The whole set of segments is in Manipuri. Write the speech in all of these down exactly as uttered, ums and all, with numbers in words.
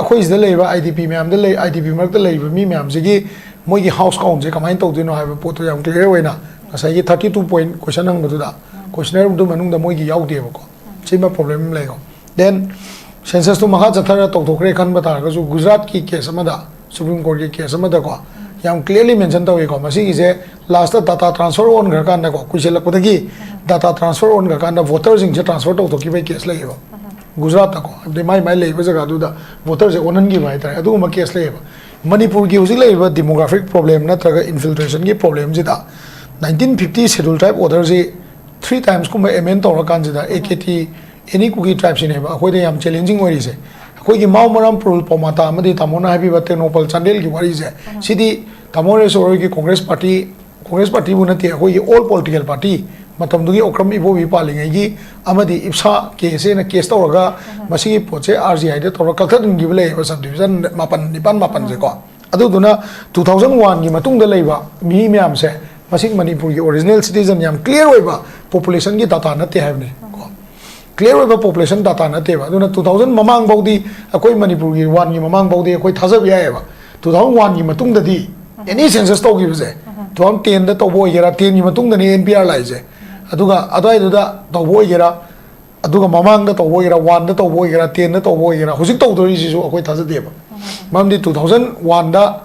ꯑꯩꯈꯣꯏ ꯁꯤꯗ ꯂꯩꯔꯤꯕ IDP ꯃꯌꯥꯝꯗ ꯂꯩ, IDP ꯃꯔꯛꯇ ꯂꯩꯔꯤꯕ ꯃꯤ ꯃꯌꯥꯝꯁꯤꯒꯤ ꯃꯣꯏꯒꯤ house countꯁꯦ ꯀꯃꯥꯏꯅ ꯇꯧꯗꯣꯏꯅꯣ ꯍꯥꯏꯕ ꯄꯣꯠꯇꯣ ꯌꯥꯝ clear ꯑꯣꯏꯅ ꯉꯁꯥꯏꯒꯤ thirty two point question ꯍꯪꯕꯗꯨꯗ, questionnaire ꯑꯗꯨ ꯃꯅꯨꯡꯗ ꯃꯣꯏꯒꯤ ꯌꯥꯎꯗꯦꯕꯀꯣ꯫ ꯁꯤꯃ problem ꯑꯃ ꯂꯩꯀꯣ꯫ Then censusꯇꯨ ꯃꯈꯥ ꯆꯠꯊꯔ ꯇꯧꯊꯣꯛꯈ꯭ꯔꯦ ꯈꯟꯕ ꯇꯥꯔꯒꯁꯨ, ꯒꯨꯖꯔꯥꯠꯀꯤ case ꯑꯃꯗ, Supreme Courtꯀꯤ case ꯑꯃꯗꯀꯣ, ꯌꯥꯝ clearly mention ꯇꯧꯏꯀꯣ꯫ ꯃꯁꯤꯒꯤꯁꯦ lastꯇ data transfer ꯑꯣꯟꯈ꯭ꯔꯀꯥꯟꯗꯀꯣ, ꯀꯨꯏꯁꯜꯂꯛꯄꯗꯒꯤ data transfer ꯑꯣꯟꯈ꯭ꯔꯀꯥꯟꯗ voterꯁꯤꯡꯁꯦ transfer ꯇꯧꯊꯣꯛꯈꯤꯕꯒꯤ case ꯂꯩꯌꯦꯕ꯫ ꯒꯨꯖꯔꯥꯠꯇꯀꯣ, ꯍꯥꯏꯕꯗꯤ ꯃꯥꯏ ꯃꯥꯏ ꯂꯩꯕ ꯖꯒꯥꯗꯨꯗ voterꯁꯦ ꯑꯣꯟꯍꯟꯈꯤꯕ ꯍꯥꯏꯇꯥꯔꯦ, ꯑꯗꯨꯒꯨꯝꯕ case ꯂꯩꯌꯦꯕ꯫ ꯃꯅꯤꯄꯨꯔꯒꯤ ꯍꯧꯖꯤꯛ ꯂꯩꯔꯤꯕ demographic problem ꯅꯠꯇ꯭ꯔꯒ infiltrationꯒꯤ problemꯁꯤꯗ nineteen fifty Scheduled Tribe Orderꯁꯤ three timesꯀꯨꯝꯕ amend ꯇꯧꯔꯀꯥꯟꯁꯤꯗ, AKT, any Kuki tribeꯁꯤꯅꯦꯕ ꯑꯩꯈꯣꯏꯗ ꯌꯥꯝ challenging ꯑꯣꯏꯔꯤꯁꯦ꯫ ꯑꯩꯈꯣꯏꯒꯤ ꯃꯥꯎ ꯃꯔꯥꯝ ꯄꯨꯔꯨꯜ ꯄꯧꯃꯥꯇꯥ ꯑꯃꯗꯤ ꯇꯥꯃꯣꯅ ꯍꯥꯏꯕꯤꯕ ꯇꯦꯡꯅꯧꯄꯜ ꯆꯥꯟꯗꯦꯜꯒꯤ ꯋꯥꯔꯤꯁꯦ, ꯁꯤꯗꯤ ꯇꯥꯃꯣ ꯍꯔꯦꯁ ꯍꯣꯏꯒꯤ Congress Party, Congress Partyꯕꯨ ꯅꯠꯇꯦ, ꯑꯩꯈꯣꯏꯒꯤ all political party, ꯃꯇꯝꯗꯨꯒꯤ ꯑꯣꯀ꯭ꯔꯝ ꯏꯕꯣꯕꯤ ꯄꯥꯜꯂꯤꯉꯩꯒꯤ ꯑꯃꯗꯤ ꯏꯞꯁꯥ ꯀꯦ ꯑꯦꯁ ꯑꯦꯅ case ꯇꯧꯔꯒ ꯃꯁꯤꯒꯤ ꯄꯣꯠꯁꯦ RGIꯗ ꯇꯧꯔꯒ ꯀꯛꯊꯠꯍꯟꯈꯤꯕ ꯂꯩꯌꯦꯕ, subdivision ꯃꯥꯄꯟ, ꯅꯤꯄꯥꯟ, ꯃꯥꯄꯟꯁꯦꯀꯣ꯫ ꯑꯗꯨꯗꯨꯅ two thousand oneꯒꯤ ꯃꯇꯨꯡꯗ ꯂꯩꯕ ꯃꯤ ꯃꯌꯥꯝꯁꯦ, ꯃꯁꯤ ꯃꯅꯤꯄꯨꯔꯒꯤ original citizen, ꯌꯥꯝ clear ꯑꯣꯏꯕ populationꯒꯤ data ꯅꯠꯇꯦ ꯍꯥꯏꯕꯅꯤ ꯀꯣ꯫ Clear ꯑꯣꯏꯕ population data ꯅꯠꯇꯦꯕ꯫ ꯑꯗꯨꯅ two thousand ꯃꯃꯥꯡꯐꯥꯎꯗꯤ, ꯑꯩꯈꯣꯏ ꯃꯅꯤꯄꯨꯔꯒꯤ oneꯒꯤ ꯃꯃꯥꯡꯐꯥꯎꯗꯤ ꯑꯩꯈꯣꯏ ꯊꯥꯖꯕ ꯌꯥꯏꯑꯕ꯫ Two thousand oneꯒꯤ ꯃꯇꯨꯡꯗꯗꯤ any census ꯇꯧꯈꯤꯕꯁꯦ, two thousand tenꯗ ꯇꯧꯕ ꯑꯣꯏꯒꯦꯔꯥ, tenꯒꯤ ꯃꯇꯨꯡꯗꯅꯤ NPR ꯂꯥꯛꯏꯁꯦ, ꯑꯗꯨꯒ ꯑꯗꯨꯋꯥꯏꯗꯨꯗ ꯇꯧꯕ ꯑꯣꯏꯒꯦꯔꯥ, ꯑꯗꯨꯒ ꯃꯃꯥꯡꯗ ꯇꯧꯕ ꯑꯣꯏꯒꯦꯔꯥ, oneꯗ ꯇꯧꯕ ꯑꯣꯏꯒꯦꯔꯥ, tenꯗ ꯇꯧꯕ ꯑꯣꯏꯒꯦꯔꯥ, ꯍꯧꯖꯤꯛ ꯇꯧꯗꯣꯔꯤꯁꯤꯁꯨ ꯑꯩꯈꯣꯏ ꯊꯥꯖꯗꯦꯕ꯫ ꯃꯔꯝꯗꯤ two thousand oneꯗ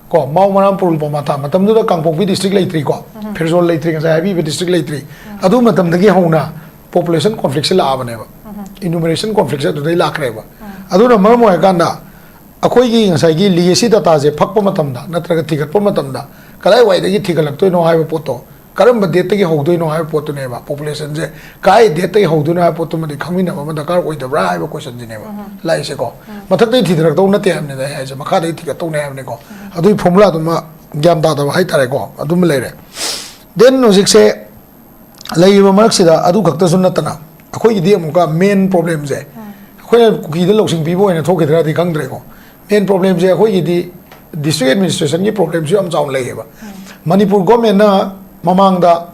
ꯀꯣ, ꯃꯥꯎ ꯃꯔꯥꯝ ꯄꯨꯔꯨꯜ ꯄꯧꯃꯥꯇꯥ, ꯃꯇꯝꯗꯨꯗ ꯀꯥꯡꯄꯣꯛꯄꯤ district ꯂꯩꯇ꯭ꯔꯤꯀꯣ, ꯐꯤꯔꯖꯣꯜ ꯂꯩꯇ꯭ꯔꯤ, ꯉꯁꯥꯏ ꯍꯥꯏꯕꯤꯕ district ꯂꯩꯇ꯭ꯔꯤ꯫ ꯑꯗꯨ ꯃꯇꯝꯗꯒꯤ ꯍꯧꯅ population conflictꯁꯦ ꯂꯥꯛꯑꯕꯅꯦꯕ꯫ Enumeration conflictꯁꯦ ꯑꯗꯨꯗꯩ ꯂꯥꯛꯈ꯭ꯔꯦꯕ꯫ ꯑꯗꯨꯅ ꯃꯔꯝ ꯑꯣꯏꯔꯀꯥꯟꯗ ꯑꯩꯈꯣꯏꯒꯤ ꯉꯁꯥꯏꯒꯤ legacy dataꯁꯦ ꯐꯛꯄ ꯃꯇꯝꯗ ꯅꯠꯇ꯭ꯔꯒ ꯊꯤꯒꯠꯄ ꯃꯇꯝꯗ ꯀꯗꯥꯏꯋꯥꯏꯗꯒꯤ ꯊꯤꯒꯠꯂꯛꯇꯣꯏꯅꯣ ꯍꯥꯏꯕ ꯄꯣꯠꯇꯣ, ꯀꯔꯝꯕ dateꯇꯒꯤ ꯍꯧꯗꯣꯏꯅꯣ ꯍꯥꯏꯕ ꯄꯣꯠꯇꯨꯅꯦꯕ, populationꯁꯦ ꯀꯥꯏ dateꯇꯒꯤ ꯍꯧꯗꯣꯏꯅꯣ ꯍꯥꯏꯕ ꯄꯣꯠꯇꯨꯃꯗꯤ ꯈꯪꯃꯤꯟꯅꯕ ꯑꯃ ꯗꯔꯀꯥꯔ ꯑꯣꯏꯗꯕ꯭ꯔꯥ ꯍꯥꯏꯕ questionꯁꯤꯅꯦꯕ ꯂꯥꯛꯏꯁꯦꯀꯣ꯫ ꯃꯊꯛꯇꯒꯤ ꯊꯤꯗꯔꯛꯇꯧ ꯅꯠꯇꯦ ꯍꯥꯏꯕꯅꯤꯗ ꯑꯩ ꯍꯥꯏꯁꯦ, ꯃꯈꯥꯗꯒꯤ ꯊꯤꯒꯠꯇꯧꯅꯦ ꯍꯥꯏꯕꯅꯤꯀꯣ꯫ ꯑꯗꯨꯒꯤ formulaꯗꯨꯃ ꯒ꯭ꯌꯥꯟ ꯇꯥꯗꯕ ꯍꯥꯏꯇꯥꯔꯦꯀꯣ, ꯑꯗꯨꯃ ꯂꯩꯔꯦ꯫ Then ꯍꯧꯖꯤꯛꯁꯦ ꯂꯩꯔꯤꯕ ꯃꯔꯛꯁꯤꯗ ꯑꯗꯨ ꯈꯛꯇꯁꯨ ꯅꯠꯇꯅ, ꯑꯩꯈꯣꯏꯒꯤꯗꯤ ꯑꯃꯨꯛꯀ main problemꯁꯦ, ꯑꯩꯈꯣꯏꯅ ꯀꯨꯀꯤꯗ ꯂꯧꯁꯤꯡ ꯄꯤꯕ ꯑꯣꯏꯅ ꯊꯣꯛꯈꯤꯗ꯭ꯔꯗꯤ ꯈꯪꯗ꯭ꯔꯦꯀꯣ, main problemꯁꯦ ꯑꯩꯈꯣꯏꯒꯤꯗꯤ district administrationꯒꯤ problemꯁꯨ ꯌꯥꯝ ꯆꯥꯎꯅ ꯂꯩꯌꯦꯕ꯫ ꯃꯅꯤꯄꯨꯔ governmentꯅ ꯃꯃꯥꯡꯗ,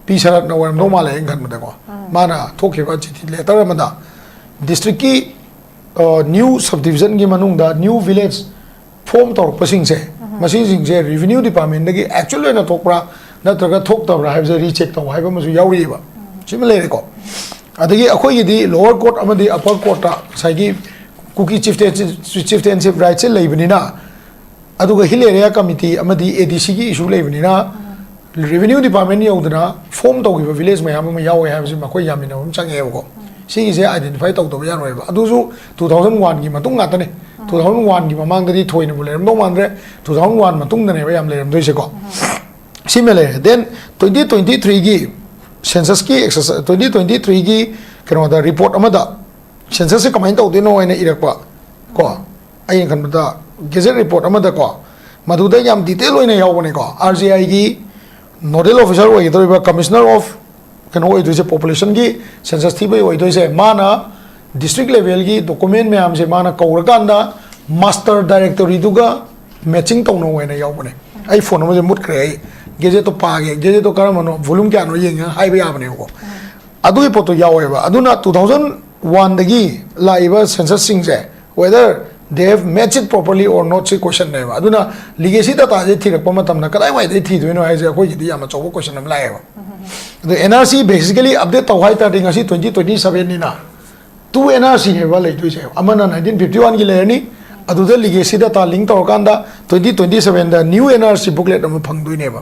ꯄꯤ ꯁꯔꯠꯅ ꯑꯣꯏꯔꯝꯗꯧ ꯃꯥꯜꯂꯦ ꯑꯩꯅ ꯈꯟꯕꯗꯀꯣ, ꯃꯥꯅ ꯊꯣꯛꯈꯤꯕ ꯆꯤꯊꯤ, letter ꯑꯃꯗ districtꯀꯤ ꯅ꯭ꯌꯨ ꯁꯕ ꯗꯤꯕꯤꯖꯟꯒꯤ ꯃꯅꯨꯡꯗ ꯅ꯭ꯌꯨ ꯚꯤꯂꯦꯖ ꯐꯣꯝ ꯇꯧꯔꯛꯄꯁꯤꯡꯁꯦ, ꯃꯁꯤꯁꯤꯡꯁꯦ ꯔꯦꯚꯤꯅ꯭ꯌꯨ ꯗꯤꯄꯥꯔꯠꯃꯦꯟꯗꯒꯤ ꯑꯦꯛꯆꯨꯋꯦꯜ ꯑꯣꯏꯅ ꯊꯣꯛꯄ꯭ꯔꯥ ꯅꯠꯇ꯭ꯔꯒ ꯊꯣꯛꯇꯕ꯭ꯔꯥ ꯍꯥꯏꯕꯁꯦ ꯔꯤꯆꯦꯛ ꯇꯧ ꯍꯥꯏꯕ ꯑꯃꯁꯨ ꯌꯥꯎꯔꯤꯑꯕ꯫ ꯁꯤꯃ ꯂꯩꯔꯦꯀꯣ꯫ ꯑꯗꯒꯤ ꯑꯩꯈꯣꯏꯒꯤꯗꯤ ꯂꯣꯋꯔ ꯀꯣꯔꯠ ꯑꯃꯗꯤ ꯑꯄꯔ ꯀꯣꯔꯠꯇ ꯉꯁꯥꯏꯒꯤ ꯀꯨꯀꯤ ꯆꯤꯐꯇꯦꯟꯁꯤꯞ ꯔꯥꯏꯠꯁꯦ ꯂꯩꯕꯅꯤꯅ, ꯑꯗꯨꯒ ꯍꯤꯜ ꯑꯦꯔꯤꯌꯥ ꯀꯃꯤꯇꯤ ꯑꯃꯗꯤ ꯑꯦ ꯗꯤ ꯁꯤꯒꯤ ꯏꯁꯨ ꯂꯩꯕꯅꯤꯅ, ꯔꯦꯚꯤꯅ꯭ꯌꯨ ꯗꯤꯄꯥꯔꯠꯃꯦꯟ ꯌꯧꯗꯅ ꯐꯣꯝ ꯇꯧꯈꯤꯕ ꯚꯤꯂꯦꯖ ꯃꯌꯥꯝ ꯑꯃ ꯌꯥꯎꯋꯦ ꯍꯥꯏꯕꯁꯤ ꯃꯈꯣꯏ ꯌꯥꯃꯤꯟꯅꯕ ꯑꯃ ꯆꯪꯉꯦꯕꯀꯣ꯫ ꯁꯤꯒꯤꯁꯦ ꯑꯥꯏꯗꯦꯟꯇꯤꯐꯥꯏ ꯇꯧꯗꯕ ꯌꯥꯔꯣꯏꯕ꯫ ꯑꯗꯨꯁꯨ ꯇꯨ ꯊꯥꯎꯖꯟ ꯋꯥꯟꯒꯤ ꯃꯇꯨꯡ ꯉꯥꯛꯇꯅꯦ꯫ ꯇꯨ ꯊꯥꯎꯖꯟ ꯋꯥꯟꯒꯤ ꯃꯃꯥꯡꯗꯗꯤ ꯊꯣꯏꯅꯕꯨ ꯂꯩꯔꯝꯗꯧ ꯃꯥꯟꯗ꯭ꯔꯦ꯫ ꯇꯨ ꯊꯥꯎꯖꯟ ꯋꯥꯟ ꯃꯇꯨꯡꯗꯅꯦꯕ ꯌꯥꯝ ꯂꯩꯔꯝꯗꯣꯏꯁꯦꯀꯣ꯫ ꯁꯤꯃ ꯂꯩꯔꯦ꯫ ꯗꯦꯟ ꯇ꯭ꯋꯦꯟꯇꯤ ꯇ꯭ꯋꯦꯟꯇꯤ ꯊ꯭ꯔꯤꯒꯤ ꯁꯦꯟꯁꯁꯀꯤ ꯑꯦꯛꯁꯔꯁꯥꯏ ꯇ꯭ꯋꯦꯟꯇꯤ ꯇ꯭ꯋꯦꯟꯇꯤ ꯊ꯭ꯔꯤꯒꯤ ꯀꯩꯅꯣꯗ ꯔꯤꯄꯣꯔꯠ ꯑꯃꯗ ꯁꯦꯟꯁꯁꯁꯦ ꯀꯃꯥꯏꯅ ꯇꯧꯗꯣꯏꯅꯣ ꯍꯥꯏꯅ ꯏꯔꯛꯄ ꯀꯣ꯫ ꯑꯩꯅ ꯈꯟꯕꯗ ꯒꯦꯖꯦꯠ ꯔꯤꯄꯣꯔꯠ ꯑꯃꯗꯀꯣ, ꯃꯗꯨꯗ ꯌꯥꯝ ꯗꯤꯇꯦꯜ ꯑꯣꯏꯅ ꯌꯥꯎꯕꯅꯦꯀꯣ꯫ ꯑꯥꯔ ꯖꯤ ꯑꯥꯏꯒꯤ ꯅꯣꯗꯦꯜ ꯑꯣꯐꯤꯁꯥꯔ ꯑꯣꯏꯒꯗꯧꯔꯤꯕ ꯀꯃꯤꯁꯅꯔ ꯑꯣꯐ ꯀꯩꯅꯣ ꯑꯣꯏꯗꯣꯏꯁꯦ, ꯄꯣꯄꯨꯂꯦꯁꯟꯒꯤ ꯁꯦꯟꯁꯁ ꯊꯤꯕꯒꯤ ꯑꯣꯏꯗꯣꯏꯁꯦ, ꯃꯥꯅ ꯗꯤꯁꯇ꯭ꯔꯤꯛ ꯂꯦꯚꯦꯜꯒꯤ ꯗꯣꯀꯨꯃꯦꯟ ꯃꯌꯥꯝꯁꯦ ꯃꯥꯅ ꯀꯧꯔꯀꯥꯟꯗ ꯃꯥꯁꯇꯔ ꯗꯥꯏꯔꯦꯛꯇꯣꯔꯤꯗꯨꯒ ꯃꯦꯠꯆꯤꯡ ꯇꯧꯅꯧ ꯍꯥꯏꯅ ꯌꯥꯎꯕꯅꯦ꯫ ꯑꯩ ꯐꯣꯟ ꯑꯃꯁꯦ ꯃꯨꯠꯈ꯭ꯔꯦ, ꯑꯩ ꯒꯦꯖꯦꯠꯇꯣ ꯄꯥꯒꯦ, ꯒꯦꯖꯦꯠꯇꯣ ꯀꯔꯝꯕꯅꯣ, ꯚꯣꯂꯨꯝ ꯀꯌꯥꯅꯣ ꯌꯦꯡꯉꯒ ꯍꯥꯏꯕ ꯌꯥꯕꯅꯦꯕꯀꯣ꯫ ꯑꯗꯨꯒꯤ ꯄꯣꯠꯇꯣ ꯌꯥꯎꯋꯦꯕ꯫ ꯑꯗꯨꯅ ꯇꯨ ꯊꯥꯎꯖꯟ ꯋꯥꯟꯗꯒꯤ ꯂꯥꯛꯏꯕ ꯁꯦꯟꯁꯁꯁꯤꯡꯁꯦ, whether they have matched it properly or not, ꯁꯤ ꯀꯣꯏꯁꯟꯅꯦꯕ꯫ ꯑꯗꯨꯅ ꯂꯤꯒꯦꯁꯤ ꯗꯇꯥꯁꯦ ꯊꯤꯔꯛꯄ ꯃꯇꯝꯗ ꯀꯗꯥꯏꯋꯥꯏꯗꯒꯤ ꯊꯤꯗꯣꯏꯅꯣ ꯍꯥꯏꯁꯦ ꯑꯩꯈꯣꯏꯒꯤꯗꯤ ꯌꯥꯝ ꯑꯆꯧꯕ ꯀꯣꯏꯁꯟ ꯑꯃ ꯂꯥꯛꯑꯦꯕ꯫ ꯑꯗꯣ N R C basically update ꯇꯧ ꯍꯥꯏ ꯇꯥꯔꯗꯤ ꯉꯁꯤ ꯇ꯭ꯋꯦꯟꯇꯤ ꯇ꯭ꯋꯦꯟꯇꯤ ꯁꯕꯦꯟꯅꯤꯅ, ꯇꯨ ꯑꯦꯟ ꯑꯥꯔ ꯁꯤꯅꯦꯕ ꯂꯩꯗꯣꯏꯁꯦ꯫ ꯑꯃꯅ ꯅꯥꯏꯟꯇꯤꯟ ꯐꯤꯐꯇꯤ ꯋꯥꯟꯒꯤ ꯂꯩꯔꯅꯤ, ꯑꯗꯨꯗ ꯂꯤꯒꯦꯁꯤ ꯗꯇꯥ ꯂꯤꯡ ꯇꯧꯔꯀꯥꯟꯗ ꯇ꯭ꯋꯦꯟꯇꯤ ꯇ꯭ꯋꯦꯟꯇꯤ ꯁꯕꯦꯟꯗ new N R C booklet ꯑꯃ ꯐꯪꯗꯣꯏꯅꯦꯕ꯫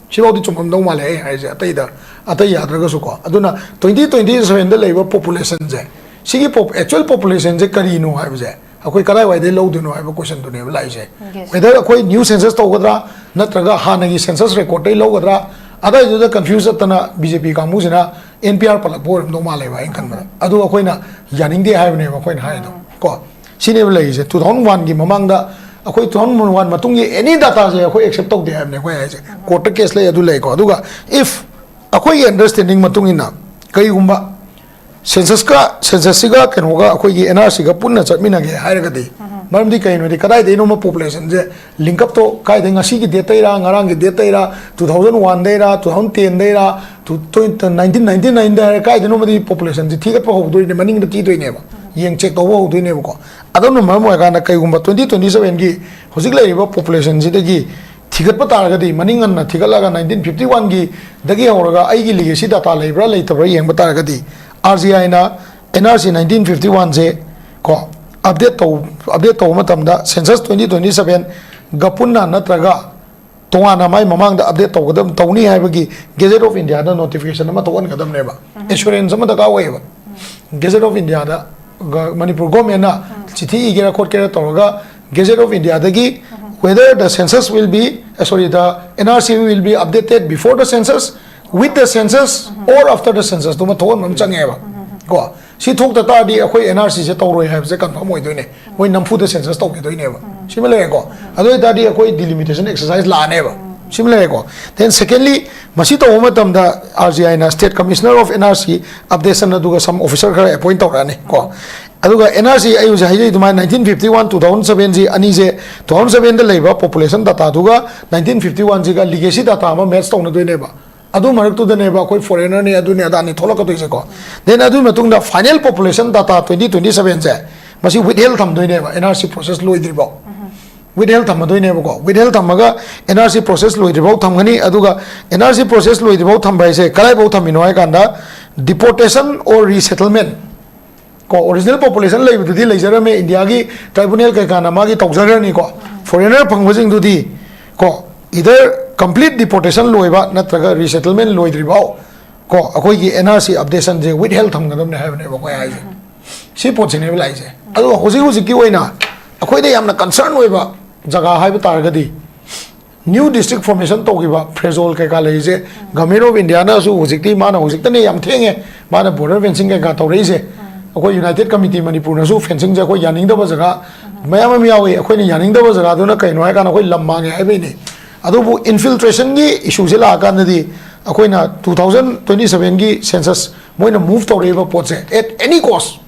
ꯁꯤꯐꯥꯎꯗꯤ ꯆꯨꯝꯃꯝꯗꯧ ꯃꯥꯜꯂꯦ ꯑꯩ ꯍꯥꯏꯁꯦ, ꯑꯇꯩꯗ, ꯑꯇꯩ ꯌꯥꯗ꯭ꯔꯒꯁꯨꯀꯣ꯫ ꯑꯗꯨꯅ ꯇ꯭ꯋꯦꯟꯇꯤ ꯇ꯭ꯋꯦꯟꯇꯤ ꯁꯕꯦꯟꯗ ꯂꯩꯕ ꯄꯣꯄꯨꯂꯦꯁꯟꯁꯦ, ꯁꯤꯒꯤ ꯄꯣꯞ-, ꯑꯦꯛꯆꯨꯋꯦꯜ ꯄꯣꯄꯨꯂꯦꯁꯟꯁꯦ ꯀꯔꯤꯅꯣ ꯍꯥꯏꯕꯁꯦ ꯑꯩꯈꯣꯏ ꯀꯗꯥꯏꯋꯥꯏꯗꯒꯤ ꯂꯧꯗꯣꯏꯅꯣ ꯍꯥꯏꯕ ꯀꯣꯏꯁꯟꯗꯨꯅꯦꯕ ꯂꯥꯛꯏꯁꯦ꯫ Yes. Whether ꯑꯩꯈꯣꯏ ꯅ꯭ꯌꯨ ꯁꯦꯟꯁꯁ ꯇꯧꯒꯗ꯭ꯔꯥ ꯅꯠꯇ꯭ꯔꯒ ꯍꯥꯟꯅꯒꯤ ꯁꯦꯟꯁꯁ ꯔꯦꯀꯣꯔꯠꯇꯩ ꯂꯧꯒꯗ꯭ꯔꯥ, ꯑꯗꯨꯋꯥꯏꯗꯨꯗ ꯀꯟꯐ꯭ꯌꯨꯁ ꯆꯠꯇꯅ ꯕꯤ ꯖꯦ ꯄꯤ ꯀꯥꯡꯕꯨꯁꯤꯅ ꯑꯦꯟ ꯄꯤ ꯑꯥꯔ ꯄꯜꯂꯛꯄ ꯑꯣꯏꯔꯝꯗꯧ ꯃꯥꯜꯂꯦꯕ ꯑꯩꯅ ꯈꯟꯕꯗ꯫ ꯑꯗꯨ ꯑꯩꯈꯣꯏꯅ ꯌꯥꯅꯤꯡꯗꯦ ꯍꯥꯏꯕꯅꯦꯕ ꯑꯩꯈꯣꯏꯅ ꯍꯥꯏꯗꯣ ꯀꯣ꯫ ꯁꯤꯅꯦꯕ ꯂꯩꯔꯤꯁꯦ꯫ ꯇꯨ ꯊꯥꯎꯖꯟ ꯋꯥꯟꯒꯤ ꯃꯃꯥꯡꯗ, ꯑꯩꯈꯣꯏ ꯇꯨ ꯊꯥꯎꯖꯟ ꯋꯥꯟ ꯃꯇꯨꯡꯒꯤ ꯑꯦꯅꯤ ꯗꯇꯥꯁꯦ ꯑꯩꯈꯣꯏ ꯑꯦꯛꯁꯦꯞ ꯇꯧꯗꯦ ꯍꯥꯏꯕꯅꯦ ꯑꯩꯈꯣꯏ ꯍꯥꯏꯁꯦ꯫ ꯀꯣꯔꯠꯇ ꯀꯦꯁ ꯂꯩ, ꯑꯗꯨ ꯂꯩꯀꯣ꯫ ꯑꯗꯨꯒ if ꯑꯩꯈꯣꯏꯒꯤ ꯑꯟꯗꯔꯁ꯭ꯇꯦꯟꯗꯤꯡ ꯃꯇꯨꯡ ꯏꯟꯅ ꯀꯩꯒꯨꯝꯕ ꯁꯦꯟꯁꯁꯀ, ꯁꯦꯟꯁꯁꯁꯤꯒ ꯀꯩꯅꯣꯒ ꯑꯩꯈꯣꯏꯒꯤ ꯑꯦꯟ ꯑꯥꯔ ꯁꯤꯒ ꯄꯨꯟꯅ ꯆꯠꯃꯤꯟꯅꯒꯦ ꯍꯥꯏꯔꯒꯗꯤ, ꯃꯔꯝꯗꯤ ꯀꯩꯅꯣꯗꯤ ꯀꯗꯥꯏꯗꯒꯤꯅꯣꯃ ꯄꯣꯄꯨꯂꯦꯁꯟꯁꯦ ꯂꯤꯡꯀꯞꯇꯣ ꯀꯥꯏꯗꯩ, ꯉꯁꯤꯒꯤ ꯗꯦꯠꯇꯩꯔꯥ, ꯉꯔꯥꯡꯒꯤ ꯗꯦꯠꯇꯩꯔꯥ, ꯇꯨ ꯊꯥꯎꯖꯟ ꯋꯥꯟꯗꯩꯔꯥ, ꯇꯨ ꯊꯥꯎꯖꯟ ꯇꯦꯟꯗꯩꯔꯥ, ꯇꯨ-, ꯇ꯭ꯋꯦꯟꯇꯤ, ꯅꯥꯏꯟꯇꯤꯟ ꯅꯥꯏꯟꯇꯤ ꯅꯥꯏꯟꯗ ꯍꯥꯏꯔ ꯀꯥꯏꯗꯅꯣꯃꯗꯤ ꯄꯣꯄꯨꯂꯦꯁꯟꯁꯦ ꯊꯤꯒꯠꯄ ꯍꯧꯗꯣꯏꯅꯦ, ꯃꯅꯤꯡꯗ ꯊꯤꯗꯣꯏꯅꯦꯕ꯫ ꯌꯦꯡ ꯆꯦꯛ ꯇꯧꯕ ꯍꯧꯗꯣꯏꯅꯦꯕꯀꯣ꯫ ꯑꯗꯨꯅ ꯃꯔꯝ ꯑꯣꯏꯔꯀꯥꯟꯗ ꯀꯩꯒꯨꯝꯕ twenty twenty sevenꯒꯤ ꯍꯧꯖꯤꯛ ꯂꯩꯔꯤꯕ populationꯁꯤꯗꯒꯤ ꯊꯤꯒꯠꯄ ꯇꯥꯔꯒꯗꯤ, ꯃꯅꯤꯡ ꯍꯟꯅ ꯊꯤꯒꯠꯂꯒ nineteen fifty oneꯒꯤꯗꯒꯤ ꯍꯧꯔꯒ ꯑꯩꯒꯤ legacy data ꯂꯩꯕ꯭ꯔꯥ ꯂꯩꯇꯕ꯭ꯔꯥ ꯌꯦꯡꯕ ꯇꯥꯔꯒꯗꯤ, RGIꯅ NRC nineteen fifty oneꯁꯦ ꯀꯣ, update ꯇꯧ update ꯇꯧꯕ ꯃꯇꯝꯗ census twenty twenty sevenꯒ ꯄꯨꯟꯅ ꯅꯠꯇ꯭ꯔꯒ ꯇꯣꯉꯥꯟꯅ ꯃꯥꯏ ꯃꯃꯥꯡꯗ update ꯇꯧꯒꯗꯕ, ꯇꯧꯅꯤ ꯍꯥꯏꯕꯒꯤ Gazette of Indiaꯗ notification ꯑꯃ ꯊꯣꯛꯍꯟꯒꯗꯕꯅꯦꯕ꯫ Assurance ꯑꯃ ꯗꯔꯀꯥꯔ ꯑꯣꯏꯌꯦꯕ꯫ Gazette of Indiaꯗ ꯒ-, ꯃꯅꯤꯄꯨꯔ governmentꯅ ꯆꯤꯊꯤ ꯏꯒꯦꯔꯥ ꯈꯣꯠꯀꯦꯔꯥ ꯇꯧꯔꯒ, Gazette of Indiaꯗꯒꯤ whether the census will be, uh, sorry, the NRC will be updated before the census, with the census, or after the census ꯗꯨꯃ ꯊꯣꯛꯍꯟꯕ ꯑꯃ ꯆꯪꯉꯦꯕ꯫ ꯀꯣ, ꯁꯤ ꯊꯣꯛꯇ ꯇꯥꯔꯗꯤ ꯑꯩꯈꯣꯏ NRCꯁꯦ ꯇꯧꯔꯣꯏ ꯍꯥꯏꯕꯁꯦ confirm ꯑꯣꯏꯗꯣꯏꯅꯦ꯫ ꯃꯣꯏ ꯅꯝꯐꯨꯗ census ꯇꯧꯈꯤꯗꯣꯏꯅꯦꯕ꯫ ꯁꯤꯃ ꯂꯩꯔꯦꯀꯣ꯫ ꯑꯗꯨ ꯑꯣꯏꯇꯥꯔꯗꯤ ꯑꯩꯈꯣꯏ delimitation exercise ꯂꯥꯛꯑꯅꯦꯕ꯫ ꯁꯤꯃ ꯂꯩꯔꯦꯀꯣ꯫ Then secondly, ꯃꯁꯤ ꯇꯧꯕ ꯃꯇꯝꯗ RGIꯅ State Commissioner of NRC updation ꯑꯗꯨꯒ some officer ꯈꯔ appoint ꯇꯧꯔꯛꯑꯅꯤ ꯀꯣ꯫ ꯑꯗꯨꯒ NRC, ꯑꯩ ꯍꯧꯖꯤꯛ ꯍꯥꯏꯖꯩ ꯑꯗꯨꯃꯥꯏꯅ, nineteen fifty one, two thousand seven ꯁꯤ ꯑꯅꯤꯁꯦ, two thousand sevenꯗ ꯂꯩꯕ population dataꯗꯨꯒ nineteen fifty oneꯁꯤꯒ legacy data ꯑꯃ match ꯇꯧꯅꯗꯣꯏꯅꯦꯕ꯫ ꯑꯗꯨ ꯃꯔꯛꯇꯨꯗꯅꯦꯕ ꯑꯩꯈꯣꯏ foreignerꯅꯤ, ꯑꯗꯨꯅꯤ ꯑꯗꯥꯅꯤ ꯊꯣꯛꯂꯛꯀꯗꯣꯏꯁꯦꯀꯣ꯫ Then ꯑꯗꯨꯒꯤ ꯃꯇꯨꯡꯗ final population data twenty twenty sevenꯁꯦ ꯃꯁꯤ withheld ꯊꯝꯗꯣꯏꯅꯦꯕ, NRC process ꯂꯣꯏꯗ꯭ꯔꯤꯐꯥꯎ꯫ Withheld ꯊꯝꯃꯗꯣꯏꯅꯦꯕꯀꯣ꯫ Withheld ꯊꯝꯃꯒ NRC process ꯂꯣꯏꯗ꯭ꯔꯤꯐꯥꯎ ꯊꯝꯒꯅꯤ꯫ ꯑꯗꯨꯒ NRC process ꯂꯣꯏꯗ꯭ꯔꯤꯐꯥꯎ ꯊꯝꯕ ꯍꯥꯏꯁꯦ ꯀꯗꯥꯏꯐꯥꯎ ꯊꯝꯃꯤꯅꯣ ꯍꯥꯏ ꯀꯥꯟꯗ, deportation or resettlement ꯀꯣ, original population ꯂꯩꯕꯗꯨꯗꯤ ꯂꯩꯖꯔꯝꯃꯦ, Indiaꯒꯤ tribunal ꯀꯩꯀꯥꯅ ꯃꯥꯒꯤ ꯇꯧꯖꯈ꯭ꯔꯅꯤꯀꯣ꯫ Foreigner ꯐꯪꯕꯁꯤꯡꯗꯨꯗꯤ ꯀꯣ, either complete deportation ꯂꯣꯏꯕ ꯅꯠꯇ꯭ꯔꯒ resettlement ꯂꯣꯏꯗ꯭ꯔꯤꯐꯥꯎ ꯀꯣ, ꯑꯩꯈꯣꯏꯒꯤ NRC updationꯁꯦ withheld ꯊꯝꯒꯗꯕꯅꯦ ꯍꯥꯏꯕꯅꯦꯕ ꯑꯩꯈꯣꯏ ꯍꯥꯏꯁꯦ꯫ ꯁꯤ ꯄꯣꯠꯁꯤꯅꯦꯕ ꯂꯥꯛꯏꯁꯦ꯫ ꯑꯗꯨꯒ ꯍꯧꯖꯤꯛ ꯍꯧꯖꯤꯛꯀꯤ ꯑꯣꯏꯅ ꯑꯩꯈꯣꯏꯗ ꯌꯥꯝꯅ concern ꯑꯣꯏꯕ ꯖꯒꯥ ꯍꯥꯏꯕ ꯇꯥꯔꯒꯗꯤ, new district formation ꯇꯧꯈꯤꯕ ꯐ꯭ꯔꯦꯖꯣꯜ ꯀꯩꯀꯥ ꯂꯩꯔꯤꯁꯦ, Government of Indiaꯅꯁꯨ ꯍꯧꯖꯤꯛꯇꯤ, ꯃꯥꯅ ꯍꯧꯖꯤꯛꯇꯅꯦ ꯌꯥꯝ ꯊꯦꯡꯉꯦ, ꯃꯥꯅ border fencing ꯀꯩꯀꯥ ꯇꯧꯔꯛꯏꯁꯦ꯫ ꯑꯩꯈꯣꯏ United Committee ꯃꯅꯤꯄꯨꯔꯅꯁꯨ fencingꯁꯦ ꯑꯩꯈꯣꯏ ꯌꯥꯅꯤꯡꯗꯕ ꯖꯒꯥ ꯃꯌꯥꯝ ꯑꯃ ꯌꯥꯎꯏ꯫ ꯑꯩꯈꯣꯏꯅ ꯌꯥꯅꯤꯡꯗꯕ ꯖꯒꯥꯗꯨꯅ ꯀꯩꯅꯣ ꯍꯥꯏꯀꯥꯟꯗ, ꯑꯩꯈꯣꯏ ꯂꯝ ꯃꯥꯡꯉꯦ ꯍꯥꯏꯕꯩꯅꯤ꯫ ꯑꯗꯨꯕꯨ infiltrationꯒꯤ issueꯁꯦ ꯂꯥꯛꯑꯀꯥꯟꯗꯗꯤ, ꯑꯩꯈꯣꯏꯅ two thousand twenty sevenꯒꯤ census ꯃꯣꯏꯅ move ꯇꯧꯔꯛꯏꯕ ꯄꯣꯠꯁꯦ, at any cost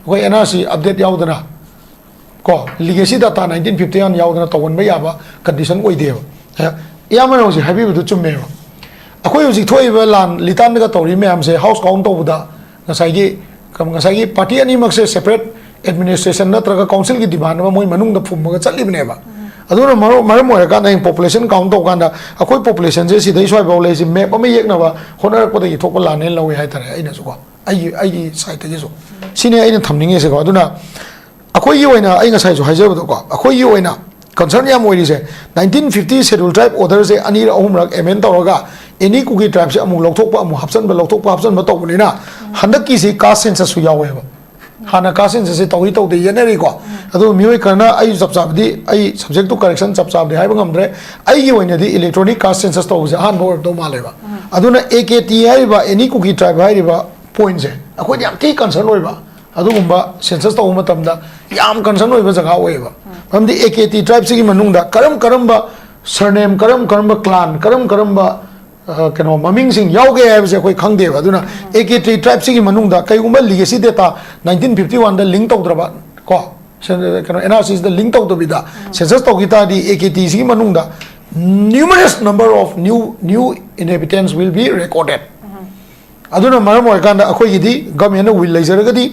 ꯑꯩꯈꯣꯏ NRC update ꯌꯥꯎꯗꯅ ꯀꯣ, legacy data nineteen fifty one ꯌꯥꯎꯗꯅ ꯇꯧꯍꯟꯕ ꯌꯥꯕ condition ꯑꯣꯏꯗꯦꯕ꯫ ꯑꯦ, ꯏꯌꯥꯝꯕꯅ ꯍꯧꯖꯤꯛ ꯍꯥꯏꯕꯤꯕꯗꯨ ꯆꯨꯝꯃꯦꯕ꯫ ꯑꯩꯈꯣꯏ ꯍꯧꯖꯤꯛ ꯊꯣꯛꯏꯕ ꯂꯥꯟ ꯂꯤꯇꯥꯟꯗꯒ ꯇꯧꯔꯤ ꯃꯌꯥꯝꯁꯦ, house count ꯇꯧꯕꯗ ꯉꯁꯥꯏꯒꯤ ꯉꯁꯥꯏꯒꯤ ꯄꯥꯔꯇꯤ ꯑꯅꯤꯃꯛꯁꯦ ꯁꯦꯄꯔꯦꯠ ꯑꯦꯗꯃꯤꯅꯤꯁꯇ꯭ꯔꯦꯁꯟ ꯅꯠꯇ꯭ꯔꯒ ꯀꯥꯎꯟꯁꯤꯜꯒꯤ ꯗꯤꯃꯥꯟ ꯑꯃ ꯃꯣꯏ ꯃꯅꯨꯡꯗ ꯐꯨꯝꯃꯒ ꯆꯠꯂꯤꯕꯅꯦꯕ꯫ ꯑꯗꯨꯅ ꯃꯔꯝ ꯃꯔꯝ ꯑꯣꯏꯔꯀꯥꯟꯗ ꯍꯌꯦꯡ ꯄꯣꯄꯨꯂꯦꯁꯟ ꯀꯥꯎꯟ ꯇꯧꯀꯥꯟꯗ ꯑꯩꯈꯣꯏ ꯄꯣꯄꯨꯂꯦꯁꯟꯁꯦ ꯁꯤꯗꯩ ꯁ꯭ꯋꯥꯏꯐꯥꯎ ꯂꯩꯁꯤ ꯃꯦꯞ ꯑꯃ ꯌꯦꯛꯅꯕ ꯍꯣꯠꯅꯔꯛꯄꯗ ꯊꯣꯛꯄ ꯂꯥꯟꯅꯦꯅ ꯂꯧꯋꯦ ꯍꯥꯏꯇꯥꯔꯦ꯫ ꯑꯩꯅꯁꯨꯀꯣ, ꯑꯩꯒꯤ ꯑꯩꯒꯤ ꯁꯥꯏꯠꯇꯒꯤꯁꯨ ꯁꯤꯅꯦ ꯑꯩꯅ ꯊꯝꯅꯤꯡꯉꯤꯁꯦꯀꯣ꯫ ꯑꯗꯨꯅ ꯑꯩꯈꯣꯏꯒꯤ ꯑꯣꯏꯅ ꯑꯩ ꯉꯁꯥꯏꯁꯨ ꯍꯥꯏꯖꯕꯗꯣꯀꯣ, ꯑꯩꯈꯣꯏꯒꯤ ꯑꯣꯏꯅ ꯀꯟꯁꯔꯟ ꯌꯥꯝ ꯑꯣꯏꯔꯤꯁꯦ, ꯅꯥꯏꯟꯇꯤꯟ ꯐꯤꯐꯇꯤ ꯁꯦꯗꯨꯜ ꯇ꯭ꯔꯥꯏꯕ ꯑꯣꯔꯗꯔꯁꯦ ꯑꯅꯤꯔꯛ ꯑꯍꯨꯝꯔꯛ ꯑꯦꯃꯦꯟ ꯇꯧꯔꯒ ꯑꯦꯅꯤ ꯀꯨꯀꯤ ꯇ꯭ꯔꯥꯏꯕꯁꯦ ꯑꯃꯨꯛ ꯂꯧꯊꯣꯛꯄ ꯑꯃꯨꯛ ꯍꯥꯞꯆꯟꯕ, ꯂꯧꯊꯣꯛꯄ ꯍꯥꯞꯆꯟꯕ ꯇꯧꯕꯅꯤꯅ ꯍꯟꯗꯛꯀꯤꯁꯤ ꯀꯥꯁ ꯁꯦꯟꯁꯁꯁꯨ ꯌꯥꯎꯋꯦꯕ꯫ ꯍꯥꯟꯅ ꯀꯥꯁ ꯁꯦꯟꯁꯁꯁꯦ ꯇꯧꯏ ꯇꯧꯗꯦ ꯌꯦꯠꯅꯔꯤꯀꯣ꯫ ꯑꯗꯨ ꯃꯤꯑꯣꯏ ꯈꯔꯅ, ꯑꯩ ꯆꯞ ꯆꯥꯕꯗꯤ, ꯑꯩ subject to correction ꯆꯞ ꯆꯥꯕꯗꯤ ꯍꯥꯏꯕ ꯉꯝꯗ꯭ꯔꯦ꯫ ꯑꯩꯒꯤ ꯑꯣꯏꯅꯗꯤ ꯏꯂꯦꯛꯇ꯭ꯔꯣꯅꯤꯛ ꯀꯥꯁ ꯁꯦꯟꯁꯁ ꯇꯧꯕꯁꯦ ꯑꯍꯥꯟꯕ ꯑꯣꯏꯔꯝꯗꯧ ꯃꯥꯜꯂꯦꯕ꯫ ꯑꯗꯨꯅ ꯑꯦ ꯀꯦ ꯇꯤ ꯍꯥꯏꯔꯤꯕ ꯑꯦꯅꯤ ꯀꯨꯀꯤ ꯇ꯭ꯔꯥꯏꯕ ꯍꯥꯏꯔꯤꯕ ꯄꯣꯏꯟꯠꯁꯦ ꯑꯩꯈꯣꯏꯗꯤ ꯌꯥꯝ ꯊꯤ ꯀꯟꯁꯔꯟ ꯑꯣꯏꯕ꯫ ꯑꯗꯨꯒꯨꯝꯕ ꯁꯦꯟꯁꯁ ꯇꯧꯕ ꯃꯇꯝꯗ ꯌꯥꯝ ꯀꯟꯁꯔꯟ ꯑꯣꯏꯕ ꯖꯒꯥ ꯑꯣꯏꯌꯦꯕ꯫ ꯃꯔꯝꯗꯤ ꯑꯦ ꯀꯦ ꯇꯤ ꯇ꯭ꯔꯥꯏꯕꯁꯤꯒꯤ ꯃꯅꯨꯡꯗ ꯀꯔꯝ ꯀꯔꯝꯕ ꯁꯔꯅꯦꯝ, ꯀꯔꯝ ꯀꯔꯝꯕ ꯀ꯭ꯂꯥꯟ, ꯀꯔꯝ ꯀꯔꯝꯕ, ꯑ, ꯀꯩꯅꯣ, ꯃꯃꯤꯡꯁꯤꯡ ꯌꯥꯎꯒꯦ ꯍꯥꯏꯕꯁꯦ ꯑꯩꯈꯣꯏ ꯈꯪꯗꯦꯕ꯫ ꯑꯗꯨꯅ ꯑꯦ ꯀꯦ ꯇꯤ ꯇ꯭ꯔꯥꯏꯕꯁꯤꯒꯤ ꯃꯅꯨꯡꯗ ꯀꯩꯒꯨꯝꯕ ꯂꯤꯒꯦꯁꯤ ꯗꯦꯇꯥ ꯅꯥꯏꯟꯇꯤꯟ ꯐꯤꯐꯇꯤ ꯋꯥꯟꯗ ꯂꯤꯡ ꯇꯧꯗ꯭ꯔꯕ ꯀꯣ, ꯁꯦꯟ-, ꯀꯩꯅꯣ, ꯑꯦꯟ ꯑꯥꯔ ꯁꯤꯁꯤꯗ ꯂꯤꯡ ꯇꯧꯗꯕꯤꯗ ꯁꯦꯟꯁꯁ ꯇꯧꯈꯤ ꯇꯥꯔꯗꯤ ꯑꯦ ꯀꯦ ꯇꯤꯁꯤꯒꯤ ꯃꯅꯨꯡꯗ numerous number of new, new inhabitants will be recorded. ꯑꯗꯨꯅ ꯃꯔꯝ ꯑꯣꯏꯔꯀꯥꯟꯗ ꯑꯩꯈꯣꯏꯒꯤꯗꯤ ꯒꯃꯦꯟꯅ will ꯂꯩꯖꯔꯒꯗꯤ,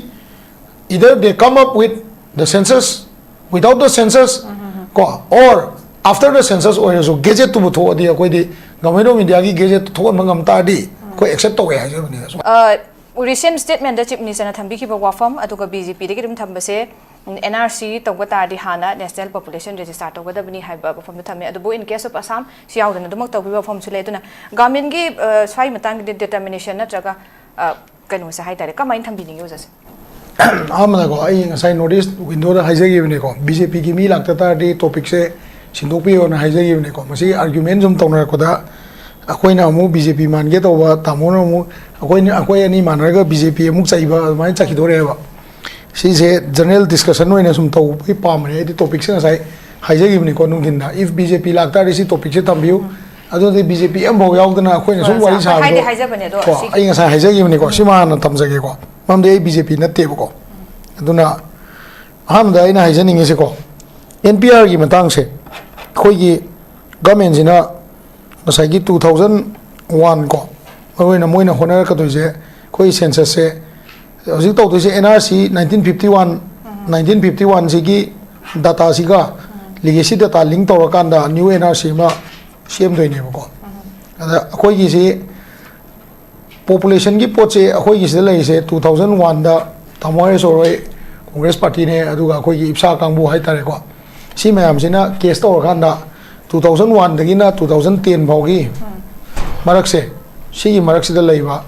either they come up with the census, without the census, ꯀꯣ, or after the census ꯑꯣꯏꯔꯁꯨ ꯒꯦꯖꯦꯠꯇꯨꯕꯨ ꯊꯣꯛꯑꯗꯤ, ꯑꯩꯈꯣꯏꯗꯤ ꯒꯃꯦꯟ ꯑꯣꯐ ꯏꯟꯗꯤꯌꯥꯒꯤ ꯒꯦꯖꯦꯠꯇꯨ ꯊꯣꯛꯍꯟꯕ ꯉꯝ ꯇꯥꯔꯗꯤ ꯑꯩꯈꯣꯏ ꯑꯦꯛꯁꯦꯞ ꯇꯧꯋꯦ ꯍꯥꯏꯖꯕꯅꯤꯗ꯫ ꯁꯨꯝ ꯔꯤꯁꯦꯟ ꯁ꯭ꯇꯦꯠꯃꯦꯟꯗ ꯆꯤꯐ ꯃꯤꯅꯤꯁꯇꯔꯅ ꯊꯝꯕꯤꯈꯤꯕ ꯋꯥꯐꯝ, ꯑꯗꯨꯒ ꯕꯤ ꯖꯦ ꯄꯤꯗꯒꯤ ꯑꯗꯨꯝ ꯊꯝꯕꯁꯦ, ꯑꯦꯟ ꯑꯥꯔ ꯁꯤ ꯇꯧꯕ ꯇꯥꯔꯗꯤ ꯍꯥꯟꯅ ꯅꯦꯁꯅꯦꯜ ꯄꯣꯄꯨꯂꯦꯁꯟ ꯔꯦꯖꯤꯁꯇꯥꯔ ꯇꯧꯒꯗꯕꯅꯤ ꯍꯥꯏꯕ ꯋꯥꯐꯝꯗꯨ ꯊꯝꯃꯦ꯫ ꯑꯗꯨꯕꯨ in case of Assam ꯁꯤ ꯌꯥꯎꯗꯅ ꯑꯗꯨꯃꯛ ꯇꯧꯕꯒꯤ ꯋꯥꯐꯝꯁꯨ ꯂꯩ꯫ ꯑꯗꯨꯅ ꯒꯃꯦꯟꯒꯤ, ꯑ, ꯁ꯭ꯋꯥꯏ ꯃꯇꯥꯡꯒꯤꯗꯤ ꯗꯤꯇꯔꯃꯤꯅꯦꯁꯟ ꯅꯠꯇ꯭ꯔꯒ, ꯑ, ꯀꯩꯅꯣꯁꯦ ꯍꯥꯏꯇꯥꯔꯦ, ꯀꯃꯥꯏꯅ ꯊꯝꯕꯤꯅꯤꯡꯉꯤ ꯑꯣꯖꯥꯁꯦ? ꯑꯍꯥꯟꯕꯗꯀꯣ, ꯑꯩ ꯉꯁꯥꯏ ꯅꯣꯔꯠ ꯏꯁ ꯋꯤꯟꯗꯣꯗ ꯍꯥꯏꯖꯈꯤꯕꯅꯤꯀꯣ, ꯕꯤ ꯖꯦ ꯄꯤꯒꯤ ꯃꯤ ꯂꯥꯛꯇ ꯇꯥꯔꯗꯤ ꯇꯣꯄꯤꯛꯁꯦ ꯁꯤꯟꯗꯣꯛꯄꯤꯌꯣꯅ ꯍꯥꯏꯖꯈꯤꯕꯅꯤꯀꯣ꯫ ꯃꯁꯤ ꯑꯥꯔꯒ꯭ꯌꯨꯃꯦꯟ ꯁꯨꯝ ꯇꯧꯅꯔꯛꯄꯗ ꯑꯩꯈꯣꯏꯅ ꯑꯃꯨꯛ ꯕꯤ ꯖꯦ ꯄꯤ ꯃꯥꯟꯒꯦ ꯇꯧꯕ, ꯇꯥꯃꯣꯅ ꯑꯃꯨꯛ ꯑꯩꯈꯣꯏꯅ, ꯑꯩꯈꯣꯏ ꯑꯅꯤ ꯃꯥꯟꯅꯔꯒ ꯕꯤ ꯖꯦ ꯄꯤ ꯑꯃꯨꯛ ꯆꯩꯕ, ꯑꯗꯨꯃꯥꯏꯅ ꯆꯠꯈꯤꯗꯣꯔꯦꯕ꯫ ꯁꯤꯁꯦ ꯖꯦꯅꯔꯦꯜ ꯗꯤꯁꯀꯁꯟ ꯑꯣꯏꯅ ꯁꯨꯝ ꯇꯧꯕꯒꯤ ꯄꯥꯝꯕꯅꯦ꯫ ꯑꯩꯗꯤ ꯇꯣꯄꯤꯛꯁꯦ ꯉꯁꯥꯏ ꯍꯥꯏꯖꯈꯤꯕꯅꯤꯀꯣ ꯅꯨꯡꯊꯤꯟꯗ, if ꯕꯤ ꯖꯦ ꯄꯤ ꯂꯥꯛꯇꯥꯔꯗꯤ ꯁꯤ ꯇꯣꯄꯤꯛꯁꯦ ꯊꯝꯕꯤꯌꯨ꯫ ꯑꯗꯨꯗꯤ ꯕꯤ ꯖꯦ ꯄꯤ ꯑꯃꯐꯥꯎ ꯌꯥꯎꯗꯅ ꯑꯩꯈꯣꯏꯅ ꯁꯨꯝ ꯍꯣꯏ, ꯋꯥꯔꯤ ꯍꯣꯏ, ꯁꯥꯕꯗꯣ ꯍꯥꯏꯗꯤ ꯍꯥꯏꯖꯕꯅꯦ ꯑꯗꯣ ꯀꯣ, ꯁꯤꯒꯤ ꯑꯩ ꯉꯁꯥꯏ ꯍꯥꯏꯖꯈꯤꯕꯅꯤꯀꯣ, ꯁꯤꯃ ꯍꯥꯟꯅ ꯊꯝꯖꯒꯦꯀꯣ꯫ ꯃꯔꯝꯗꯤ ꯑꯩ ꯕꯤ ꯖꯦ ꯄꯤ ꯅꯠꯇꯦꯕꯀꯣ꯫ ꯑꯗꯨꯅ ꯑꯍꯥꯟꯕꯗ ꯑꯩꯅ ꯍꯥꯏꯖꯅꯤꯡꯉꯤꯁꯦꯀꯣ, ꯑꯦꯟ ꯄꯤ ꯑꯥꯔꯒꯤ ꯃꯇꯥꯡꯁꯦ ꯑꯩꯈꯣꯏꯒꯤ ꯒꯃꯦꯟꯁꯤꯅ ꯉꯁꯥꯏꯒꯤ two thousand one ꯀꯣ, ꯃꯔꯨꯑꯣꯏꯅ ꯃꯣꯏꯅ ꯍꯣꯠꯅꯔꯛꯀꯗꯣꯏꯁꯦ ꯑꯩꯈꯣꯏ ꯁꯦꯟꯁꯁꯁꯦ ꯍꯧꯖꯤꯛ ꯇꯧꯗꯣꯏꯁꯦ N R C nineteen fifty one nineteen fifty ꯋꯥꯟꯁꯤꯒꯤ ꯗꯇꯥꯁꯤꯒ ꯂꯤꯒꯦꯁꯤ ꯗꯇꯥ ꯂꯤꯡ ꯇꯧꯔꯀꯥꯟꯗ ꯅ꯭ꯌꯨ ꯑꯦꯟ ꯑꯥꯔ ꯁꯤ ꯑꯃ ꯁꯦꯝꯗꯣꯏꯅꯦꯕꯀꯣ꯫ ꯑꯗ ꯑꯩꯈꯣꯏꯒꯤꯁꯤ ꯄꯣꯄꯨꯂꯦꯁꯟꯒꯤ ꯄꯣꯠꯁꯦ ꯑꯩꯈꯣꯏꯒꯤꯁꯤꯗ ꯂꯩꯔꯤꯁꯦ ꯇꯨ ꯊꯥꯎꯖꯟ ꯋꯥꯟꯗ ꯇꯥꯃꯣ ꯍꯔꯤꯁ ꯍꯣꯏ ꯀꯣꯡꯒ꯭ꯔꯦꯁ ꯄꯥꯔꯇꯤꯅꯦ, ꯑꯗꯨꯒ ꯑꯩꯈꯣꯏꯒꯤ ꯏꯞꯁꯥ ꯀꯥꯡꯕꯨ ꯍꯥꯏꯇꯥꯔꯦꯀꯣ, ꯁꯤ ꯃꯌꯥꯝꯁꯤꯅ ꯀꯦꯁ ꯇꯧꯔꯀꯥꯟꯗ ꯇꯨ ꯊꯥꯎꯖꯟ ꯋꯥꯟꯗꯒꯤꯅ ꯇꯨ ꯊꯥꯎꯖꯟ ꯇꯦꯟ ꯐꯥꯎꯒꯤ ꯃꯔꯛꯁꯦ, ꯁꯤꯒꯤ ꯃꯔꯛꯁꯤꯗ ꯂꯩꯕ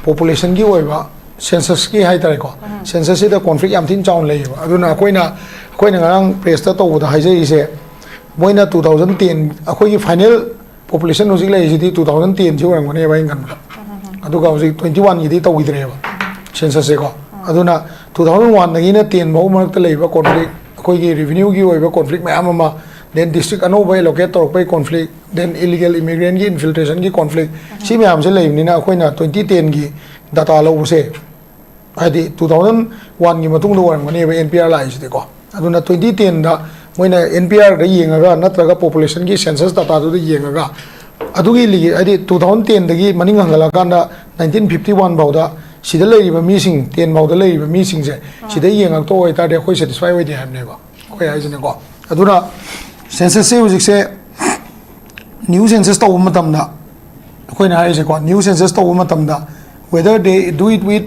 ꯄꯣꯄꯨꯂꯦꯁꯟꯒꯤ ꯑꯣꯏꯕ ꯁꯦꯟꯁꯁꯀꯤ ꯍꯥꯏꯇꯥꯔꯦꯀꯣ, ꯁꯦꯟꯁꯁꯁꯤꯗ ꯀꯣꯟꯐ꯭ꯂꯤꯛ ꯌꯥꯝ ꯊꯤꯅ ꯆꯥꯎꯅ ꯂꯩꯌꯦꯕ꯫ ꯑꯗꯨꯅ ꯑꯩꯈꯣꯏꯅ ꯑꯩꯈꯣꯏꯅ ꯉꯔꯥꯡ ꯄ꯭ꯔꯦꯁꯇ ꯇꯧꯕꯗ ꯍꯥꯏꯖꯔꯤꯁꯦ, ꯃꯣꯏꯅ ꯇꯨ ꯊꯥꯎꯖꯟ ꯇꯦꯟ, ꯑꯩꯈꯣꯏꯒꯤ ꯐꯥꯏꯅꯦꯜ ꯄꯣꯄꯨꯂꯦꯁꯟ ꯍꯧꯖꯤꯛ ꯂꯩꯔꯤꯁꯤꯗꯤ ꯇꯨ ꯊꯥꯎꯖꯟ ꯇꯦꯟꯁꯤ ꯑꯣꯏꯔꯝꯒꯅꯦꯕ ꯑꯩꯅ ꯈꯟꯕꯗ꯫ ꯑꯗꯨꯒ ꯍꯧꯖꯤꯛ ꯇ꯭ꯋꯦꯟꯇꯤ ꯋꯥꯟꯒꯤꯗꯤ ꯇꯧꯈꯤꯗ꯭ꯔꯦꯕ ꯁꯦꯟꯁꯁꯁꯦꯀꯣ꯫ ꯑꯗꯨꯅ ꯇꯨ ꯊꯥꯎꯖꯟ ꯋꯥꯟꯗꯒꯤꯅ ꯇꯦꯟ ꯐꯥꯎ ꯃꯔꯛꯇ ꯂꯩꯕ ꯀꯣꯟꯐ꯭ꯂꯤꯛ, ꯑꯩꯈꯣꯏꯒꯤ ꯔꯤꯚꯤꯅ꯭ꯌꯨꯒꯤ ꯑꯣꯏꯕ ꯀꯣꯟꯐ꯭ꯂꯤꯛ ꯃꯌꯥꯝ ꯑꯃ, ꯗꯦꯟ ꯗꯤꯁꯇ꯭ꯔꯤꯛ ꯑꯅꯧꯕ ꯑꯦꯂꯣꯀꯦꯠ ꯇꯧꯔꯛꯄꯒꯤ ꯀꯣꯟꯐ꯭ꯂꯤꯛ, ꯗꯦꯟ ꯏꯂꯤꯒꯦꯜ ꯏꯃꯤꯒ꯭ꯔꯦꯟꯒꯤ ꯏꯟꯐꯤꯜꯇ꯭ꯔꯦꯁꯟꯒꯤ ꯀꯣꯟꯐ꯭ꯂꯤꯛ, ꯁꯤ ꯃꯌꯥꯝꯁꯦ ꯂꯩꯕꯅꯤꯅ ꯑꯩꯈꯣꯏꯅ ꯇ꯭ꯋꯦꯟꯇꯤ ꯇꯦꯟꯒꯤ ꯗꯇꯥ ꯂꯧꯕꯁꯦ, ꯍꯥꯏꯗꯤ ꯇꯨ ꯊꯥꯎꯖꯟ ꯋꯥꯟꯒꯤ ꯃꯇꯨꯡꯗ ꯑꯣꯏꯔꯝꯒꯅꯦꯕ ꯑꯦꯟ ꯄꯤ ꯑꯥꯔ ꯂꯥꯛꯏꯁꯤꯗꯤꯀꯣ꯫ ꯑꯗꯨꯅ ꯇ꯭ꯋꯦꯟꯇꯤ ꯇꯦꯟꯗ ꯃꯣꯏꯅ ꯑꯦꯟ ꯄꯤ ꯑꯥꯔꯗ ꯌꯦꯡꯉꯒ ꯅꯠꯇ꯭ꯔꯒ ꯄꯣꯄꯨꯂꯦꯁꯟꯒꯤ ꯁꯦꯟꯁꯁ ꯗꯇꯥꯗꯨꯗ ꯌꯦꯡꯉꯒ ꯑꯗꯨꯒꯤ ꯂꯤꯒꯤ ꯍꯥꯏꯗꯤ ꯇꯨ ꯊꯥꯎꯖꯟ ꯇꯦꯟꯗꯒꯤ ꯃꯅꯤꯡ ꯍꯟꯒꯠꯂꯀꯥꯟꯗ ꯅꯥꯏꯟꯇꯤꯟ ꯐꯤꯐꯇꯤ ꯋꯥꯟ ꯐꯥꯎꯗ ꯁꯤꯗ ꯂꯩꯔꯤꯕ ꯃꯤꯁꯤꯡ, ꯇꯦꯟ ꯐꯥꯎꯗ ꯂꯩꯔꯤꯕ ꯃꯤꯁꯤꯡꯁꯦ ꯁꯤꯗ ꯌꯦꯡꯉꯛꯇ ꯑꯣꯏꯇꯥꯔꯗꯤ ꯑꯩꯈꯣꯏ ꯁꯦꯇꯤꯁꯐꯥꯏ ꯑꯣꯏꯗꯦ ꯍꯥꯏꯕꯅꯦꯕ ꯑꯩꯈꯣꯏ ꯍꯥꯏꯁꯤꯅꯀꯣ꯫ ꯑꯗꯨꯅ ꯁꯦꯟꯁꯁꯁꯦ ꯍꯧꯖꯤꯛꯁꯦ ꯅ꯭ꯌꯨ ꯁꯦꯟꯁꯁ ꯇꯧꯕ ꯃꯇꯝꯗ, ꯑꯩꯈꯣꯏꯅ ꯍꯥꯏꯔꯤꯁꯦꯀꯣ, ꯅ꯭ꯌꯨ ꯁꯦꯟꯁꯁ ꯇꯧꯕ ꯃꯇꯝꯗ whether they do it with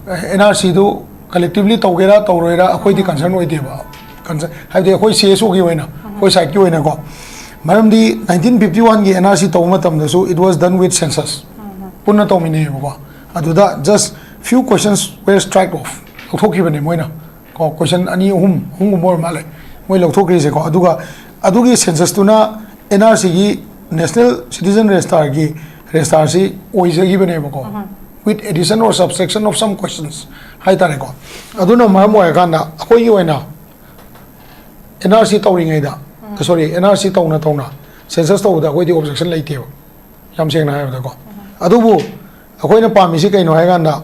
N R ꯁꯤꯗꯨ ꯀꯂꯦꯛꯇꯤꯚꯂꯤ ꯇꯧꯒꯦꯔꯥ ꯇꯧꯔꯣꯏꯔꯥ ꯑꯩꯈꯣꯏꯗꯤ ꯀꯟꯁꯔꯟ ꯑꯣꯏꯗꯦꯕ꯫ ꯀꯟꯁꯔꯟ ꯍꯥꯏꯕꯗꯤ ꯑꯩꯈꯣꯏ ꯁꯤ ꯑꯦꯁ ꯑꯣꯒꯤ ꯑꯣꯏꯅ, ꯑꯩꯈꯣꯏ ꯁꯥꯏꯠꯀꯤ ꯑꯣꯏꯅꯀꯣ꯫ ꯃꯔꯝꯗꯤ ꯅꯥꯏꯟꯇꯤꯟ ꯐꯤꯐꯇꯤ ꯋꯥꯟꯒꯤ ꯑꯦꯟ ꯑꯥꯔ ꯁꯤ ꯇꯧꯕ ꯃꯇꯝꯗꯁꯨ it was done with census, ꯄꯨꯟꯅ ꯇꯧꯃꯤꯟꯅꯩꯌꯦꯕꯀꯣ꯫ ꯑꯗꯨꯗ just few questions were strike off, ꯂꯧꯊꯣꯛꯈꯤꯕꯅꯦ ꯃꯣꯏꯅ꯫ ꯀꯣ, ꯀꯣꯏꯁꯟ ꯑꯅꯤ ꯑꯍꯨꯝ, ꯑꯍꯨꯝꯒꯨꯝꯕ ꯑꯣꯏꯔ ꯃꯥꯜꯂꯦ ꯃꯣꯏ ꯂꯧꯊꯣꯛꯈ꯭ꯔꯤꯁꯦꯀꯣ꯫ ꯑꯗꯨꯒ ꯑꯗꯨꯒꯤ ꯁꯦꯟꯁꯁꯇꯨꯅ ꯑꯦꯟ ꯑꯥꯔ ꯁꯤꯒꯤ, ꯅꯦꯁꯅꯦꯜ ꯁꯤꯇꯤꯖꯟ ꯔꯦꯖꯤꯁꯇꯥꯔꯒꯤ ꯔꯦꯖꯤꯁꯇꯥꯔꯁꯤ ꯑꯣꯏꯖꯈꯤꯕꯅꯦꯕꯀꯣ, with addition or subtraction of some questions ꯍꯥꯏꯇꯥꯔꯦꯀꯣ꯫ ꯑꯗꯨꯅ ꯃꯔꯝ ꯑꯣꯏꯔꯀꯥꯟꯗ ꯑꯩꯈꯣꯏꯒꯤ ꯑꯣꯏꯅ ꯑꯦꯟ ꯑꯥꯔ ꯁꯤ ꯇꯧꯔꯤꯉꯩꯗ, ꯁꯣꯔꯤ, ꯑꯦꯟ ꯑꯥꯔ ꯁꯤ ꯇꯧꯅ ꯇꯧꯅ ꯁꯦꯟꯁꯁ ꯇꯧꯕꯗ ꯑꯩꯈꯣꯏꯗꯤ ꯑꯣꯕꯖꯦꯛꯁꯟ ꯂꯩꯇꯦꯕ꯫ ꯌꯥꯝ ꯁꯦꯡꯅ ꯍꯥꯏꯔꯕꯗꯀꯣ꯫ ꯑꯗꯨꯕꯨ ꯑꯩꯈꯣꯏꯅ ꯄꯥꯝꯃꯤꯁꯤ ꯀꯩꯅꯣ ꯍꯥꯏꯀꯥꯟꯗ,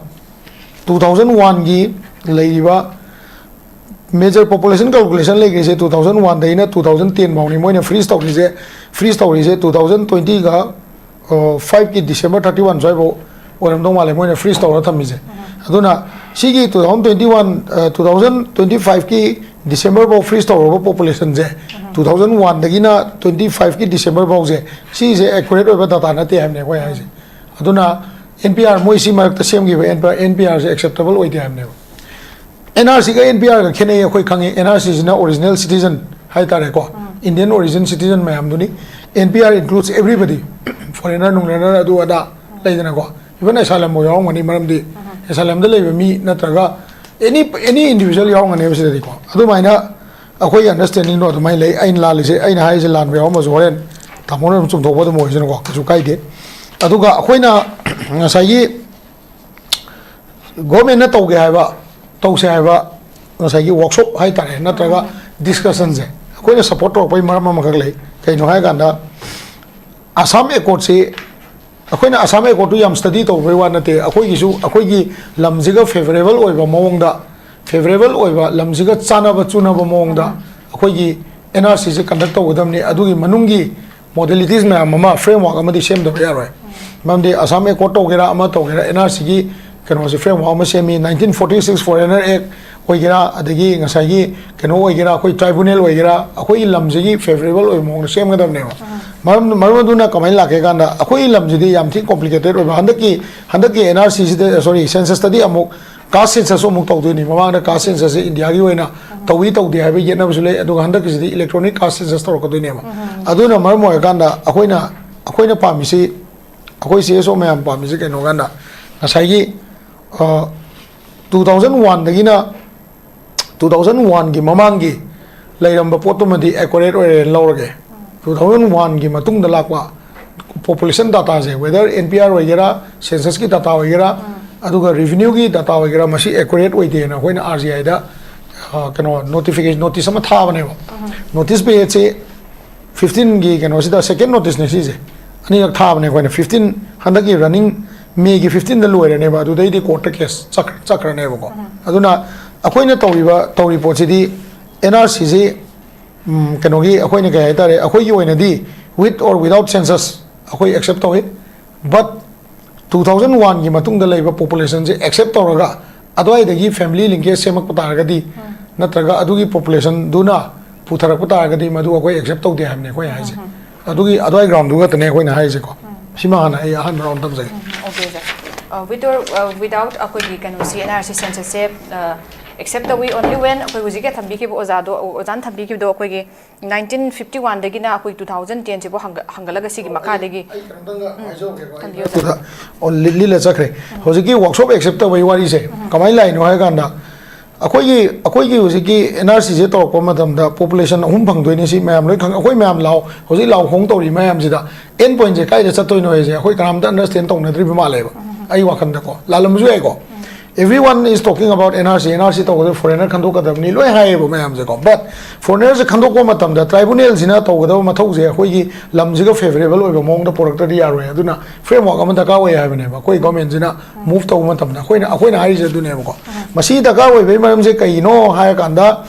ꯇꯨ ꯊꯥꯎꯖꯟ ꯋꯥꯟꯒꯤ ꯂꯩꯔꯤꯕ ꯃꯦꯖꯔ ꯄꯣꯄꯨꯂꯦꯁꯟ ꯀꯥꯜꯀꯨꯂꯦꯁꯟ ꯂꯩꯈ꯭ꯔꯤꯁꯦ ꯇꯨ ꯊꯥꯎꯖꯟ ꯋꯥꯟꯗꯩꯅ ꯇꯨ ꯊꯥꯎꯖꯟ ꯇꯦꯟ ꯐꯥꯎꯅꯤ꯫ ꯃꯣꯏꯅ ꯐ꯭ꯔꯤꯖ ꯇꯧꯔꯤꯁꯦ, ꯐ꯭ꯔꯤꯖ ꯇꯧꯔꯤꯁꯦ ꯇꯨ ꯊꯥꯎꯖꯟ ꯇ꯭ꯋꯦꯟꯇꯤꯒ ꯐꯥꯏꯚꯀꯤ ꯗꯤꯁꯦꯝꯕꯔ ꯊꯥꯔꯇꯤ ꯋꯥꯟ ꯁ꯭ꯋꯥꯏꯐꯥꯎ ꯑꯣꯏꯔꯝꯗꯧ ꯃꯥꯜꯂꯦ ꯃꯣꯏꯅ ꯐ꯭ꯔꯤꯖ ꯇꯧꯔꯒ ꯊꯝꯃꯤꯁꯦ꯫ ꯑꯗꯨꯅ ꯁꯤꯒꯤ two thousand twenty one, two thousand twenty five ꯀꯤ December ꯐꯥꯎ freeze ꯇꯧꯔꯕ population ꯁꯦ, two thousand one ꯗꯒꯤꯅ twenty five ꯀꯤ December ꯐꯥꯎꯁꯦ, ꯁꯤꯁꯦ accurate ꯑꯣꯏꯕ data ꯅꯠꯇꯦ ꯍꯥꯏꯕꯅꯦ ꯑꯩꯈꯣꯏ ꯍꯥꯏꯁꯦ꯫ ꯑꯗꯨꯅ N P R, ꯃꯣꯏ ꯁꯤ ꯃꯔꯛꯇ ꯁꯦꯝꯈꯤꯕ N P R, N P R ꯁꯦ acceptable ꯑꯣꯏꯗꯦ ꯍꯥꯏꯕꯅꯦꯕ꯫ N R C ꯒ N P R ꯒ ꯈꯦꯠꯅꯩ ꯑꯩꯈꯣꯏ ꯈꯪꯉꯤ꯫ N R C ꯁꯤꯅ original citizen ꯍꯥꯏꯇꯥꯔꯦꯀꯣ, Indian origin citizen ꯃꯌꯥꯝꯗꯨꯅꯤ꯫ N P R includes everybody, foreigner, ꯅꯨꯡꯂꯦꯅꯔ, ꯑꯗꯨ ꯑꯗꯥ ꯂꯩꯗꯅꯀꯣ, even asylum ꯐꯥꯎ ꯌꯥꯎꯔꯝꯒꯅꯤ, ꯃꯔꯝꯗꯤ asylum ꯗ ꯂꯩꯕ ꯃꯤ ꯅꯠꯇ꯭ꯔꯒ any, any individual ꯌꯥꯎꯔꯝꯒꯅꯦꯕ ꯁꯤꯗꯗꯤꯀꯣ꯫ ꯑꯗꯨꯃꯥꯏꯅ ꯑꯩꯈꯣꯏꯒꯤ understanding ꯗꯣ ꯑꯗꯨꯃꯥꯏꯅ ꯂꯩ꯫ ꯑꯩꯅ ꯂꯥꯜꯂꯤꯁꯦ, ꯑꯩꯅ ꯍꯥꯏꯔꯤꯁꯦ ꯂꯥꯟꯕ ꯌꯥꯎꯔꯝꯃꯁꯨ ꯍꯣꯔꯦꯟ ꯇꯥꯃꯣꯅ ꯑꯗꯨꯝ ꯆꯨꯝꯊꯣꯛꯄ ꯑꯗꯨꯝ ꯑꯣꯏꯁꯅꯨꯀꯣ, ꯀꯩꯁꯨ ꯀꯥꯏꯗꯦ꯫ ꯑꯗꯨꯒ ꯑꯩꯈꯣꯏꯅ ꯉꯁꯥꯏꯒꯤ government ꯅ ꯇꯧꯒꯦ ꯍꯥꯏꯕ, ꯇꯧꯁꯦ ꯍꯥꯏꯕ ꯉꯁꯥꯏꯒꯤ workshop ꯍꯥꯏꯇꯥꯔꯦ, ꯅꯠꯇ꯭ꯔꯒ discussion ꯁꯦ ꯑꯩꯈꯣꯏꯅ support ꯇꯧꯔꯛꯄꯒꯤ ꯃꯔꯝ ꯑꯃꯈꯛ ꯂꯩ꯫ ꯀꯩꯅꯣ ꯍꯥꯏꯔꯀꯥꯟꯗ, Assam Accord ꯁꯤ, ꯑꯩꯈꯣꯏꯅ Assam Accord ꯇꯨ ꯌꯥꯝ study ꯇꯧꯕꯩ ꯋꯥ ꯅꯠꯇꯦ, ꯑꯩꯈꯣꯏꯒꯤꯁꯨ ꯑꯩꯈꯣꯏꯒꯤ ꯂꯝꯁꯤꯒ favourable ꯑꯣꯏꯕ ꯃꯑꯣꯡꯗ, favourable ꯑꯣꯏꯕ, ꯂꯝꯁꯤꯒ ꯆꯥꯟꯅꯕ ꯆꯨꯅꯕ ꯃꯑꯣꯡꯗ ꯑꯩꯈꯣꯏꯒꯤ N R C ꯁꯦ conduct ꯇꯧꯒꯗꯕꯅꯤ꯫ ꯑꯗꯨꯒꯤ ꯃꯅꯨꯡꯒꯤ modalities ꯃꯌꯥꯝ ꯑꯃ, framework ꯑꯃꯗꯤ ꯁꯦꯝꯗꯕ ꯌꯥꯔꯣꯏ꯫ ꯃꯔꯝꯗꯤ Assam Accord ꯇꯧꯒꯦꯔꯥ, ꯑꯃ ꯇꯧꯒꯦꯔꯥ, N R C ꯒꯤ ꯀꯩꯅꯣꯁꯦ, framework ꯑꯃ ꯁꯦꯝꯃꯤ꯫ Nineteen forty six Foreigner Act ꯑꯣꯏꯒꯦꯔꯥ, ꯑꯗꯒꯤ ꯉꯁꯥꯏꯒꯤ ꯀꯩꯅꯣ ꯑꯣꯏꯒꯦꯔꯥ, ꯑꯩꯈꯣꯏ tribunal ꯑꯣꯏꯒꯦꯔꯥ, ꯑꯩꯈꯣꯏꯒꯤ ꯂꯝꯁꯤꯒꯤ favourable ꯑꯣꯏꯕ ꯃꯑꯣꯡꯗ ꯁꯦꯝꯒꯗꯕꯅꯦꯕ꯫ ꯃꯔꯝ, ꯃꯔꯝ ꯑꯗꯨꯅ ꯀꯃꯥꯏꯅ ꯂꯥꯛꯀꯦ ꯀꯥꯟꯗ, ꯑꯩꯈꯣꯏꯒꯤ ꯂꯝꯁꯤꯗꯤ ꯌꯥꯝ ꯊꯤ complicated ꯑꯣꯏꯕ, ꯍꯟꯗꯛꯀꯤ, ꯍꯟꯗꯛꯀꯤ N R C ꯁꯤꯗ, sorry, census ꯇꯗꯤ ꯑꯃꯨꯛ caste census ꯁꯨ ꯑꯃꯨꯛ ꯇꯧꯗꯣꯏꯅꯤ꯫ ꯃꯃꯥꯡꯗ caste census ꯁꯦ India ꯒꯤ ꯑꯣꯏꯅ ꯇꯧꯏ ꯇꯧꯗꯦ ꯍꯥꯏꯕ ꯌꯦꯠꯅꯕꯁꯨ ꯂꯩ, ꯑꯗꯨꯒ ꯍꯟꯗꯛꯀꯤꯁꯤꯗꯤ electronic caste census ꯇꯧꯔꯛꯀꯗꯣꯏꯅꯦꯕ꯫ ꯑꯗꯨꯅ ꯃꯔꯝ ꯑꯣꯏꯔꯀꯥꯟꯗ ꯑꯩꯈꯣꯏꯅ, ꯑꯩꯈꯣꯏꯅ ꯄꯥꯝꯃꯤꯁꯤ, ꯑꯩꯈꯣꯏ C S O ꯃꯌꯥꯝ ꯄꯥꯝꯃꯤꯁꯤ ꯀꯩꯅꯣ ꯀꯥꯟꯗ, ꯉꯁꯥꯏꯒꯤ, ꯑ, two thousand one ꯗꯒꯤꯅ two thousand one ꯒꯤ ꯃꯃꯥꯡꯒꯤ ꯂꯩꯔꯝꯕ ꯄꯣꯠꯇꯨꯃꯗꯤ accurate ꯑꯣꯏꯔꯦꯅ ꯂꯧꯔꯒꯦ꯫ Two thousand one ꯒꯤ ꯃꯇꯨꯡꯗ ꯂꯥꯛꯄ population data ꯁꯦ, whether N P R ꯑꯣꯏꯒꯦꯔꯥ, census ꯀꯤ data ꯑꯣꯏꯒꯦꯔꯥ, ꯑꯗꯨꯒ revenue ꯒꯤ data ꯑꯣꯏꯒꯦꯔꯥ, ꯃꯁꯤ accurate ꯑꯣꯏꯗꯦꯅ ꯑꯩꯈꯣꯏꯅ R G I ꯗ, ꯑ, ꯀꯩꯅꯣ, notification, notice ꯑꯃ ꯊꯥꯕꯅꯦꯕ꯫ Notice period ꯁꯦ fifteen ꯒꯤ ꯀꯩꯅꯣꯁꯤꯗ second notice ꯅꯦ ꯁꯤꯁꯦ꯫ ꯑꯅꯤꯔꯛ ꯊꯥꯕꯅꯦ ꯑꯩꯈꯣꯏꯅ꯫ Fifteen, ꯍꯟꯗꯛꯀꯤ running May ꯒꯤ fifteen ꯗ ꯂꯣꯏꯔꯅꯦꯕ, ꯑꯗꯨꯗꯩꯗꯤ court ꯇ case ꯆꯠꯈ꯭ꯔ-, ꯆꯠꯈ꯭ꯔꯅꯦꯕꯀꯣ꯫ ꯑꯗꯨꯅ ꯑꯩꯈꯣꯏꯅ ꯇꯧꯔꯤꯕ, ꯇꯧꯔꯤ ꯄꯣꯠꯁꯤꯗꯤ N R C ꯁꯤ, ꯎꯝ, ꯀꯩꯅꯣꯒꯤ, ꯑꯩꯈꯣꯏꯅ ꯀꯩ ꯍꯥꯏꯇꯥꯔꯦ, ꯑꯩꯈꯣꯏꯒꯤ ꯑꯣꯏꯅꯗꯤ with or without census ꯑꯩꯈꯣꯏ accept ꯇꯧꯏ꯫ But two thousand one ꯒꯤ ꯃꯇꯨꯡꯗ ꯂꯩꯕ population ꯁꯦ accept ꯇꯧꯔꯒ ꯑꯗꯨꯋꯥꯏꯗꯒꯤ family linkage ꯁꯦꯝꯃꯛꯄ ꯇꯥꯔꯒꯗꯤ, ꯅꯠꯇ꯭ꯔꯒ ꯑꯗꯨꯒꯤ population ꯗꯨꯅ ꯄꯨꯊꯔꯛꯄ ꯇꯥꯔꯒꯗꯤ, ꯃꯗꯨ ꯑꯩꯈꯣꯏ accept ꯇꯧꯗꯦ ꯍꯥꯏꯕꯅꯦ ꯑꯩꯈꯣꯏ ꯍꯥꯏꯁꯦ꯫ ꯑꯗꯨꯒꯤ, ꯑꯗꯨꯋꯥꯏ ground ꯗꯨ ꯈꯛꯇꯅꯦ ꯑꯩꯈꯣꯏꯅ ꯍꯥꯏꯔꯤꯁꯦꯀꯣ꯫ ꯁꯤꯃ ꯍꯥꯟꯅ ꯑꯩ ꯑꯍꯥꯟꯕ round ꯊꯝꯖꯒꯦ꯫ Okay, sir. Uh, with or uh, without ꯑꯩꯈꯣꯏꯒꯤ ꯀꯩꯅꯣꯁꯤ, N R C census ꯁꯦ, uh, accept ꯇꯧꯏ, only when ꯑꯩꯈꯣꯏ ꯍꯧꯖꯤꯛꯀꯤ ꯊꯝꯕꯤꯈꯤꯕ ꯑꯣꯖꯥꯗꯣ, ꯑꯣꯖꯥꯅ ꯊꯝꯕꯤꯈꯤꯕꯗꯣ ꯑꯩꯈꯣꯏꯒꯤ nineteen fifty one ꯗꯒꯤꯅ ꯑꯩꯈꯣꯏ two thousand ten ꯁꯤꯕꯨ ꯍꯪꯒ-, ꯍꯪꯒꯠꯂꯒ ꯁꯤꯒꯤ ꯃꯈꯥꯗꯒꯤ꯫ ꯑꯩ ꯀꯩꯅꯣꯝꯇꯪꯒ ꯍꯥꯏꯖꯍꯧꯒꯦꯀꯣ꯫ ꯑꯩ ꯊꯝꯕꯤꯌꯨ, ꯃꯔꯛꯇꯨꯗ ꯑꯣ, ꯂꯤ-, ꯂꯤꯜꯂ ꯆꯠꯈ꯭ꯔꯦ꯫ ꯍꯧꯖꯤꯛꯀꯤ workshop accept ꯇꯧꯕꯒꯤ ꯋꯥꯔꯤꯁꯦ ꯀꯃꯥꯏꯅ ꯂꯥꯛꯏꯅꯣ ꯍꯥꯏ ꯀꯥꯟꯗ, ꯑꯩꯈꯣꯏꯒꯤ, ꯑꯩꯈꯣꯏꯒꯤ ꯍꯧꯖꯤꯛꯀꯤ N R C ꯁꯦ ꯇꯧꯔꯛꯄ ꯃꯇꯝꯗ population ꯑꯍꯨꯝ ꯐꯪꯗꯣꯏꯅꯦ, ꯁꯤ ꯃꯌꯥꯝ ꯂꯣꯏ ꯈꯪ-, ꯑꯩꯈꯣꯏ ꯃꯌꯥꯝ ꯂꯥꯎ, ꯍꯧꯖꯤꯛ ꯂꯥꯎ ꯈꯣꯡ ꯇꯧꯔꯤ ꯃꯌꯥꯝꯁꯤꯗ end point ꯁꯦ ꯀꯥꯏꯗ ꯆꯠꯇꯣꯏꯅꯣ ꯍꯥꯏꯁꯦ ꯑꯩꯈꯣꯏ ꯀꯅꯥꯝꯇ understand ꯇꯧꯅꯗ꯭ꯔꯤꯕ ꯃꯥꯜꯂꯦꯕ, ꯑꯩ ꯋꯥꯈꯜꯗꯀꯣ꯫ ꯂꯥꯜꯂꯝꯕꯁꯨ ꯌꯥꯏꯀꯣ꯫ Everyone is talking about N R C, N R C ꯇꯧꯒꯗꯕ, foreigner ꯈꯟꯗꯣꯛꯀꯗꯕꯅꯤ ꯂꯣꯏ ꯍꯥꯏꯌꯦꯕ ꯃꯌꯥꯝꯁꯦꯀꯣ꯫ But foreigner ꯁꯦ ꯈꯟꯗꯣꯛꯄ ꯃꯇꯝꯗ tribunal ꯁꯤꯅ ꯇꯧꯒꯗꯕ ꯃꯊꯧꯁꯦ ꯑꯩꯈꯣꯏꯒꯤ ꯂꯝꯁꯤꯒ favourable ꯑꯣꯏꯕ ꯃꯑꯣꯡꯗ ꯄꯨꯔꯛꯇ꯭ꯔꯗꯤ ꯌꯥꯔꯣꯏ꯫ ꯑꯗꯨꯅ framework ꯑꯃ ꯗꯔꯀꯥꯔ ꯑꯣꯏ ꯍꯥꯏꯕꯅꯦꯕ ꯑꯩꯈꯣꯏ government ꯁꯤꯅ move ꯇꯧꯕ ꯃꯇꯝꯗ꯫ ꯑꯩꯈꯣꯏꯅ, ꯑꯩꯈꯣꯏꯅ ꯍꯥꯏꯔꯤꯁꯦ ꯑꯗꯨꯅꯦꯕꯀꯣ꯫ ꯃꯁꯤ ꯗꯔꯀꯥꯔ ꯑꯣꯏꯕꯒꯤ ꯃꯔꯝꯁꯦ ꯀꯩꯒꯤꯅꯣ ꯍꯥꯏꯔꯀꯥꯟꯗ,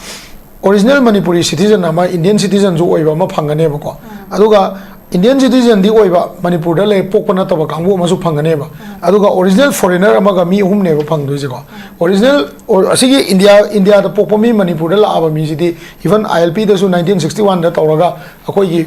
original Manipuri citizen ꯑꯃ, Indian citizen ꯁꯨ ꯑꯣꯏꯕ ꯑꯃ ꯐꯪꯒꯅꯦꯕꯀꯣ꯫ ꯑꯗꯨꯒ Indian citizen ꯗꯤ ꯑꯣꯏꯕ, ꯃꯅꯤꯄꯨꯔꯗ ꯂꯩ, ꯄꯣꯛꯄ ꯅꯠꯇꯕ ꯀꯥꯡꯕꯨ ꯑꯃꯁꯨ ꯐꯪꯒꯅꯦꯕ꯫ ꯑꯗꯨꯒ original foreigner ꯑꯃꯒ ꯃꯤ ꯑꯍꯨꯝꯅꯦꯕ ꯐꯪꯗꯣꯏꯁꯦꯀꯣ꯫ Original, ꯑꯣ, ꯑꯁꯤꯒꯤ ꯏꯟꯗꯤꯌꯥ, ꯏꯟꯗꯤꯌꯥꯗ ꯄꯣꯛꯄ ꯃꯤ, ꯃꯅꯤꯄꯨꯔꯗ ꯂꯥꯛꯑꯕ ꯃꯤꯁꯤꯗꯤ, even I L P ꯗꯁꯨ nineteen sixty one ꯗ ꯇꯧꯔꯒ ꯑꯩꯈꯣꯏꯒꯤ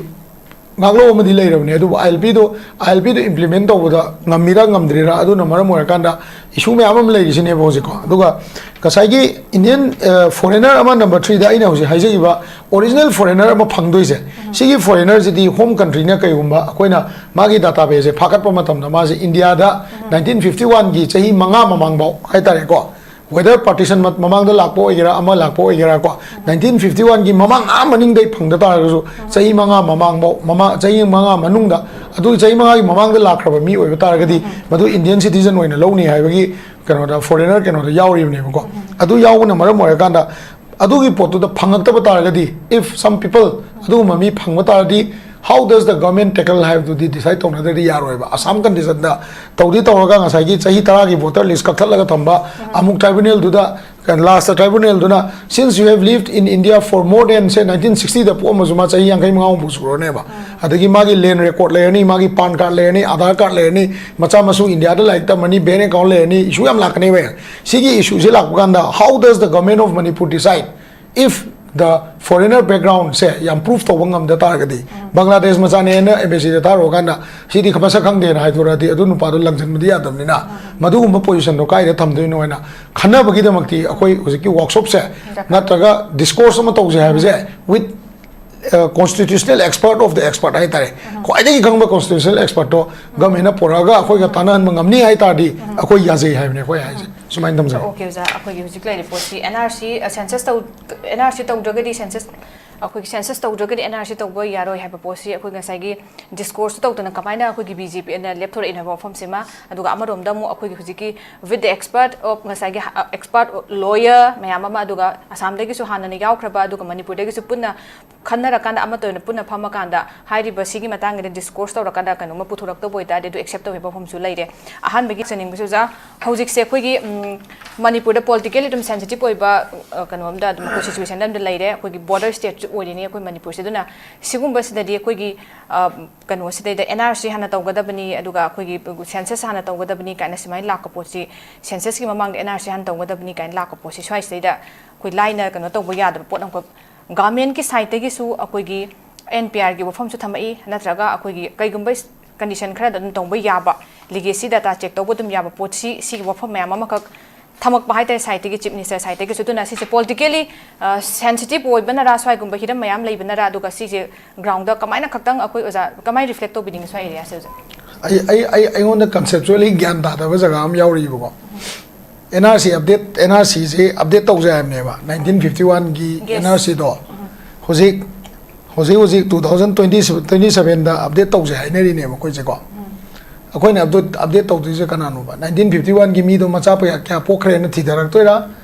ꯉꯥꯛꯂꯧ ꯑꯃꯗꯤ ꯂꯩꯔꯕꯅꯦ꯫ ꯑꯗꯨꯕꯨ I L P ꯗꯣ, I L P ꯗꯣ implement ꯇꯧꯕꯗ ꯉꯝꯃꯤꯔꯥ ꯉꯝꯗ꯭ꯔꯤꯔꯥ, ꯑꯗꯨꯅ ꯃꯔꯝ ꯑꯣꯏꯔꯀꯥꯟꯗ issue ꯃꯌꯥꯝ ꯑꯃ ꯂꯩꯔꯤꯁꯤꯅꯦꯕ ꯍꯧꯖꯤꯛꯀꯣ꯫ ꯑꯗꯨꯒ ꯉꯁꯥꯏꯒꯤ Indian, ꯑ, foreigner ꯑꯃ, number three ꯗ ꯑꯩꯅ ꯍꯧꯖꯤꯛ ꯍꯥꯏꯖꯈꯤꯕ original foreigner ꯑꯃ ꯐꯪꯗꯣꯏꯁꯦ, ꯁꯤꯒꯤ foreigner ꯁꯤꯗꯤ home country ꯅ ꯀꯩꯒꯨꯝꯕ ꯑꯩꯈꯣꯏꯅ ꯃꯥꯒꯤ database ꯁꯦ ꯐꯥꯒꯠꯄ ꯃꯇꯝꯗ, ꯃꯥꯁꯦ ꯏꯟꯗꯤꯌꯥꯗ nineteen fifty one ꯒꯤ ꯆꯍꯤ ꯃꯉꯥ ꯃꯃꯥꯡꯐꯥꯎ ꯍꯥꯏꯇꯥꯔꯦꯀꯣ, whether partition ꯃ-, ꯃꯃꯥꯡꯗ ꯂꯥꯛꯄ ꯑꯣꯏꯒꯦꯔꯥ, ꯑꯃ ꯂꯥꯛꯄ ꯑꯣꯏꯒꯦꯔꯥ ꯀꯣ, nineteen fifty one ꯒꯤ ꯃꯃꯥꯡ, ꯑꯥ ꯃꯅꯤꯡꯗꯩ ꯐꯪꯗ ꯇꯥꯔꯒꯁꯨ, ꯆꯍꯤ ꯃꯉꯥ ꯃꯃꯥꯡꯐꯥꯎ, ꯃꯃꯥ-, ꯆꯍꯤ ꯃꯉꯥ ꯃꯅꯨꯡꯗ, ꯑꯗꯨꯒꯤ ꯆꯍꯤ ꯃꯉꯥꯒꯤ ꯃꯃꯥꯡꯗ ꯂꯥꯛꯈ꯭ꯔꯕ ꯃꯤ ꯑꯣꯏꯕ ꯇꯥꯔꯒꯗꯤ, ꯃꯗꯨ Indian citizen ꯑꯣꯏꯅ ꯂꯧꯅꯤ ꯍꯥꯏꯕꯒꯤ ꯀꯩꯅꯣꯗ, foreigner ꯀꯩꯅꯣꯗ ꯌꯥꯎꯔꯤꯕꯅꯦꯕꯀꯣ꯫ ꯑꯗꯨ ꯌꯥꯎꯕꯅ ꯃꯔꯝ ꯑꯣꯏꯔꯀꯥꯟꯗ, ꯑꯗꯨꯒꯤ ꯄꯣꯠꯇꯨꯗ ꯐꯪꯉꯛꯇꯕ ꯇꯥꯔꯒꯗꯤ, if some people, ꯑꯗꯨꯒꯨꯝꯕ ꯃꯤ ꯐꯪꯕ ꯇꯥꯔꯗꯤ, how does the government tackle ꯍꯥꯏꯕꯗꯨꯗꯤ decide ꯇꯧꯅꯗ꯭ꯔꯗꯤ ꯌꯥꯔꯣꯏꯕ꯫ ꯑꯁꯥꯝ condition ꯗ ꯇꯧꯗꯤ ꯇꯧꯔꯒ, ꯉꯁꯥꯏꯒꯤ ꯆꯍꯤ ꯇꯔꯥꯒꯤ voter list ꯀꯛꯊꯠꯂꯒ ꯊꯝꯕ, ꯑꯃꯨꯛ tribunal ꯗꯨꯗ last ꯇ꯭ꯔꯥꯏꯕꯨꯅꯦꯜꯗꯨꯅ, since you have lived in India for more than, say, nineteen sixty ꯗ ꯄꯣꯛꯑꯝꯃꯁꯨ, ꯃꯥ ꯆꯍꯤ ꯌꯥꯡꯈꯩ ꯃꯉꯥꯃꯨꯛ ꯁꯨꯔꯅꯦꯕ꯫ ꯑꯗꯒꯤ ꯃꯥꯒꯤ ꯂꯦꯟ ꯔꯦꯀꯣꯔꯗ ꯂꯩꯔꯅꯤ, ꯃꯥꯒꯤ ꯄꯥꯟ ꯀꯥꯔꯗ ꯂꯩꯔꯅꯤ, ꯑꯥꯙꯥꯔ ꯀꯥꯔꯗ ꯂꯩꯔꯅꯤ, ꯃꯆꯥ ꯃꯁꯨ ꯏꯟꯗꯤꯌꯥꯗ ꯂꯥꯏꯔꯤꯛ ꯇꯝꯃꯅꯤ, ꯕꯦꯡ ꯑꯦꯀꯥꯎꯟ ꯂꯩꯔꯅꯤ, ꯏꯁꯨ ꯌꯥꯝ ꯂꯥꯛꯀꯅꯦꯕ꯫ ꯁꯤꯒꯤ ꯏꯁꯨꯁꯦ ꯂꯥꯛꯄ ꯀꯥꯟꯗ, how does the government of Manipur decide if the foreigner background ꯁꯦ ꯌꯥꯝ ꯄ꯭ꯔꯨꯐ ꯇꯧꯕ ꯉꯝꯗ ꯇꯥꯔꯒꯗꯤ, ꯕꯪꯒ꯭ꯂꯥꯗꯦꯁ ꯃꯆꯥꯅꯦꯅ ꯑꯦꯝ ꯕꯦ ꯁꯤꯗ ꯊꯥꯔꯨꯔꯀꯥꯟꯗ, ꯁꯤꯗꯤ ꯃꯁꯛ ꯈꯪꯗꯦꯅ ꯍꯥꯏꯗꯣꯔꯛꯑꯗꯤ, ꯑꯗꯨ ꯅꯨꯄꯥꯗꯣ ꯂꯪꯁꯤꯟꯕꯗꯤ ꯌꯥꯗꯕꯅꯤꯅ, ꯃꯗꯨꯒꯨꯝꯕ ꯄꯣꯖꯤꯁꯟꯗꯣ ꯀꯥꯏꯗ ꯊꯝꯗꯣꯏꯅꯣ ꯍꯥꯏꯅ ꯈꯟꯅꯕꯒꯤꯗꯃꯛꯇꯤ ꯑꯩꯈꯣꯏ ꯍꯧꯖꯤꯛꯀꯤ ꯋꯥꯔꯛꯁꯣꯞꯁꯦ ꯅꯠꯇ꯭ꯔꯒ ꯗꯤꯁꯀꯣꯔꯁ ꯑꯃ ꯇꯧꯁꯦ ꯍꯥꯏꯕꯁꯦ, with constitutional expert of the expert ꯍꯥꯏꯇꯥꯔꯦ, ꯈ꯭ꯋꯥꯏꯗꯒꯤ ꯈꯪꯕ ꯀꯣꯟꯁꯇꯤꯇ꯭ꯌꯨꯁꯅꯦꯜ ꯑꯦꯛꯁꯄꯔꯠꯇꯣ ꯒꯃꯦꯟꯅ ꯄꯨꯔꯛꯑꯒ ꯑꯩꯈꯣꯏꯒ ꯇꯥꯟꯅꯍꯟꯕ ꯉꯝꯅꯤ ꯍꯥꯏ ꯇꯥꯔꯗꯤ, ꯑꯩꯈꯣꯏ ꯌꯥꯖꯩ ꯍꯥꯏꯕꯅꯦ ꯑꯩꯈꯣꯏ ꯍꯥꯏꯁꯦ꯫ ꯁꯨꯃꯥꯏꯅ ꯊꯝꯖꯒꯦ꯫ ꯑꯣꯀꯦ ꯑꯣꯖꯥ, ꯑꯩꯈꯣꯏꯒꯤ ꯍꯧꯖꯤꯛ ꯂꯩꯔꯤꯕ ꯄꯣꯠꯁꯤ ꯑꯦꯟ ꯑꯥꯔ ꯁꯤ, ꯁꯦꯟꯁꯁ ꯇꯧ ꯑꯦꯟ ꯑꯥꯔ ꯁꯤ ꯇꯧꯗ꯭ꯔꯒꯗꯤ, ꯁꯦꯟꯁꯁ ꯑꯩꯈꯣꯏꯒꯤ ꯁꯦꯟꯁꯁ ꯇꯧꯗ꯭ꯔꯒꯗꯤ ꯑꯦꯟ ꯑꯥꯔ ꯁꯤ ꯇꯧꯕ ꯌꯥꯔꯣꯏ ꯍꯥꯏꯕ ꯄꯣꯠꯁꯤ ꯑꯩꯈꯣꯏ ꯉꯁꯥꯏꯒꯤ ꯗꯤꯁꯀꯣꯔꯁ ꯇꯧꯗꯅ ꯀꯃꯥꯏꯅ ꯑꯩꯈꯣꯏꯒꯤ ꯕꯤ ꯖꯦ ꯄꯤꯅ ꯂꯦꯞꯊꯣꯔꯛꯏꯅꯣ ꯍꯥꯏꯕ ꯋꯥꯐꯝꯁꯤꯃ, ꯑꯗꯨꯒ ꯑꯃꯔꯣꯝꯗ ꯑꯃꯨꯛ ꯑꯩꯈꯣꯏꯒꯤ ꯍꯧꯖꯤꯛꯀꯤ with the expert of, ꯉꯁꯥꯏꯒꯤ ꯑꯦꯛꯁꯄꯔꯠ ꯂꯣꯌꯔ ꯃꯌꯥꯝ ꯑꯃ, ꯑꯗꯨꯒ ꯑꯁꯥꯝꯗꯒꯤꯁꯨ ꯍꯥꯟꯅꯅ ꯌꯥꯎꯈ꯭ꯔꯕ, ꯑꯗꯨꯒ ꯃꯅꯤꯄꯨꯔꯗꯒꯤꯁꯨ ꯄꯨꯟꯅ ꯈꯟꯅꯔꯀꯥꯟꯗ, ꯑꯃꯠꯇ ꯑꯣꯏꯅ ꯄꯨꯟꯅ ꯐꯝꯃꯀꯥꯟꯗ ꯍꯥꯏꯔꯤꯕ ꯁꯤꯒꯤ ꯃꯇꯥꯡꯗ ꯗꯤꯁꯀꯣꯔꯁ ꯇꯧꯔꯀꯥꯟꯗ ꯀꯩꯅꯣꯝꯃ ꯄꯨꯊꯣꯔꯛꯇꯕ ꯑꯣꯏꯇꯥꯔꯗꯤ, ꯑꯗꯨ ꯑꯦꯛꯁꯦꯞ ꯇꯧꯕꯒꯤ ꯋꯥꯐꯝꯁꯨ ꯂꯩꯔꯦ꯫ ꯑꯍꯥꯟꯕꯒꯤ ꯆꯠꯅꯤꯡꯕꯁꯤ ꯑꯣꯖꯥ, ꯍꯧꯖꯤꯛꯁꯦ ꯑꯩꯈꯣꯏꯒꯤ ꯎꯝ, ꯃꯅꯤꯄꯨꯔꯗ ꯄꯣꯂꯤꯇꯤꯀꯦꯜꯂꯤ ꯑꯗꯨꯝ ꯁꯦꯟꯁꯤꯇꯤꯞ ꯑꯣꯏꯕ ꯑ, ꯀꯩꯅꯣꯝꯗ ꯑꯗꯨꯝ ꯑꯩꯈꯣꯏ ꯁꯤꯆꯨꯋꯦꯁꯟ ꯑꯃꯗ ꯂꯩꯔꯦ꯫ ꯑꯩꯈꯣꯏꯒꯤ ꯕꯣꯔꯗꯔ ꯁ꯭ꯇꯦꯠꯁꯨ ꯑꯣꯏꯔꯤꯅꯤ ꯑꯩꯈꯣꯏ ꯃꯅꯤꯄꯨꯔꯁꯦ꯫ ꯑꯗꯨꯅ ꯁꯤꯒꯨꯝꯕꯁꯤꯗꯗꯤ ꯑꯩꯈꯣꯏꯒꯤ ꯑ, ꯀꯩꯅꯣꯁꯤꯗꯩꯗ ꯑꯦꯟ ꯑꯥꯔ ꯁꯤ ꯍꯥꯟꯅ ꯇꯧꯒꯗꯕꯅꯤ, ꯑꯗꯨꯒ ꯑꯩꯈꯣꯏꯒꯤ ꯁꯦꯟꯁꯁ ꯍꯥꯟꯅ ꯇꯧꯒꯗꯕꯅꯤ ꯀꯥꯏꯅ ꯁꯨꯃꯥꯏꯅ ꯂꯥꯛꯄ ꯄꯣꯠꯁꯤ, ꯁꯦꯟꯁꯁꯀꯤ ꯃꯃꯥꯡꯗ ꯑꯦꯟ ꯑꯥꯔ ꯁꯤ ꯍꯥꯟꯅ ꯇꯧꯒꯗꯕꯅꯤ ꯀꯥꯏꯅ ꯂꯥꯛꯄ ꯄꯣꯠꯁꯤ, ꯁ꯭ꯋꯥꯏꯁꯤꯗꯩꯗ ꯑꯩꯈꯣꯏ ꯂꯥꯏꯅ ꯀꯩꯅꯣ ꯇꯧꯕ ꯌꯥꯗꯕ ꯄꯣꯠ ꯑꯃꯈꯛ ꯒꯚꯔꯟꯃꯦꯟꯠꯀꯤ ꯁꯥꯏꯠꯇꯒꯤꯁꯨ ꯑꯩꯈꯣꯏꯒꯤ ꯑꯦꯟ ꯄꯤ ꯑꯥꯔꯒꯤ ꯋꯥꯐꯝꯁꯨ ꯊꯝꯃꯛꯏ, ꯅꯠꯇ꯭ꯔꯒ ꯑꯩꯈꯣꯏꯒꯤ ꯀꯩꯒꯨꯝꯕ ꯀꯟꯗꯤꯁꯟ ꯈꯔꯗ ꯑꯗꯨꯝ ꯇꯧꯕ ꯌꯥꯕ, ꯂꯤꯒꯦꯁꯤ ꯗꯇꯥ ꯆꯦꯛ ꯇꯧꯕ ꯑꯗꯨꯝ ꯌꯥꯕ ꯄꯣꯠꯁꯤ, ꯁꯤꯒꯤ ꯋꯥꯐꯝ ꯃꯌꯥꯝ ꯑꯃꯈꯛ ꯊꯝꯃꯛꯄ ꯍꯥꯏꯇꯥꯔꯦ ꯁꯥꯏꯠꯇꯒꯤ, ꯆꯤꯐ ꯃꯤꯅꯤꯁꯇꯔ ꯁꯥꯏꯠꯇꯒꯤꯁꯨ꯫ ꯑꯗꯨꯅ ꯁꯤꯁꯦ ꯄꯣꯂꯤꯇꯤꯀꯦꯜꯂꯤ ꯁꯦꯟꯁꯤꯇꯤꯞ ꯑꯣꯏꯕꯅꯔꯥ, ꯁ꯭ꯋꯥꯏꯒꯨꯝꯕ ꯍꯤꯔꯝ ꯃꯌꯥꯝ ꯂꯩꯕꯅꯔꯥ, ꯑꯗꯨꯒ ꯁꯤꯁꯦ ꯒ꯭ꯔꯥꯎꯟꯗ ꯀꯃꯥꯏꯅ ꯈꯛꯇꯪ ꯑꯩꯈꯣꯏ ꯑꯣꯖꯥ ꯀꯃꯥꯏꯅ ꯔꯤꯐ꯭ꯂꯦꯛ ꯇꯧꯕꯤꯅꯤꯡꯉꯤ ꯁ꯭ꯋꯥꯏ ꯑꯦꯔꯤꯌꯥꯁꯦ ꯑꯣꯖꯥ? ꯑꯩ ꯑꯩ ꯑꯩ ꯑꯩꯉꯣꯟꯗ ꯀꯟꯁꯦꯞꯆꯨꯋꯦꯜꯂꯤ ꯒ꯭ꯌꯥꯟ ꯇꯥꯗꯕ ꯖꯒꯥ ꯑꯃ ꯌꯥꯎꯔꯤꯕꯀꯣ꯫ N R C update, N R ꯁꯤꯁꯦ ꯑꯞꯗꯦꯠ ꯇꯧꯖꯩ ꯍꯥꯏꯕꯅꯦꯕ, ꯅꯥꯏꯟꯇꯤꯟ ꯐꯤꯐꯇꯤ ꯋꯥꯟꯒꯤ Yes. ꯑꯦꯟ ꯑꯥꯔ ꯁꯤꯗꯣ ꯍꯧꯖꯤꯛ ꯍꯧꯖꯤꯛ ꯍꯧꯖꯤꯛ ꯇꯨ ꯊꯥꯎꯖꯟ ꯇ꯭ꯋꯦꯟꯇꯤ ꯇ꯭ꯋꯦꯟꯇꯤ ꯁꯕꯦꯟꯗ ꯑꯞꯗꯦꯠ ꯇꯧꯖꯩ ꯍꯥꯏꯅꯔꯤꯅꯦꯕ ꯑꯩꯈꯣꯏꯁꯦꯀꯣ꯫ ꯑꯩꯈꯣꯏꯅ ꯑꯞꯗꯦꯠ ꯑꯞꯗꯦꯠ ꯇꯧꯗꯣꯏꯁꯦ ꯀꯅꯥꯅꯣꯕ? ꯅꯥꯏꯟꯇꯤꯟ ꯐꯤꯐꯇꯤ ꯋꯥꯟꯒꯤ ꯃꯤꯗꯣ ꯃꯆꯥ ꯀꯌꯥ ꯀꯌꯥ ꯄꯣꯛꯈ꯭ꯔꯦꯅ ꯊꯤꯊꯔꯛꯇꯣꯏꯔꯥ,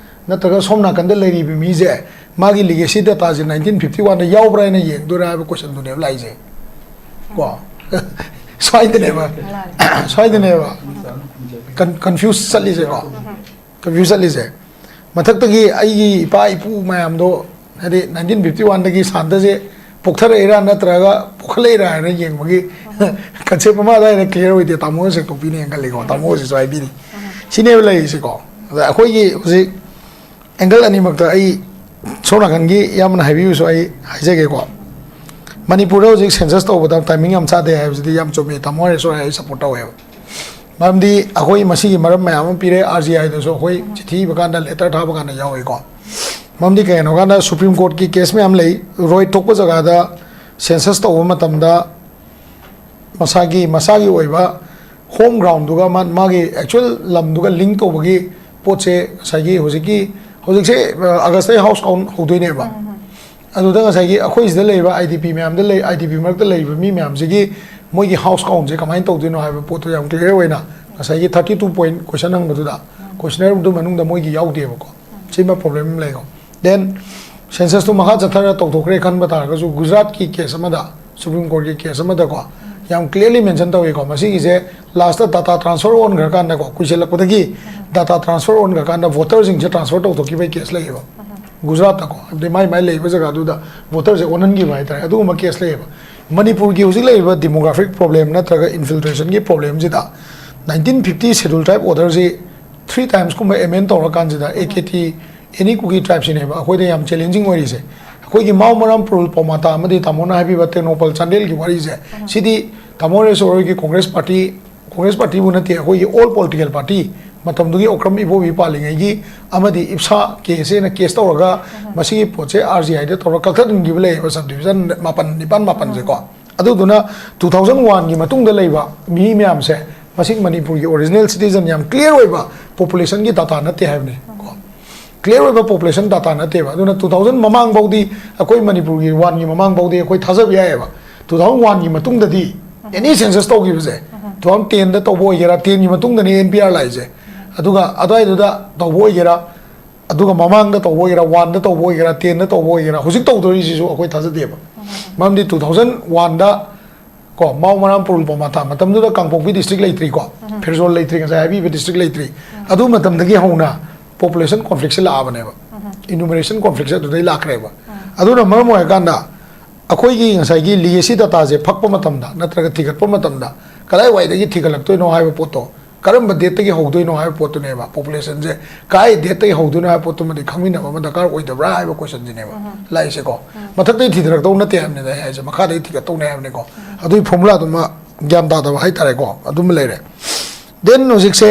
ꯅꯠꯇ꯭ꯔꯒ ꯁꯣꯝ ꯅꯥꯀꯟꯗ ꯂꯩꯔꯤꯕ ꯃꯤꯁꯦ ꯃꯥꯒꯤ ꯂꯤꯒꯦꯁꯤ ꯗꯇꯥꯁꯦ ꯅꯥꯏꯟꯇꯤꯟ ꯐꯤꯐꯇꯤ ꯋꯥꯟꯗ ꯌꯥꯎꯕ꯭ꯔꯥ ꯍꯥꯏꯅ ꯌꯦꯡꯗꯣꯏꯔꯥ ꯍꯥꯏꯕ ꯀꯣꯏꯁꯟꯗꯨꯅꯦꯕ ꯂꯥꯛꯏꯁꯦ ꯀꯣ꯫ ꯁ꯭ꯋꯥꯏꯗꯅꯦꯕ ꯁ꯭ꯋꯥꯏꯗꯅꯦꯕ ꯀꯟꯐ꯭ꯌꯨꯁ ꯆꯠꯂꯤꯁꯦꯀꯣ꯫ ꯀꯟꯐ꯭ꯌꯨꯁ ꯆꯠꯂꯤꯁꯦ꯫ ꯃꯊꯛꯇꯒꯤ ꯑꯩꯒꯤ ꯏꯄꯥ ꯏꯄꯨ ꯃꯌꯥꯝꯗꯣ, ꯍꯥꯏꯗꯤ ꯅꯥꯏꯟꯇꯤꯟ ꯐꯤꯐꯇꯤ ꯋꯥꯟꯗꯒꯤ ꯁꯥꯟꯇꯁꯦ ꯄꯣꯛꯊꯔꯛꯏꯔꯥ ꯅꯠꯇ꯭ꯔꯒ ꯄꯣꯛꯈꯠꯂꯛꯏꯔꯥ ꯍꯥꯏꯅ ꯌꯦꯡꯕꯒꯤ ꯀꯟꯁꯦꯞ ꯑꯃ ꯑꯗꯨꯋꯥꯏꯗ ꯀ꯭ꯂꯤꯌꯥꯔ ꯑꯣꯏꯗꯦ꯫ ꯇꯥꯃꯣꯅ ꯁꯦꯡꯗꯣꯛꯄꯤꯅꯦꯅ ꯈꯜꯂꯤꯀꯣ, ꯇꯥꯃꯣ ꯍꯧꯖꯤꯛꯁꯨ ꯍꯥꯏꯕꯤꯔꯤ꯫ ꯁꯤꯅꯦꯕ ꯂꯩꯔꯤꯁꯤꯀꯣ꯫ ꯑꯗ ꯑꯩꯈꯣꯏꯒꯤ ꯍꯧꯖꯤꯛ ꯑꯦꯡꯒꯜ ꯑꯅꯤꯃꯛꯇ ꯑꯩ ꯁꯣꯝ ꯅꯥꯀꯟꯒꯤ ꯏꯌꯥꯝꯕꯅ ꯍꯥꯏꯕꯤꯌꯨꯁꯨ ꯑꯩ ꯍꯥꯏꯖꯒꯦꯀꯣ꯫ ꯃꯅꯤꯄꯨꯔꯗ ꯍꯧꯖꯤꯛ ꯁꯦꯟꯁꯁ ꯇꯧꯕꯗ ꯇꯥꯏꯃꯤꯡ ꯌꯥꯝ ꯆꯥꯗꯦ ꯍꯥꯏꯕꯁꯤꯗꯤ ꯌꯥꯝ ꯆꯨꯝꯃꯤ, ꯇꯥꯃꯣ ꯍꯥꯏꯔꯦꯁꯨ ꯑꯩ ꯁꯞꯄꯣꯔꯠ ꯇꯧꯋꯦꯕ꯫ ꯃꯔꯝꯗꯤ ꯑꯩꯈꯣꯏ ꯃꯁꯤꯒꯤ ꯃꯔꯝ ꯃꯌꯥꯝ ꯑꯃ ꯄꯤꯔꯦ, ꯑꯥꯔ ꯖꯤ ꯑꯥꯏꯗꯁꯨ ꯑꯩꯈꯣꯏ ꯆꯤꯊꯤ ꯏꯕ ꯀꯥꯟꯗ, ꯂꯦꯇꯔ ꯊꯥꯕ ꯀꯥꯟꯗ ꯌꯥꯎꯏꯀꯣ꯫ ꯃꯔꯝꯗꯤ ꯀꯩꯒꯤꯅꯣ ꯀꯥꯟꯗ ꯁꯨꯄ꯭ꯔꯤꯝ ꯀꯣꯔꯠꯀꯤ ꯀꯦꯁ ꯃꯌꯥꯝ ꯂꯩ, ꯔꯣꯏꯠ ꯊꯣꯛꯄ ꯖꯒꯥꯗ ꯁꯦꯟꯁꯁ ꯇꯧꯕ ꯃꯇꯝꯗ ꯃꯁꯥꯒꯤ, ꯃꯁꯥꯒꯤ ꯑꯣꯏꯕ ꯍꯣꯝ ꯒ꯭ꯔꯥꯎꯟꯗꯨꯒ ꯃꯥ-, ꯃꯥꯒꯤ ꯑꯦꯛꯆꯨꯋꯦꯜ ꯂꯝꯗꯨꯒ ꯂꯤꯡ ꯇꯧꯕꯒꯤ ꯄꯣꯠꯁꯦ ꯉꯁꯥꯏꯒꯤ ꯍꯧꯖꯤꯛꯀꯤ, ꯍꯧꯖꯤꯛꯁꯦ, ꯑ, ꯑꯥꯒꯁꯇꯒꯤ ꯍꯥꯎꯁ ꯀꯥꯎꯟ ꯍꯧꯗꯣꯏꯅꯦꯕ꯫ ꯑꯗꯨꯗ ꯉꯁꯥꯏꯒꯤ ꯑꯩꯈꯣꯏ ꯁꯤꯗ ꯂꯩꯔꯤꯕ ꯑꯥꯏ ꯗꯤ ꯄꯤ ꯃꯌꯥꯝꯗ ꯂꯩ, ꯑꯥꯏ ꯗꯤ ꯄꯤ ꯃꯔꯛꯇ ꯂꯩꯔꯤꯕ ꯃꯤ ꯃꯌꯥꯝꯁꯤꯒꯤ ꯃꯣꯏꯒꯤ ꯍꯥꯎꯁ ꯀꯥꯎꯟꯁꯦ ꯀꯃꯥꯏꯅ ꯇꯧꯗꯣꯏꯅꯣ ꯍꯥꯏꯕ ꯄꯣꯠꯇꯣ ꯌꯥꯝ ꯀ꯭ꯂꯤꯌꯥꯔ ꯑꯣꯏꯅ ꯉꯁꯥꯏꯒꯤ ꯊꯥꯔꯇꯤ ꯇꯨ ꯄꯣꯏꯟ ꯀꯣꯏꯁꯟ ꯍꯪꯕꯗꯨꯗ, ꯀꯣꯏꯁꯟꯅꯔꯗꯨ ꯃꯅꯨꯡꯗ ꯃꯣꯏꯒꯤ ꯌꯥꯎꯗꯦꯕꯀꯣ꯫ ꯁꯤꯃ ꯄ꯭ꯔꯣꯕ꯭ꯂꯦꯝ ꯑꯃ ꯂꯩꯀꯣ꯫ ꯗꯦꯟ ꯁꯦꯟꯁꯁꯇꯨ ꯃꯈꯥ ꯆꯠꯊꯔ ꯇꯧꯊꯣꯛꯈ꯭ꯔꯦ ꯈꯟꯕ ꯇꯥꯔꯒꯁꯨ, ꯒꯨꯖꯔꯥꯠꯀꯤ ꯀꯦꯁ ꯑꯃꯗ, ꯁꯨꯄ꯭ꯔꯤꯝ ꯀꯣꯔꯠꯀꯤ ꯀꯦꯁ ꯑꯃꯗꯀꯣ, ꯌꯥꯝ ꯀ꯭ꯂꯤꯌꯥꯔꯂꯤ ꯃꯦꯟꯁꯟ ꯇꯧꯏꯀꯣ꯫ ꯃꯁꯤꯒꯤꯁꯦ ꯂꯥꯁꯇ ꯗꯥꯇꯥ ꯇ꯭ꯔꯥꯟꯁꯐꯔ ꯑꯣꯟꯈ꯭ꯔꯀꯥꯟꯗꯀꯣ, ꯀꯨꯏꯁꯜꯂꯛꯄꯗꯒꯤ ꯗꯥꯇꯥ ꯇ꯭ꯔꯥꯟꯁꯐꯔ ꯑꯣꯟꯈ꯭ꯔꯀꯥꯟꯗ ꯚꯣꯇꯔꯁꯤꯡꯁꯦ ꯇ꯭ꯔꯥꯟꯁꯐꯔ ꯇꯧꯊꯣꯛꯈꯤꯕꯒꯤ ꯀꯦꯁ ꯂꯩꯌꯦꯕ꯫ ꯒꯨꯖꯔꯥꯠꯇꯀꯣ, ꯍꯥꯏꯕꯗꯤ ꯃꯥꯏ ꯃꯥꯏ ꯂꯩꯕ ꯖꯒꯥꯗꯨꯗ ꯚꯣꯇꯔꯁꯦ ꯑꯣꯟꯍꯟꯈꯤꯕ ꯍꯥꯏꯇꯥꯔꯦ, ꯑꯗꯨꯒꯨꯝꯕ ꯀꯦꯁ ꯂꯩꯌꯦꯕ꯫ ꯃꯅꯤꯄꯨꯔꯒꯤ ꯍꯧꯖꯤꯛ ꯂꯩꯔꯤꯕ ꯗꯤꯃꯣꯒ꯭ꯔꯥꯐꯤꯛ ꯄ꯭ꯔꯣꯕ꯭ꯂꯦꯝ ꯅꯠꯇ꯭ꯔꯒ ꯏꯟꯐꯤꯜꯇ꯭ꯔꯦꯁꯟꯒꯤ ꯄ꯭ꯔꯣꯕ꯭ꯂꯦꯝꯁꯤꯗ ꯅꯥꯏꯟꯇꯤꯟ ꯐꯤꯐꯇꯤ ꯁꯦꯗ꯭ꯌꯨꯜ ꯇ꯭ꯔꯥꯏꯕ ꯑꯣꯔꯗꯔꯁꯤ ꯊ꯭ꯔꯤ ꯇꯥꯏꯝꯁꯀꯨꯝꯕ ꯑꯦꯃꯦꯟ ꯇꯧꯔꯀꯥꯟꯁꯤꯗ, ꯑꯦ ꯀꯦ ꯇꯤ, ꯑꯦꯅꯤ ꯀꯨꯀꯤ ꯇ꯭ꯔꯥꯏꯕꯁꯤꯅꯦꯕ ꯑꯩꯈꯣꯏꯗ ꯌꯥꯝ ꯆꯦꯂꯦꯟꯖꯤꯡ ꯑꯣꯏꯔꯤꯁꯦ꯫ ꯑꯩꯈꯣꯏꯒꯤ ꯃꯥꯎ ꯃꯔꯥꯝ ꯄꯨꯔꯨꯜ ꯄꯥꯎꯃꯥꯇꯥ ꯑꯃꯗꯤ ꯇꯥꯃꯣꯅ ꯍꯥꯏꯕꯤꯕ ꯇꯦꯡꯅꯧꯄꯜ ꯆꯥꯟꯗꯦꯜꯒꯤ ꯋꯥꯔꯤꯁꯦ, ꯁꯤꯗꯤ ꯇꯥꯃꯣ ꯍꯣꯏꯁꯨ ꯑꯩꯈꯣꯏꯒꯤ ꯀꯣꯡꯒ꯭ꯔꯦꯁ ꯄꯥꯔꯇꯤ, ꯀꯣꯡꯒ꯭ꯔꯦꯁ ꯄꯥꯔꯇꯤꯕꯨ ꯅꯠꯇꯦ, ꯑꯩꯈꯣꯏꯒꯤ ꯑꯣꯜ ꯄꯣꯂꯤꯇꯤꯀꯦꯜ ꯄꯥꯔꯇꯤ, ꯃꯇꯝꯗꯨꯒꯤ ꯑꯣꯀ꯭ꯔꯝ ꯏꯕꯣꯕꯤ ꯄꯥꯜꯂꯤꯉꯩꯒꯤ ꯑꯃꯗꯤ ꯏꯞꯁꯥ ꯀꯦ ꯑꯦꯁ ꯑꯦꯅ ꯀꯦꯁ ꯇꯧꯔꯒ ꯃꯁꯤꯒꯤ ꯄꯣꯠꯁꯦ ꯑꯥꯔ ꯖꯤ ꯑꯥꯏꯗ ꯇꯧꯔꯒ ꯀꯛꯊꯠꯍꯟꯈꯤꯕ ꯂꯩꯌꯦꯕ, ꯁꯕ ꯗꯤꯕꯤꯖꯟ ꯃꯥꯄꯟ, ꯅꯤꯄꯥꯟ, ꯃꯥꯄꯟꯁꯦꯀꯣ꯫ ꯑꯗꯨꯗꯨꯅ ꯇꯨ ꯊꯥꯎꯖꯟ ꯋꯥꯟꯒꯤ ꯃꯇꯨꯡꯗ ꯂꯩꯕ ꯃꯤ ꯃꯌꯥꯝꯁꯦ, ꯃꯁꯤ ꯃꯅꯤꯄꯨꯔꯒꯤ ꯑꯣꯔꯤꯖꯤꯅꯦꯜ ꯁꯤꯇꯤꯖꯟ, ꯌꯥꯝ ꯀ꯭ꯂꯤꯌꯥꯔ ꯑꯣꯏꯕ ꯄꯣꯄꯨꯂꯦꯁꯟꯒꯤ ꯗꯥꯇꯥ ꯅꯠꯇꯦ ꯍꯥꯏꯕꯅꯤ ꯀꯣ꯫ ꯀ꯭ꯂꯤꯌꯥꯔ ꯑꯣꯏꯕ ꯄꯣꯄꯨꯂꯦꯁꯟ ꯗꯥꯇꯥ ꯅꯠꯇꯦꯕ꯫ ꯑꯗꯨꯅ ꯇꯨ ꯊꯥꯎꯖꯟ ꯃꯃꯥꯡꯐꯥꯎꯗꯤ, ꯑꯩꯈꯣꯏ ꯃꯅꯤꯄꯨꯔꯒꯤ ꯋꯥꯟꯒꯤ ꯃꯃꯥꯡꯐꯥꯎꯗꯤ ꯑꯩꯈꯣꯏ ꯊꯥꯖꯕ ꯌꯥꯏꯑꯕ꯫ ꯇꯨ ꯊꯥꯎꯖꯟ ꯋꯥꯟꯒꯤ ꯃꯇꯨꯡꯗꯗꯤ ꯑꯦꯅꯤ ꯁꯦꯟꯁꯁ ꯇꯧꯈꯤꯕꯁꯦ, ꯇꯨ ꯊꯥꯎꯖꯟ ꯇꯦꯟꯗ ꯇꯧꯕ ꯑꯣꯏꯒꯦꯔꯥ, ꯇꯦꯟꯒꯤ ꯃꯇꯨꯡꯗꯅꯤ ꯑꯦꯟ ꯄꯤ ꯑꯥꯔ ꯂꯥꯛꯏꯁꯦ, ꯑꯗꯨꯒ ꯑꯗꯨꯋꯥꯏꯗꯨꯗ ꯇꯧꯕ ꯑꯣꯏꯒꯦꯔꯥ, ꯑꯗꯨꯒ ꯃꯃꯥꯡꯗ ꯇꯧꯕ ꯑꯣꯏꯒꯦꯔꯥ, ꯋꯥꯟꯗ ꯇꯧꯕ ꯑꯣꯏꯒꯦꯔꯥ, ꯇꯦꯟꯗ ꯇꯧꯕ ꯑꯣꯏꯒꯦꯔꯥ, ꯍꯧꯖꯤꯛ ꯇꯧꯗꯣꯔꯤꯁꯤꯁꯨ ꯑꯩꯈꯣꯏ ꯊꯥꯖꯗꯦꯕ꯫ ꯃꯔꯝꯗꯤ ꯇꯨ ꯊꯥꯎꯖꯟ ꯋꯥꯟꯗ ꯀꯣ, ꯃꯥꯎ ꯃꯔꯥꯝ ꯄꯨꯔꯨꯜ ꯄꯣꯃꯥꯇꯥ, ꯃꯇꯝꯗꯨꯗ ꯀꯥꯡꯄꯣꯛꯄꯤ ꯗꯤꯁꯇ꯭ꯔꯤꯛ ꯂꯩꯇ꯭ꯔꯤꯀꯣ, ꯐꯤꯔꯖꯣꯜ ꯂꯩꯇ꯭ꯔꯤ, ꯉꯁꯥꯏ ꯍꯥꯏꯕꯤꯕ ꯗꯤꯁꯇ꯭ꯔꯤꯛ ꯂꯩꯇ꯭ꯔꯤ꯫ ꯑꯗꯨ ꯃꯇꯝꯗꯒꯤ ꯍꯧꯅ population conflict ꯁꯦ ꯂꯥꯛꯑꯕꯅꯦꯕ, enumeration conflict ꯁꯦ ꯑꯗꯨꯗꯩ ꯂꯥꯛꯈ꯭ꯔꯦꯕ꯫ ꯑꯗꯨꯅ ꯃꯔꯝ ꯑꯣꯏꯔꯀꯥꯟꯗ ꯑꯩꯈꯣꯏꯒꯤ ꯉꯁꯥꯏꯒꯤ legacy data ꯁꯦ ꯐꯛꯄ ꯃꯇꯝꯗ ꯅꯠꯇ꯭ꯔꯒ ꯊꯤꯒꯠꯄ ꯃꯇꯝꯗ ꯀꯗꯥꯏꯋꯥꯏꯗꯒꯤ ꯊꯤꯒꯠꯂꯛꯇꯣꯏꯅꯣ ꯍꯥꯏꯕ ꯄꯣꯠꯇꯣ, ꯀꯔꯝꯕ date ꯇꯒꯤ ꯍꯧꯗꯣꯏꯅꯣ ꯍꯥꯏꯕ ꯄꯣꯠꯇꯨꯅꯦꯕ, population ꯁꯦ ꯀꯥꯏ date ꯇꯒꯤ ꯍꯧꯗꯣꯏꯅꯣ ꯍꯥꯏꯕ ꯄꯣꯠꯇꯨꯃꯗꯤ ꯈꯪꯃꯤꯟꯅꯕ ꯑꯃ ꯗꯔꯀꯥꯔ ꯑꯣꯏꯗꯕ꯭ꯔꯥ ꯍꯥꯏꯕ question ꯁꯤꯅꯦꯕ ꯂꯥꯛꯏꯁꯦꯀꯣ꯫ ꯃꯊꯛꯇꯒꯤ ꯊꯤꯗꯔꯛꯇꯧ ꯅꯠꯇꯦ ꯍꯥꯏꯕꯅꯤꯗ ꯑꯩ ꯍꯥꯏꯁꯦ, ꯃꯈꯥꯗꯒꯤ ꯊꯤꯒꯠꯇꯧꯅꯦ ꯍꯥꯏꯕꯅꯤꯀꯣ꯫ ꯑꯗꯨꯒꯤ formula ꯗꯨꯃ ꯒ꯭ꯌꯥꯟ ꯇꯥꯗꯕ ꯍꯥꯏꯇꯥꯔꯦꯀꯣ, ꯑꯗꯨꯃ ꯂꯩꯔꯦ꯫ Then ꯍꯧꯖꯤꯛꯁꯦ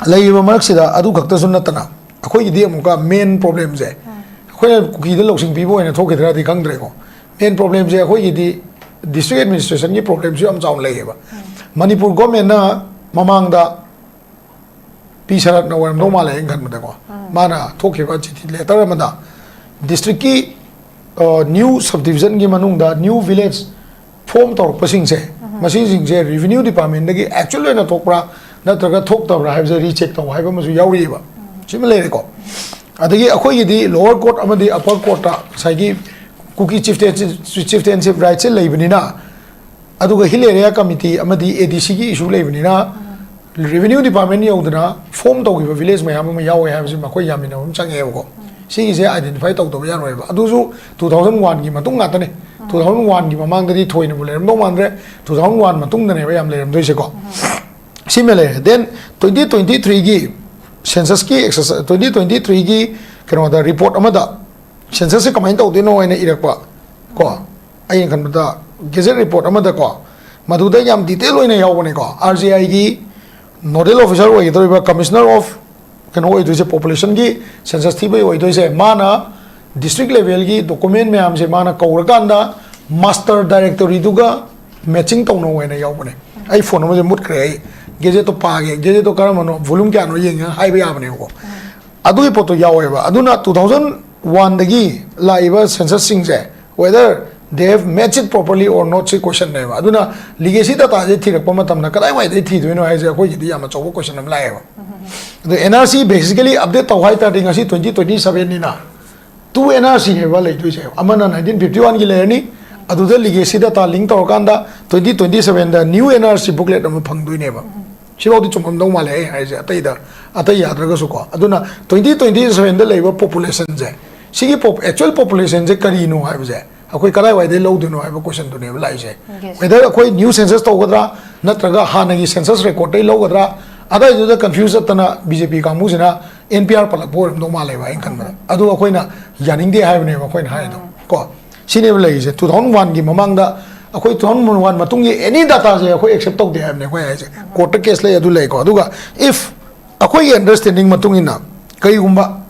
ꯂꯩꯔꯤꯕ ꯃꯔꯛꯁꯤꯗ ꯑꯗꯨ ꯈꯛꯇꯁꯨ ꯅꯠꯇꯅ ꯑꯩꯈꯣꯏꯒꯤꯗꯤ ꯑꯃꯨꯛꯀ main problem ꯁꯦ, ꯑꯩꯈꯣꯏꯅ ꯀꯨꯀꯤꯗ ꯂꯧꯁꯤꯡ ꯄꯤꯕ ꯑꯣꯏꯅ ꯊꯣꯛꯈꯤꯗ꯭ꯔꯗꯤ ꯈꯪꯗ꯭ꯔꯦꯀꯣ, main problem ꯁꯦ ꯑꯩꯈꯣꯏꯒꯤꯗꯤ district administration ꯒꯤ problem ꯁꯨ ꯌꯥꯝ ꯆꯥꯎꯅ ꯂꯩꯌꯦꯕ꯫ ꯃꯅꯤꯄꯨꯔ government ꯅ ꯃꯃꯥꯡꯗ ꯄꯤ ꯁꯔꯠꯅ ꯑꯣꯏꯔꯝꯗꯧ ꯃꯥꯜꯂꯦ ꯑꯩꯅ ꯈꯟꯕꯗꯀꯣ, ꯃꯥꯅ ꯊꯣꯛꯈꯤꯕ ꯆꯤꯊꯤ letter ꯑꯃꯗ district ꯀꯤ new subdivision ꯒꯤ ꯃꯅꯨꯡꯗ new village form ꯇꯧꯔꯛꯄꯁꯤꯡꯁꯦ, ꯃꯁꯤꯁꯤꯡꯁꯦ revenue department ꯇꯒꯤ actual ꯑꯣꯏꯅ ꯊꯣꯛꯄ꯭ꯔꯥ ꯅꯠꯇ꯭ꯔꯒ ꯊꯣꯛꯇꯕ꯭ꯔꯥ ꯍꯥꯏꯕꯁꯦ recheck ꯇꯧ ꯍꯥꯏꯕ ꯑꯃꯁꯨ ꯌꯥꯎꯔꯤꯑꯕ꯫ ꯁꯤꯃ ꯂꯩꯔꯦꯀꯣ꯫ ꯑꯗꯒꯤ ꯑꯩꯈꯣꯏꯒꯤꯗꯤ lower court ꯑꯃꯗꯤ upper court ꯇ ꯉꯁꯥꯏꯒꯤ ꯀꯨꯀꯤ chieftaincy, chieftainship right ꯁꯦ ꯂꯩꯕꯅꯤꯅ, ꯑꯗꯨꯒ Hill Area Committee ꯑꯃꯗꯤ A D C ꯒꯤ issue ꯂꯩꯕꯅꯤꯅ, revenue department ꯌꯧꯗꯅ form ꯇꯧꯈꯤꯕ village ꯃꯌꯥꯝ ꯑꯃ ꯌꯥꯎꯋꯦ ꯍꯥꯏꯕꯁꯤ ꯃꯈꯣꯏ ꯌꯥꯃꯤꯟꯅꯕ ꯑꯃ ꯆꯪꯉꯦꯕꯀꯣ꯫ ꯁꯤꯒꯤꯁꯦ identify ꯇꯧꯗꯕ ꯌꯥꯔꯣꯏꯕ꯫ ꯑꯗꯨꯁꯨ two thousand one ꯒꯤ ꯃꯇꯨꯡ ꯉꯥꯛꯇꯅꯦ꯫ Two thousand one ꯒꯤ ꯃꯃꯥꯡꯗꯗꯤ ꯊꯣꯏꯅꯕꯨ ꯂꯩꯔꯝꯗꯧ ꯃꯥꯟꯗ꯭ꯔꯦ꯫ Two thousand one ꯃꯇꯨꯡꯗꯅꯦꯕ ꯌꯥꯝ ꯂꯩꯔꯝꯗꯣꯏꯁꯦꯀꯣ꯫ ꯁꯤꯃ ꯂꯩꯔꯦ꯫ Then twenty twenty three ꯒꯤ census ꯀꯤ exercise, twenty twenty three ꯒꯤ ꯀꯩꯅꯣꯗ report ꯑꯃꯗ census ꯁꯦ ꯀꯃꯥꯏꯅ ꯇꯧꯗꯣꯏꯅꯣ ꯍꯥꯏꯅ ꯏꯔꯛꯄ ꯀꯣ, ꯑꯩꯅ ꯈꯟꯕꯗ gazette report ꯑꯃꯗꯀꯣ, ꯃꯗꯨꯗ ꯌꯥꯝ detail ꯑꯣꯏꯅ ꯌꯥꯎꯕꯅꯦꯀꯣ꯫ R G I ꯒꯤ nodal officer ꯑꯣꯏꯒꯗꯧꯔꯤꯕ Commissioner of ꯀꯩꯅꯣ ꯑꯣꯏꯗꯣꯏꯁꯦ, population ꯒꯤ census ꯊꯤꯕꯒꯤ ꯑꯣꯏꯗꯣꯏꯁꯦ, ꯃꯥꯅ district level ꯒꯤ document ꯃꯌꯥꯝꯁꯦ ꯃꯥꯅ ꯀꯧꯔꯀꯥꯟꯗ master directory ꯗꯨꯒ matching ꯇꯧꯅꯧ ꯍꯥꯏꯅ ꯌꯥꯎꯕꯅꯦ꯫ ꯑꯩ phone ꯑꯃꯁꯦ ꯃꯨꯠꯈ꯭ꯔꯦ, ꯑꯩ gazette ꯇꯣ ꯄꯥꯒꯦ, gazette ꯇꯣ ꯀꯔꯝꯕꯅꯣ, volume ꯀꯌꯥꯅꯣ ꯌꯦꯡꯉꯒ ꯍꯥꯏꯕ ꯌꯥꯕꯅꯦꯕꯀꯣ꯫ ꯑꯗꯨꯒꯤ ꯄꯣꯠꯇꯣ ꯌꯥꯎꯋꯦꯕ꯫ ꯑꯗꯨꯅ two thousand one ꯗꯒꯤ ꯂꯥꯛꯏꯕ census ꯁꯤꯡꯁꯦ, whether they have matched it properly or not ꯁꯤ question ꯅꯦꯕ꯫ ꯑꯗꯨꯅ legacy data ꯁꯦ ꯊꯤꯔꯛꯄ ꯃꯇꯝꯗ ꯀꯗꯥꯏꯋꯥꯏꯗꯩ ꯊꯤꯗꯣꯏꯅꯣ ꯍꯥꯏꯁꯦ ꯑꯩꯈꯣꯏꯒꯤꯗꯤ ꯌꯥꯝ ꯑꯆꯧꯕ question ꯑꯃ ꯂꯥꯛꯑꯦꯕ꯫ ꯑꯗꯣ N R C basically update ꯇꯧ ꯍꯥꯏ ꯇꯥꯔꯗꯤ ꯉꯁꯤ twenty twenty seven ꯅꯤꯅ, two N R C ꯅꯦꯕ ꯂꯩꯗꯣꯏꯁꯦ, ꯑꯃꯅ nineteen fifty one ꯒꯤ ꯂꯩꯔꯅꯤ, ꯑꯗꯨꯗ legacy data link ꯇꯧꯔꯀꯥꯟꯗ twenty twenty seven ꯗ new N R C booklet ꯑꯃ ꯐꯪꯗꯣꯏꯅꯦꯕ꯫ ꯁꯤꯐꯥꯎꯗꯤ ꯆꯨꯝꯃꯝꯗꯧ ꯃꯥꯜꯂꯦ ꯑꯩ ꯍꯥꯏꯔꯤꯁꯦ, ꯑꯇꯩꯗ, ꯑꯇꯩ ꯌꯥꯗ꯭ꯔꯒꯁꯨꯀꯣ꯫ ꯑꯗꯨꯅ twenty twenty sevenꯗ ꯂꯩꯕ populationꯁꯦ, ꯁꯤꯒꯤ actual populationꯁꯦ ꯀꯔꯤꯅꯣ ꯍꯥꯏꯕꯁꯦ ꯑꯩꯈꯣꯏ ꯀꯗꯥꯏꯋꯥꯏꯗꯩ ꯂꯧꯗꯣꯏꯅꯣ ꯍꯥꯏꯕ questionꯗꯨꯅꯦꯕ ꯂꯥꯛꯏꯁꯦ꯫ Whether ꯑꯩꯈꯣꯏ new census ꯇꯧꯒꯗ꯭ꯔꯥ, ꯅꯠꯇ꯭ꯔꯒ ꯍꯥꯟꯅꯒꯤ census recordꯇꯩ ꯂꯧꯒꯗ꯭ꯔꯥ, ꯑꯗꯥꯏꯗꯨꯗ confuse ꯆꯠꯇꯅ BJP ꯀꯥꯡꯕꯨꯁꯤꯅ NPR ꯄꯜꯂꯛꯄ ꯑꯣꯏꯔꯝꯗꯧ ꯃꯥꯜꯂꯦꯕ ꯑꯩꯅ ꯈꯟꯕꯗ꯫ ꯑꯗꯨ ꯑꯩꯈꯣꯏꯅ ꯌꯥꯅꯤꯡꯗꯦ ꯍꯥꯏꯕꯅꯦꯕ ꯑꯩꯈꯣꯏꯅ ꯍꯥꯏꯗꯣ ꯀꯣ꯫ ꯁꯤꯅꯦꯕ ꯂꯩꯔꯤꯁꯦ꯫ Two thousand oneꯒꯤ ꯃꯃꯥꯡꯗ, ꯑꯩꯈꯣꯏ two thousand one ꯃꯇꯨꯡꯒꯤ any dataꯁꯦ ꯑꯩꯈꯣꯏ accept ꯇꯧꯗꯦ ꯍꯥꯏꯕꯅꯦ ꯑꯩꯈꯣꯏ ꯍꯥꯏꯁꯦ꯫ Courtꯇ case ꯂꯩ, ꯑꯗꯨ ꯂꯩꯀꯣ꯫ ꯑꯗꯨꯒ if ꯑꯩꯈꯣꯏꯒꯤ understanding ꯃꯇꯨꯡ ꯏꯟꯅ ꯀꯩꯒꯨꯝꯕ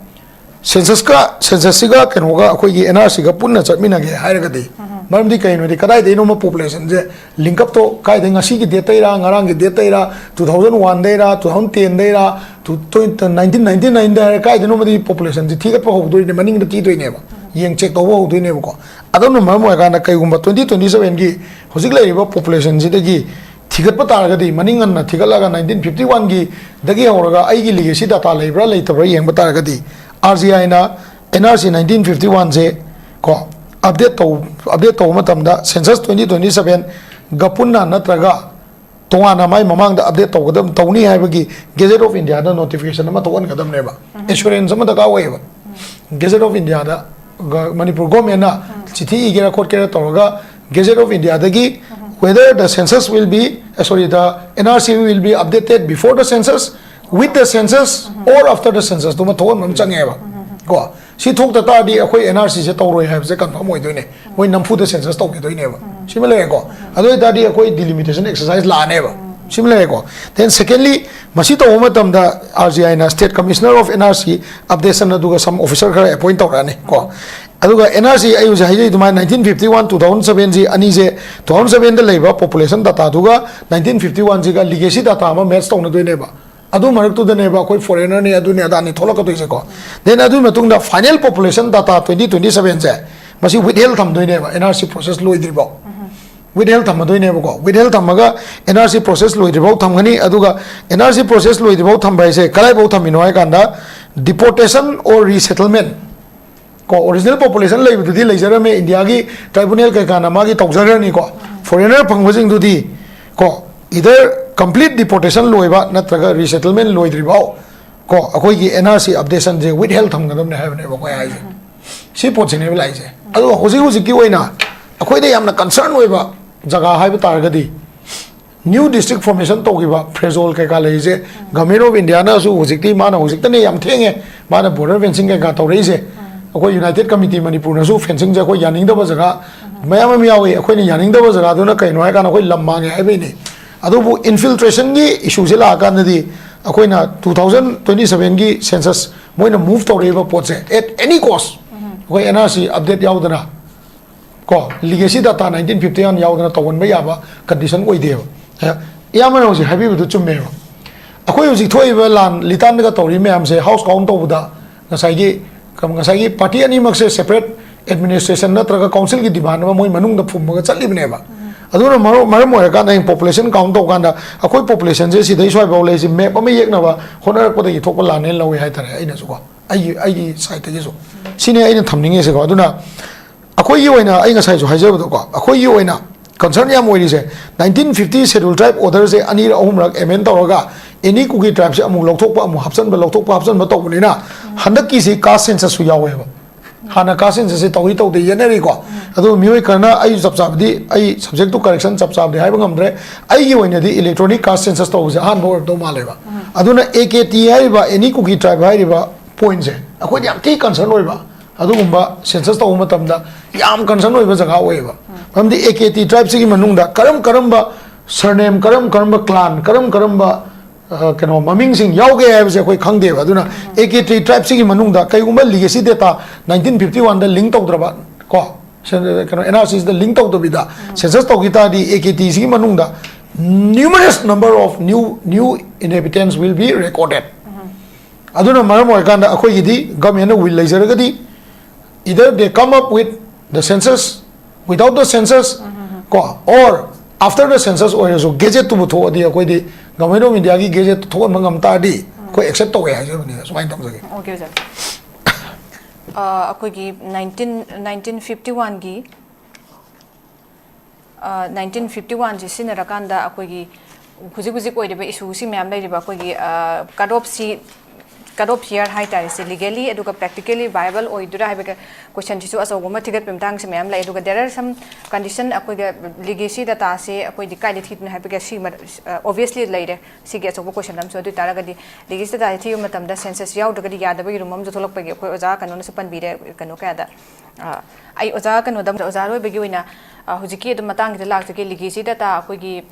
censusꯀ, censusꯁꯤꯒ ꯀꯩꯅꯣꯒ ꯑꯩꯈꯣꯏꯒꯤ NRCꯒ ꯄꯨꯟꯅ ꯆꯠꯃꯤꯟꯅꯒꯦ ꯍꯥꯏꯔꯒꯗꯤ, ꯃꯔꯝꯗꯤ ꯀꯩꯅꯣꯗꯤ ꯀꯗꯥꯏꯗꯩꯅꯣꯃ populationꯁꯦ link upꯇꯣ ꯀꯥꯏꯗꯩ, ꯉꯁꯤꯒꯤ dateꯇꯩꯔꯥ, ꯉꯔꯥꯡꯒꯤ dateꯇꯩꯔꯥ, two thousand oneꯗꯩꯔꯥ, two thousand tenꯗꯩꯔꯥ, two thousand nineteen ninety nineꯗ ꯍꯥꯏꯔ ꯀꯥꯏꯗꯅꯣꯃꯗꯤ populationꯁꯦ ꯊꯤꯒꯠꯄ ꯍꯧꯗꯣꯏꯅꯦ, ꯃꯅꯤꯡꯗ ꯊꯤꯗꯣꯏꯅꯦꯕ, ꯌꯦꯡ check ꯇꯧꯕ ꯍꯧꯗꯣꯏꯅꯦꯕꯀꯣ꯫ ꯑꯗꯨꯅ ꯃꯔꯝ ꯑꯣꯏꯔꯀꯥꯟꯗ ꯀꯩꯒꯨꯝꯕ twenty twenty sevenꯒꯤ ꯍꯧꯖꯤꯛ ꯂꯩꯔꯤꯕ populationꯁꯤꯗꯒꯤ ꯊꯤꯒꯠꯄ ꯇꯥꯔꯒꯗꯤ, ꯃꯅꯤꯡ ꯍꯟꯅ ꯊꯤꯒꯠꯂꯒ nineteen fifty oneꯒꯤꯗꯒꯤ ꯍꯧꯔꯒ ꯑꯩꯒꯤ legacy data ꯂꯩꯕ꯭ꯔꯥ ꯂꯩꯇꯕ꯭ꯔꯥ ꯌꯦꯡꯕ ꯇꯥꯔꯒꯗꯤ, RGIꯅ NRC nineteen fifty oneꯁꯦ ꯀꯣ, update ꯇꯧ, update ꯇꯧꯕ ꯃꯇꯝꯗ census twenty twenty sevenꯒ ꯄꯨꯟꯅ ꯅꯠꯇ꯭ꯔꯒ ꯇꯣꯉꯥꯟꯅ ꯃꯥꯏ ꯃꯃꯥꯡꯗ update ꯇꯧꯒꯗꯕ, ꯇꯧꯅꯤ ꯍꯥꯏꯕꯒꯤ Gazette of Indiaꯗ notification ꯑꯃ ꯊꯣꯛꯍꯟꯒꯗꯕꯅꯦꯕ꯫ Assurance ꯑꯃ ꯗꯔꯀꯥꯔ ꯑꯣꯏꯌꯦꯕ꯫ Gazette of Indiaꯗ ꯒ-, ꯃꯅꯤꯄꯨꯔ governmentꯅ ꯆꯤꯊꯤ ꯏꯒꯦꯔꯥ ꯈꯣꯠꯀꯦꯔꯥ ꯇꯧꯔꯒ Gazette of Indiaꯗꯒꯤ whether the census will be, uh, sorry, the NRC will be updated before the census, with the census or after the censusꯇꯨꯃ ꯊꯣꯛꯍꯟꯕ ꯑꯃ ꯆꯪꯉꯦꯕ ꯀꯣ꯫ ꯁꯤ ꯊꯣꯛꯇ ꯇꯥꯔꯗꯤ ꯑꯩꯈꯣꯏ NRCꯁꯦ ꯇꯧꯔꯣꯏ ꯍꯥꯏꯕꯁꯦ confirm ꯑꯣꯏꯗꯣꯏꯅꯦ꯫ ꯃꯣꯏ ꯅꯝꯐꯨꯗ census ꯇꯧꯈꯤꯗꯣꯏꯅꯦꯕ꯫ ꯁꯤꯃ ꯂꯩꯔꯦꯀꯣ꯫ ꯑꯗꯨ ꯑꯣꯏꯇꯥꯔꯗꯤ ꯑꯩꯈꯣꯏ delimitation exercise ꯂꯥꯛꯑꯅꯦꯕ꯫ ꯁꯤꯃ ꯂꯩꯔꯦꯀꯣ꯫ Then secondly, ꯃꯁꯤ ꯇꯧꯕ ꯃꯇꯝꯗ RGIꯅ State Commissioner of NRC updation ꯑꯗꯨꯒ some officer ꯈꯔ appoint ꯇꯧꯔꯛꯑꯅꯤ ꯀꯣ꯫ ꯑꯗꯨꯒ NRC ꯑꯩ ꯍꯧꯖꯤꯛ ꯍꯥꯏꯖꯩ ꯑꯗꯨꯃꯥꯏꯅ nineteen fifty one, two thousand sevenꯁꯤ ꯑꯅꯤꯁꯦ, two thousand sevenꯗ ꯂꯩꯕ population dataꯗꯨꯒ nineteen fifty oneꯁꯤꯒ legacy data ꯑꯃ match ꯇꯧꯅꯗꯣꯏꯅꯦꯕ꯫ ꯑꯗꯨ ꯃꯔꯛꯇꯨꯗꯅꯦꯕ ꯑꯩꯈꯣꯏ foreignerꯅꯤ, ꯑꯗꯨꯅꯤ ꯑꯗꯥꯅꯤ ꯊꯣꯛꯂꯛꯀꯗꯣꯏꯁꯦꯀꯣ꯫ Then ꯑꯗꯨꯒꯤ ꯃꯇꯨꯡꯗ final population data twenty twenty sevenꯁꯦ ꯃꯁꯤ withheld ꯊꯝꯗꯣꯏꯅꯦꯕ, NRC process ꯂꯣꯏꯗ꯭ꯔꯤꯐꯥꯎ꯫ Withheld ꯊꯝꯃꯗꯣꯏꯅꯦꯕꯀꯣ꯫ Withheld ꯊꯝꯃꯒ NRC process ꯂꯣꯏꯗ꯭ꯔꯤꯐꯥꯎ ꯊꯝꯒꯅꯤ꯫ ꯑꯗꯨꯒ NRC process ꯂꯣꯏꯗ꯭ꯔꯤꯐꯥꯎ ꯊꯝꯕ ꯍꯥꯏꯁꯦ ꯀꯗꯥꯏꯐꯥꯎ ꯊꯝꯃꯤꯅꯣ ꯍꯥꯏ ꯀꯥꯟꯗ, deportation or resettlement ꯀꯣ, original population ꯂꯩꯕꯗꯨꯗꯤ ꯂꯩꯖꯔꯝꯃꯦ, ꯏꯟꯗꯤꯌꯥꯒꯤ tribunal ꯀꯩꯀꯥꯅ ꯃꯥꯒꯤ ꯇꯧꯖꯈ꯭ꯔꯅꯤꯀꯣ꯫ Foreigner ꯐꯪꯕꯁꯤꯡꯗꯨꯗꯤ ꯀꯣ, either complete deportation ꯂꯣꯏꯕ ꯅꯠꯇ꯭ꯔꯒ resettlement ꯂꯣꯏꯗ꯭ꯔꯤꯐꯥꯎ ꯀꯣ ꯑꯩꯈꯣꯏꯒꯤ N R C updationꯁꯦ withheld ꯊꯝꯒꯗꯕꯅꯦ ꯍꯥꯏꯕꯅꯦꯕ ꯑꯩꯈꯣꯏ ꯍꯥꯏꯁꯦ꯫ ꯁꯤ ꯄꯣꯠꯁꯤꯅꯦꯕ ꯂꯥꯛꯏꯁꯦ꯫ ꯑꯗꯨꯒ ꯍꯧꯖꯤꯛ ꯍꯧꯖꯤꯛꯀꯤ ꯑꯣꯏꯅ ꯑꯩꯈꯣꯏꯗ ꯌꯥꯝꯅ concern ꯑꯣꯏꯕ ꯖꯒꯥ ꯍꯥꯏꯕ ꯇꯥꯔꯒꯗꯤ new district formation ꯇꯧꯈꯤꯕ ꯐ꯭ꯔꯦꯖꯣꯜ ꯀꯩꯀꯥ ꯂꯩꯔꯤꯁꯦ꯫ Government of Indiaꯅꯁꯨ ꯍꯧꯖꯤꯛꯇꯤ ꯃꯥꯅ ꯍꯧꯖꯤꯛꯇꯅꯦ ꯌꯥꯝ ꯊꯦꯡꯉꯦ ꯃꯥꯅ border fencing ꯀꯩꯀꯥ ꯇꯧꯔꯛꯏꯁꯦ꯫ ꯑꯩꯈꯣꯏ United Committee ꯃꯅꯤꯄꯨꯔꯅꯁꯨ fencingꯁꯦ ꯑꯩꯈꯣꯏ ꯌꯥꯅꯤꯡꯗꯕ ꯖꯒꯥ ꯃꯌꯥꯝ ꯑꯃ ꯌꯥꯎꯏ꯫ ꯑꯩꯈꯣꯏꯅ ꯌꯥꯅꯤꯡꯗꯕ ꯖꯒꯥꯗꯨꯅ ꯀꯩꯅꯣ ꯍꯥꯏ ꯀꯥꯟꯗ ꯑꯩꯈꯣꯏ ꯂꯝ ꯃꯥꯡꯉꯦ ꯍꯥꯏꯕꯩꯅꯦ꯫ ꯑꯗꯨꯕꯨ infiltrationꯒꯤ issueꯁꯦ ꯂꯥꯛꯑꯀꯥꯟꯗꯗꯤ ꯑꯩꯈꯣꯏꯅ two thousand twenty sevenꯒꯤ census ꯃꯣꯏꯅ move ꯇꯧꯔꯛꯏꯕ ꯄꯣꯠꯁꯦ at any cost ꯑꯩꯈꯣꯏ N R C update ꯌꯥꯎꯗꯅ ꯀꯣ legacy data nineteen fifty one ꯌꯥꯎꯗꯅ ꯇꯧꯍꯟꯕ ꯌꯥꯕ condition ꯑꯣꯏꯗꯦꯕ꯫ ꯏꯌꯥꯝꯕꯅ ꯍꯧꯖꯤꯛ ꯍꯥꯏꯕꯤꯕꯗꯨ ꯆꯨꯝꯃꯦꯕ꯫ ꯑꯩꯈꯣꯏ ꯍꯧꯖꯤꯛ ꯊꯣꯛꯏꯕ ꯂꯥꯟ ꯂꯤꯇꯥꯟꯗꯒ ꯇꯧꯔꯤ ꯃꯌꯥꯝꯁꯦ house count ꯇꯧꯕꯗ ꯉꯁꯥꯏꯒꯤ ꯉꯁꯥꯏꯒꯤ party ꯑꯅꯤꯃꯛꯁꯦ separate administration ꯅꯠꯇ꯭ꯔꯒ councilꯒꯤ demand ꯑꯃ ꯃꯣꯏ ꯃꯅꯨꯡꯗ ꯐꯨꯝꯃꯒ ꯆꯠꯂꯤꯕꯅꯦꯕ꯫ ꯑꯗꯨꯅ ꯃꯔꯝ ꯃꯔꯝ ꯑꯣꯏꯔꯀꯥꯟꯗ ꯍꯌꯦꯡ population count ꯇꯧ ꯀꯥꯟꯗ ꯑꯩꯈꯣꯏ populationꯁꯦ ꯁꯤꯗꯩ ꯁ꯭ꯋꯥꯏꯐꯥꯎ ꯂꯩꯁꯤ map ꯑꯃ ꯌꯦꯛꯅꯕ ꯍꯣꯠꯅꯔꯛꯄꯗꯒꯤ ꯊꯣꯛꯄ ꯂꯥꯟꯅꯦꯅ ꯂꯧꯋꯦ ꯍꯥꯏꯇꯥꯔꯦ ꯑꯩꯅꯁꯨꯀꯣ꯫ ꯑꯩꯒꯤ ꯑꯩꯒꯤ sideꯇꯒꯤꯁꯨ ꯁꯤꯅꯦ ꯑꯩꯅ ꯊꯝꯅꯤꯡꯉꯤꯁꯦꯀꯣ꯫ ꯑꯗꯨꯅ ꯑꯩꯈꯣꯏꯒꯤ ꯑꯣꯏꯅ ꯑꯩ ꯉꯁꯥꯏꯁꯨ ꯍꯥꯏꯖꯕꯗꯣꯀꯣ ꯑꯩꯈꯣꯏꯒꯤ ꯑꯣꯏꯅ concern ꯌꯥꯝ ꯑꯣꯏꯔꯤꯁꯦ nineteen fifty schedule tribe orderꯁꯦ ꯑꯅꯤꯔꯛ ꯑꯍꯨꯝꯔꯛ amend ꯇꯧꯔꯒ any Kuki tribeꯁꯦ ꯑꯃꯨꯛ ꯂꯧꯊꯣꯛꯄ ꯑꯃꯨꯛ ꯍꯥꯞꯆꯟꯕ ꯂꯧꯊꯣꯛꯄ ꯍꯥꯞꯆꯟꯕ ꯇꯧꯕꯅꯤꯅ ꯍꯟꯗꯛꯀꯤꯁꯤ caste censusꯁꯨ ꯌꯥꯎꯋꯦꯕ꯫ ꯍꯥꯟꯅ caste censusꯁꯦ ꯇꯧꯏ ꯇꯧꯗꯦ ꯌꯦꯠꯅꯔꯤꯀꯣ꯫ ꯑꯗꯨ ꯃꯤꯑꯣꯏ ꯈꯔꯅ ꯑꯩ ꯆꯞ ꯆꯥꯕꯗꯤ ꯑꯩ subject to correction ꯆꯞ ꯆꯥꯕꯗꯤ ꯍꯥꯏꯕ ꯉꯝꯗ꯭ꯔꯦ꯫ ꯑꯩꯒꯤ ꯑꯣꯏꯅꯗꯤ electronic caste census ꯇꯧꯕꯁꯦ ꯑꯍꯥꯟꯕ ꯑꯣꯏꯔꯝꯗꯧ ꯃꯥꯜꯂꯦꯕ꯫ ꯑꯗꯨꯅ A K T ꯍꯥꯏꯔꯤꯕ any Kuki tribe ꯍꯥꯏꯔꯤꯕ pointꯁꯦ ꯑꯩꯈꯣꯏꯗ ꯌꯥꯝ ꯊꯤ concern ꯑꯣꯏꯕ꯫ ꯑꯗꯨꯒꯨꯝꯕ census ꯇꯧꯕ ꯃꯇꯝꯗ ꯌꯥꯝ concern ꯑꯣꯏꯕ ꯖꯒꯥ ꯑꯣꯏꯌꯦꯕ꯫ ꯃꯔꯝꯗꯤ A K T tribeꯁꯤꯒꯤ ꯃꯅꯨꯡꯗ ꯀꯔꯝ ꯀꯔꯝꯕ surname ꯀꯔꯝ ꯀꯔꯝꯕ clan ꯀꯔꯝ ꯀꯔꯝꯕ ꯀꯩꯅꯣ ꯃꯃꯤꯡꯁꯤꯡ ꯌꯥꯎꯒꯦ ꯍꯥꯏꯕꯁꯦ ꯑꯩꯈꯣꯏ ꯈꯪꯗꯦꯕ꯫ ꯑꯗꯨꯅ A K T tribeꯁꯤꯒꯤ ꯃꯅꯨꯡꯗ ꯀꯩꯒꯨꯝꯕ legacy data nineteen fifty oneꯗ link ꯇꯧꯗ꯭ꯔꯕ ꯀꯣ ꯀꯩꯅꯣ N R Cꯁꯤꯗ link ꯇꯧꯗꯕꯤꯗ census ꯇꯧꯈꯤ ꯇꯥꯔꯗꯤ A K Tꯁꯤꯒꯤ ꯃꯅꯨꯡꯗ numerous number of new new inhabitants will be recorded꯫ ꯑꯗꯨꯅ ꯃꯔꯝ ꯑꯣꯏꯔꯀꯥꯟꯗ ꯑꯩꯈꯣꯏꯒꯤꯗꯤ governmentꯅ will ꯂꯩꯖꯔꯒꯗꯤ either they come up with the census, without the census ꯀꯣ or after the census ꯑꯣꯏꯔꯁꯨ gazetteꯇꯨꯕꯨ ꯊꯣꯛꯑꯗꯤ ꯑꯩꯈꯣꯏꯗꯤ Government of Indiaꯒꯤ gazette ꯊꯣꯛꯍꯟꯕ ꯉꯝ ꯇꯥꯔꯗꯤ ꯑꯩꯈꯣꯏ accept ꯇꯧꯋꯦ ꯍꯥꯏꯖꯕꯅꯤꯗ꯫ ꯁꯨꯃꯥꯏꯅ ꯇꯧꯖꯒꯦ꯫ Okay ꯑꯣꯖꯥ꯫ ꯑꯩꯈꯣꯏꯒꯤ nineteen nineteen fifty oneꯒꯤ nineteen fifty oneꯁꯤ ꯁꯤꯖꯤꯟꯅꯔꯀꯥꯟꯗ ꯑꯩꯈꯣꯏꯒꯤ ꯍꯧꯖꯤꯛ ꯍꯧꯖꯤꯛ ꯑꯣꯏꯔꯤꯕ ꯏꯁꯨꯁꯤ ꯃꯌꯥꯝ ꯂꯩꯔꯤꯕ ꯑꯩꯈꯣꯏꯒꯤ ꯀꯠ ꯑꯣꯐꯁꯤ, ꯀꯠ ꯑꯣꯐ ꯌꯔ ꯍꯥꯏꯇꯥꯔꯦ, ꯁꯤ ꯂꯤꯒꯦꯂꯤ ꯑꯗꯨꯒ ꯄ꯭ꯔꯦꯛꯇꯤꯀꯦꯂꯤ ꯚꯥꯏꯕꯜ ꯑꯣꯏꯗꯣꯏꯔꯥ ꯍꯥꯏꯕꯒꯤ ꯀꯣꯏꯁꯟꯁꯤꯁꯨ ꯑꯆꯧꯕ ꯑꯃ ꯊꯤꯒꯠꯄꯒꯤ ꯃꯇꯥꯡꯁꯦ ꯃꯌꯥꯝ ꯂꯩ꯫ ꯑꯗꯨꯒ there are some condition, ꯑꯩꯈꯣꯏꯒ ꯂꯤꯒꯦꯁꯤ ꯗꯇꯥꯁꯦ ꯑꯩꯈꯣꯏꯗꯤ ꯀꯥꯏꯗ ꯊꯤꯗꯣꯏꯅꯣ ꯍꯥꯏꯕꯒꯤ ꯁꯤ ꯑꯣꯕꯤꯌꯁꯂꯤ ꯂꯩꯔꯦ꯫ ꯁꯤꯒꯤ ꯑꯆꯧꯕ ꯀꯣꯏꯁꯟ ꯑꯃꯁꯨ꯫ ꯑꯗꯨ ꯑꯣꯏ ꯇꯥꯔꯒꯗꯤ ꯂꯤꯒꯦꯁꯤ ꯗꯇꯥꯁꯦ ꯊꯤꯕ ꯃꯇꯝꯗ ꯁꯦꯟꯁꯁ ꯌꯥꯎꯗ꯭ꯔꯒꯗꯤ ꯌꯥꯗꯕꯒꯤ ꯔꯨꯝ ꯑꯃꯁꯨ ꯊꯣꯛꯂꯛꯄꯒꯤ ꯑꯩꯈꯣꯏ ꯑꯣꯖꯥ ꯀꯩꯅꯣꯅꯁꯨ ꯄꯟꯕꯤꯔꯦ ꯀꯩꯅꯣ ꯀꯌꯥꯗ꯫ ꯑ, ꯑꯩ ꯑꯣꯖꯥ ꯀꯩꯅꯣꯗ, ꯑꯣꯖꯥ ꯑꯔꯣꯏꯕꯒꯤ ꯑꯣꯏꯅ, ꯑ, ꯍꯧꯖꯤꯛꯀꯤ ꯑꯗꯨꯝ ꯃꯇꯥꯡꯁꯤꯗ ꯂꯥꯛꯆꯒꯦ꯫ ꯂꯤꯒꯦꯁꯤ ꯗꯇꯥ ꯑꯩꯈꯣꯏꯒꯤ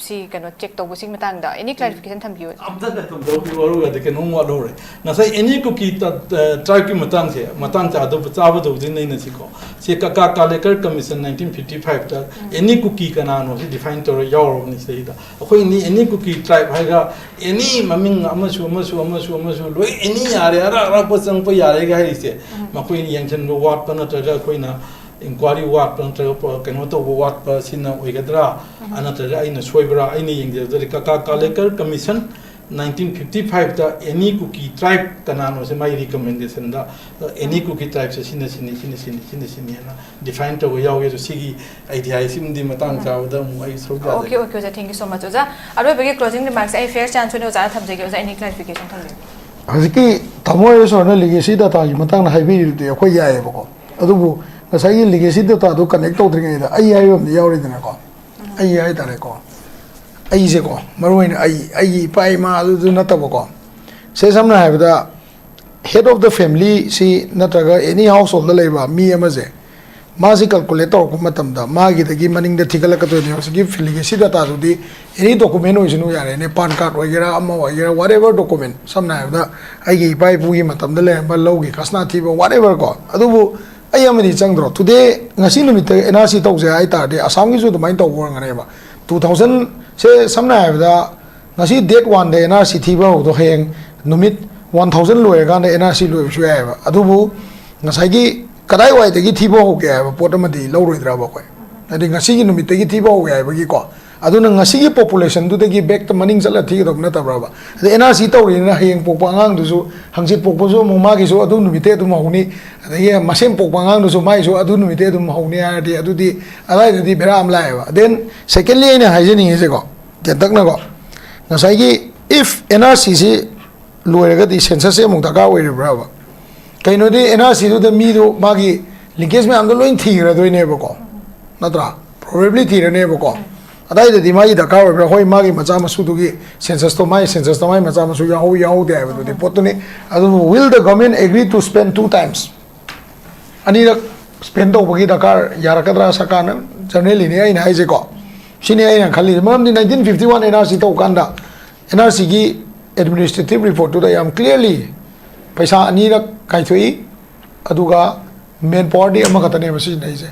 ꯁꯤ ꯀꯩꯅꯣ ꯆꯦꯛ ꯇꯧꯕꯁꯤꯒꯤ ꯃꯇꯥꯡꯗ ꯑꯦꯅꯤ ꯀ꯭ꯂꯥꯔꯤꯐꯤꯀꯦꯁꯟ ꯊꯝꯕꯤꯌꯨ? ꯑꯝꯇ ꯊꯝꯖꯍꯧꯕꯤꯌꯨ, ꯑꯔꯣꯏꯕꯗ ꯀꯩꯅꯣꯝ ꯋꯥꯠꯍꯧꯔꯦ꯫ ꯉꯁꯥꯏ ꯑꯦꯅꯤ ꯀꯨꯀꯤ ꯇ-, ꯑ, ꯇ꯭ꯔꯥꯏꯕꯀꯤ ꯃꯇꯥꯡꯁꯦ, ꯃꯇꯥꯡ ꯆꯥꯗꯕ, ꯆꯥꯕꯗꯕꯨꯗꯤ ꯅꯩꯅꯁꯤꯀꯣ꯫ ꯁꯤ ꯀꯀꯥ ꯀꯥꯂꯦꯀꯔ ꯀꯃꯤꯁꯟ ꯅꯥꯏꯟꯇꯤꯟ ꯐꯤꯐꯇꯤ ꯐꯥꯏꯚꯇ ꯑꯦꯅꯤ ꯀꯨꯀꯤ ꯀꯅꯥꯅꯣ ꯁꯤ ꯗꯤꯐꯥꯏꯟ ꯇꯧꯔ ꯌꯥꯎꯔꯕꯅꯤ ꯁꯤꯗꯩꯗ꯫ ꯑꯩꯈꯣꯏ ꯑꯦꯅꯤ, ꯑꯦꯅꯤ ꯀꯨꯀꯤ ꯇ꯭ꯔꯥꯏꯕ ꯍꯥꯏꯔꯒ ꯑꯦꯅꯤ ꯃꯃꯤꯡ ꯑꯃꯁꯨ, ꯑꯃꯁꯨ, ꯑꯃꯁꯨ, ꯑꯃꯁꯨ ꯂꯣꯏ ꯑꯦꯅꯤ ꯌꯥꯔꯦ, ꯑꯔꯥꯛ ꯑꯔꯥꯛꯄ ꯆꯪꯉꯛꯄ ꯌꯥꯔꯦꯒ ꯍꯥꯏꯔꯤꯁꯦ꯫ ꯃꯈꯣꯏꯅ ꯌꯦꯡꯁꯤꯟꯕ ꯋꯥꯠꯄ ꯅꯠꯇ꯭ꯔꯒ ꯑꯩꯈꯣꯏꯅ ꯏꯟꯀ꯭ꯋꯥꯔꯤ ꯋꯥꯠꯄ ꯅꯠꯇ꯭ꯔꯒ ꯄ-, ꯀꯩꯅꯣ ꯇꯧꯕ ꯋꯥꯠꯄ ꯁꯤꯅ ꯑꯣꯏꯒꯗ꯭ꯔꯥ? ꯅꯠꯇ꯭ꯔꯒ ꯑꯩꯅ ꯁꯣꯏꯕ꯭ꯔꯥ? ꯑꯩꯅ ꯌꯦꯡꯖꯕꯗꯗꯤ ꯀꯀꯥ ꯀꯥꯂꯦꯀꯔ ꯀꯃꯤꯁꯟ ꯅꯥꯏꯟꯇꯤꯟ ꯐꯤꯐꯇꯤ ꯐꯥꯏꯚꯇ ꯑꯦꯅꯤ ꯀꯨꯀꯤ ꯇ꯭ꯔꯥꯏꯕ ꯀꯅꯥꯅꯣꯁꯦ ꯃꯥꯒꯤ ꯔꯤꯀꯃꯦꯟꯗꯦꯁꯟꯗ ꯑꯦꯅꯤ ꯀꯨꯀꯤ ꯇ꯭ꯔꯥꯏꯕꯁꯦ ꯁꯤꯅ ꯁꯤꯅꯤ, ꯁꯤꯅ ꯁꯤꯅꯤ, ꯁꯤꯅ ꯁꯤꯅꯤ ꯍꯥꯏꯅ ꯗꯤꯐꯥꯏꯟ ꯇꯧꯕ ꯌꯥꯎꯏ꯫ ꯑꯗꯣ ꯁꯤꯒꯤ ꯑꯥꯏꯗꯤꯌꯥꯁꯤꯃꯗꯤ ꯃꯇꯥꯡ ꯆꯥꯕꯗ ꯑꯃꯨꯛ ꯑꯩ ꯁꯔꯨꯛ ꯑꯣꯀꯦ, ꯌꯥꯖꯒꯦ꯫ ꯑꯣꯀꯦ, ꯑꯣꯖꯥ, thank you so much꯫ ꯑꯣꯖꯥ, ꯑꯔꯣꯏꯕꯒꯤ ꯀ꯭ꯂꯣꯖꯤꯡ ꯔꯤꯃꯥꯔꯛꯁ ꯑꯩ ꯐꯤꯌꯔ ꯆꯥꯟꯁ ꯑꯣꯏꯅ ꯑꯣꯖꯥꯗ ꯊꯝꯖꯒꯦ꯫ ꯑꯣꯖꯥ, ꯑꯦꯅꯤ ꯀ꯭ꯂꯥꯔꯤꯐꯤꯀꯦꯁꯟ ꯊꯝꯕꯤꯌꯨ? ꯍꯧꯖꯤꯛꯀꯤ ꯇꯥꯃꯣ ꯍꯣꯏ ꯁꯣꯔꯅ ꯂꯤꯒꯦꯁꯤ ꯗꯇꯥꯒꯤ ꯃꯇꯥꯡꯗ ꯍꯥꯏꯕꯤꯔꯤꯗꯨꯗꯤ ꯑꯩꯈꯣꯏ ꯌꯥꯏꯑꯕꯀꯣ꯫ ꯑꯗꯨꯕꯨ ꯉꯁꯥꯏꯒꯤ ꯂꯤꯒꯦꯁꯤ ꯗꯇꯥꯗꯨ ꯀꯅꯦꯛ ꯇꯧꯗ꯭ꯔꯤꯉꯩꯗ ꯑꯩ ꯍꯥꯏꯕ ꯑꯃꯗꯤ ꯌꯥꯎꯔꯤꯗꯅꯀꯣ꯫ ꯑꯩ ꯍꯥꯏꯇꯥꯔꯦꯀꯣ, ꯑꯩꯁꯦꯀꯣ, ꯃꯔꯨ ꯑꯣꯏꯅ ꯑꯩ, ꯑꯩꯒꯤ ꯏꯄꯥ ꯏꯃꯥ ꯑꯗꯨꯗꯨ ꯅꯠꯇꯕꯀꯣ, ꯁꯦ ꯁꯝꯅ ꯍꯥꯏꯔꯕꯗ head of the family ꯁꯤ ꯅꯠꯇ꯭ꯔꯒ ꯑꯦꯅꯤ ꯍꯥꯎꯁ ꯍꯣꯜꯗ ꯂꯩꯕ ꯃꯤ ꯑꯃꯁꯦ, ꯃꯥꯁꯤ ꯀꯜꯀꯨꯂꯦꯠ ꯇꯧꯔꯛꯄ ꯃꯇꯝꯗ ꯃꯥꯒꯤꯗꯒꯤ ꯃꯅꯤꯡꯗ ꯊꯤꯒꯠꯂꯛꯀꯗꯣꯏꯅꯦ꯫ ꯍꯧꯖꯤꯛꯀꯤ ꯂꯤꯒꯦꯁꯤ ꯗꯇꯥꯗꯨꯗꯤ ꯑꯦꯅꯤ ꯗꯣꯀꯨꯃꯦꯟ ꯑꯣꯏꯁꯅꯨ ꯌꯥꯔꯦꯅꯦ, ꯄꯥꯟ ꯀꯥꯔꯗ ꯑꯣꯏꯒꯦꯔꯥ, ꯑꯃ ꯑꯣꯏꯒꯦꯔꯥ, whatever document, ꯁꯝꯅ ꯍꯥꯏꯔꯕꯗ ꯑꯩꯒꯤ ꯏꯄꯥ ꯏꯄꯨꯒꯤ ꯃꯇꯝꯗ ꯂꯩꯔꯝꯕ ꯂꯧꯒꯤ ꯈꯁꯅꯥ ꯊꯤꯕ, whatever ꯀꯣ꯫ ꯑꯗꯨꯕꯨ ꯑꯩ ꯑꯃꯗꯤ ꯆꯪꯗ꯭ꯔꯣ? ꯇꯨꯗꯦ, ꯉꯁꯤ ꯅꯨꯃꯤꯠꯇ ꯑꯦꯟ ꯑꯥꯔ ꯁꯤ ꯇꯧꯁꯦ ꯍꯥꯏ ꯇꯥꯔꯗꯤ ꯑꯁꯥꯝꯒꯤꯁꯨ ꯑꯗꯨꯃꯥꯏꯅ ꯇꯧꯕ ꯑꯣꯏꯔꯝꯒꯅꯦꯕ꯫ ꯇꯨ ꯊꯥꯎꯖꯟꯁꯦ ꯁꯝꯅ ꯍꯥꯏꯔꯕꯗ ꯉꯁꯤ ꯗꯦꯠ ꯋꯥꯟꯗ ꯑꯦꯟ ꯑꯥꯔ ꯁꯤ ꯊꯤꯕ ꯍꯧꯕꯗꯣ ꯍꯌꯦꯡ ꯅꯨꯃꯤꯠ ꯋꯥꯟ ꯊꯥꯎꯖꯟ ꯂꯣꯏꯔꯀꯥꯟꯗ ꯑꯦꯟ ꯑꯥꯔ ꯁꯤ ꯂꯣꯏꯕꯁꯨ ꯌꯥꯏꯑꯕ꯫ ꯑꯗꯨꯕꯨ ꯉꯁꯥꯏꯒꯤ ꯀꯗꯥꯏꯋꯥꯏꯗꯒꯤ ꯊꯤꯕ ꯍꯧꯒꯦ ꯍꯥꯏꯕ ꯄꯣꯠ ꯑꯃꯗꯤ ꯂꯧꯔꯣꯏꯗ꯭ꯔꯕ ꯑꯩꯈꯣꯏ? ꯍꯥꯏꯗꯤ ꯉꯁꯤꯒꯤ ꯅꯨꯃꯤꯠꯇꯒꯤ ꯊꯤꯕ ꯍꯧꯒꯦ ꯍꯥꯏꯕꯒꯤꯀꯣ꯫ ꯑꯗꯨꯅ ꯉꯁꯤꯒꯤ ꯄꯣꯄꯨꯂꯦꯁꯟꯗꯨꯗꯒꯤ ꯕꯦꯛꯇ ꯃꯅꯤꯡ ꯆꯠꯂ ꯊꯤꯒꯗꯧꯕ ꯅꯠꯇꯕ꯭ꯔꯕ? ꯑꯗꯩ ꯑꯦꯟ ꯑꯥꯔ ꯁꯤ ꯇꯧꯔꯤꯅꯤꯅ ꯍꯌꯦꯡ ꯄꯣꯛꯄ ꯑꯉꯥꯡꯗꯨꯁꯨ, ꯍꯪꯆꯤꯠ ꯄꯣꯛꯄꯁꯨ ꯑꯃꯨꯛ ꯃꯥꯒꯤꯁꯨ ꯑꯗꯨ ꯅꯨꯃꯤꯠꯇꯩ ꯑꯗꯨꯝ ꯍꯧꯅꯤ, ꯑꯗꯒꯤ ꯃꯁꯦꯝ ꯄꯣꯛꯄ ꯑꯉꯥꯡꯗꯨꯁꯨ ꯃꯥꯒꯤꯁꯨ ꯑꯗꯨ ꯅꯨꯃꯤꯠꯇꯩ ꯑꯗꯨꯝ ꯍꯧꯅꯤ ꯍꯥꯏꯔꯗꯤ ꯑꯗꯨꯗꯤ ꯑꯗꯥꯏꯗꯗꯤ ꯕꯦꯔꯥ ꯑꯃ ꯂꯥꯛꯑꯦꯕ꯫ Then secondly ꯑꯩꯅ ꯍꯥꯏꯖꯅꯤꯡꯉꯤꯁꯦꯀꯣ, ꯇꯦꯟꯇꯛꯅꯀꯣ, ꯉꯁꯥꯏꯒꯤ if NRC ꯁꯤ ꯂꯣꯏꯔꯒꯗꯤ census ꯁꯦ ꯑꯃꯨꯛ ꯗꯔꯀꯥꯔ ꯑꯣꯏꯔꯤꯕ꯭ꯔꯕ? ꯀꯩꯅꯣꯗꯤ NRC ꯗꯨꯗ ꯃꯤꯗꯣ ꯃꯥꯒꯤ linkage ꯃꯌꯥꯝꯗꯣ ꯂꯣꯏ ꯊꯤꯈ꯭ꯔꯗꯣꯏꯅꯦꯕꯀꯣ, ꯅꯠꯇ꯭ꯔꯥ? Probably ꯊꯤꯔꯅꯦꯕꯀꯣ꯫ ꯑꯗꯥꯏꯗꯗꯤ ꯃꯥꯒꯤ ꯗꯔꯀꯥꯔ ꯑꯣꯏꯕ꯭ꯔꯥ? ꯍꯣꯏ, ꯃꯥꯒꯤ ꯃꯆꯥ ꯃꯁꯨꯗꯨꯒꯤ census ꯇꯣ, ꯃꯥꯒꯤ census ꯇ ꯃꯥꯒꯤ ꯃꯆꯥ ꯃꯁꯨ ꯌꯥꯎꯍꯧ ꯌꯥꯎꯍꯧꯗꯦ ꯍꯥꯏꯕꯗꯨꯗꯤ ꯄꯣꯠꯇꯨꯅꯤ꯫ ꯑꯗꯨꯕꯨ will the government agree to spend two times? ꯑꯅꯤꯔꯛ spend ꯇꯧꯕꯒꯤ ꯗꯔꯀꯥꯔ ꯌꯥꯔꯛꯀꯗ꯭ꯔꯥ ꯁꯔꯀꯥꯔꯅ? Generally ꯅꯤ ꯑꯩꯅ ꯍꯥꯏꯁꯦꯀꯣ, ꯁꯤꯅꯤ ꯑꯩꯅ ꯈꯜꯂꯤꯁꯦ꯫ ꯃꯔꯝꯗꯤ nineteen fifty one NRC ꯇꯧꯀꯥꯟꯗ NRC ꯒꯤ administrative report ꯇꯨꯗ ꯌꯥꯝ clearly ꯄꯩꯁꯥ ꯑꯅꯤꯔꯛ ꯀꯥꯏꯊꯣꯛꯏ, ꯑꯗꯨꯒ manpower ꯗꯤ ꯑꯃꯈꯛꯇꯅꯦꯕ ꯁꯤꯖꯤꯟꯅꯩꯁꯦ꯫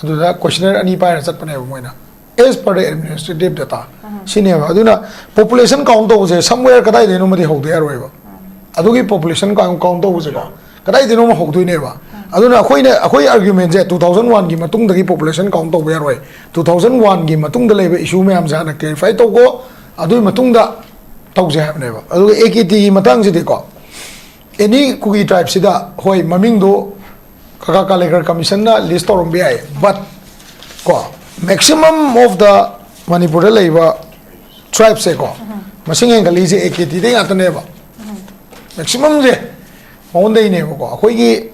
ꯑꯗꯨꯗ questionnaire ꯑꯅꯤ ꯄꯥꯏꯔ ꯆꯠꯄꯅꯦꯕ ꯃꯣꯏꯅ, as per the administrative data꯫ ꯁꯤꯅꯦꯕ꯫ ꯑꯗꯨꯅ population count ꯇꯧꯕꯁꯦ somewhere ꯀꯗꯥꯏꯗꯩꯅꯣꯃꯗꯤ ꯍꯧꯗ ꯌꯥꯔꯣꯏꯕ꯫ ꯑꯗꯨꯒꯤ population count, count ꯇꯧꯕꯁꯦꯀꯣ, ꯀꯗꯥꯏꯗꯩꯅꯣꯃ ꯍꯧꯗꯣꯏꯅꯦꯕ꯫ ꯑꯗꯨꯅ ꯑꯩꯈꯣꯏꯅ, ꯑꯩꯈꯣꯏ argument ꯁꯦ two thousand one ꯒꯤ ꯃꯇꯨꯡꯗꯒꯤ population count ꯇꯧꯕ ꯌꯥꯔꯣꯏ, two thousand one ꯒꯤ ꯃꯇꯨꯡꯗ ꯂꯩꯕ issue ꯃꯌꯥꯝꯁꯦ ꯍꯥꯟꯅ clarify ꯇꯧꯀꯣ, ꯑꯗꯨꯒꯤ ꯃꯇꯨꯡꯗ ꯇꯧꯁꯦ ꯍꯥꯏꯕꯅꯦꯕ꯫ ꯑꯗꯨꯒ AKT ꯒꯤ ꯃꯇꯥꯡꯁꯤꯗꯤꯀꯣ, any Kuki tribe ꯁꯤꯗ, ꯍꯣꯏ, ꯃꯃꯤꯡꯗꯣ ꯀꯀꯥ ꯀꯥꯂꯦꯀꯔ commission ꯅ list ꯇꯧꯔꯝꯕ ꯌꯥꯏ, but ꯀꯣ, maximum of the ꯃꯅꯤꯄꯨꯔꯗ ꯂꯩꯕ tribe ꯁꯦꯀꯣ, ꯃꯁꯤꯡ ꯍꯦꯟꯒꯠꯂꯛꯏꯁꯦ AKT ꯗꯩ ꯉꯥꯛꯇꯅꯦꯕ꯫ Maximum ꯁꯦ ꯃꯉꯣꯟꯗꯩꯅꯦꯕꯀꯣ꯫ ꯑꯩꯈꯣꯏꯒꯤ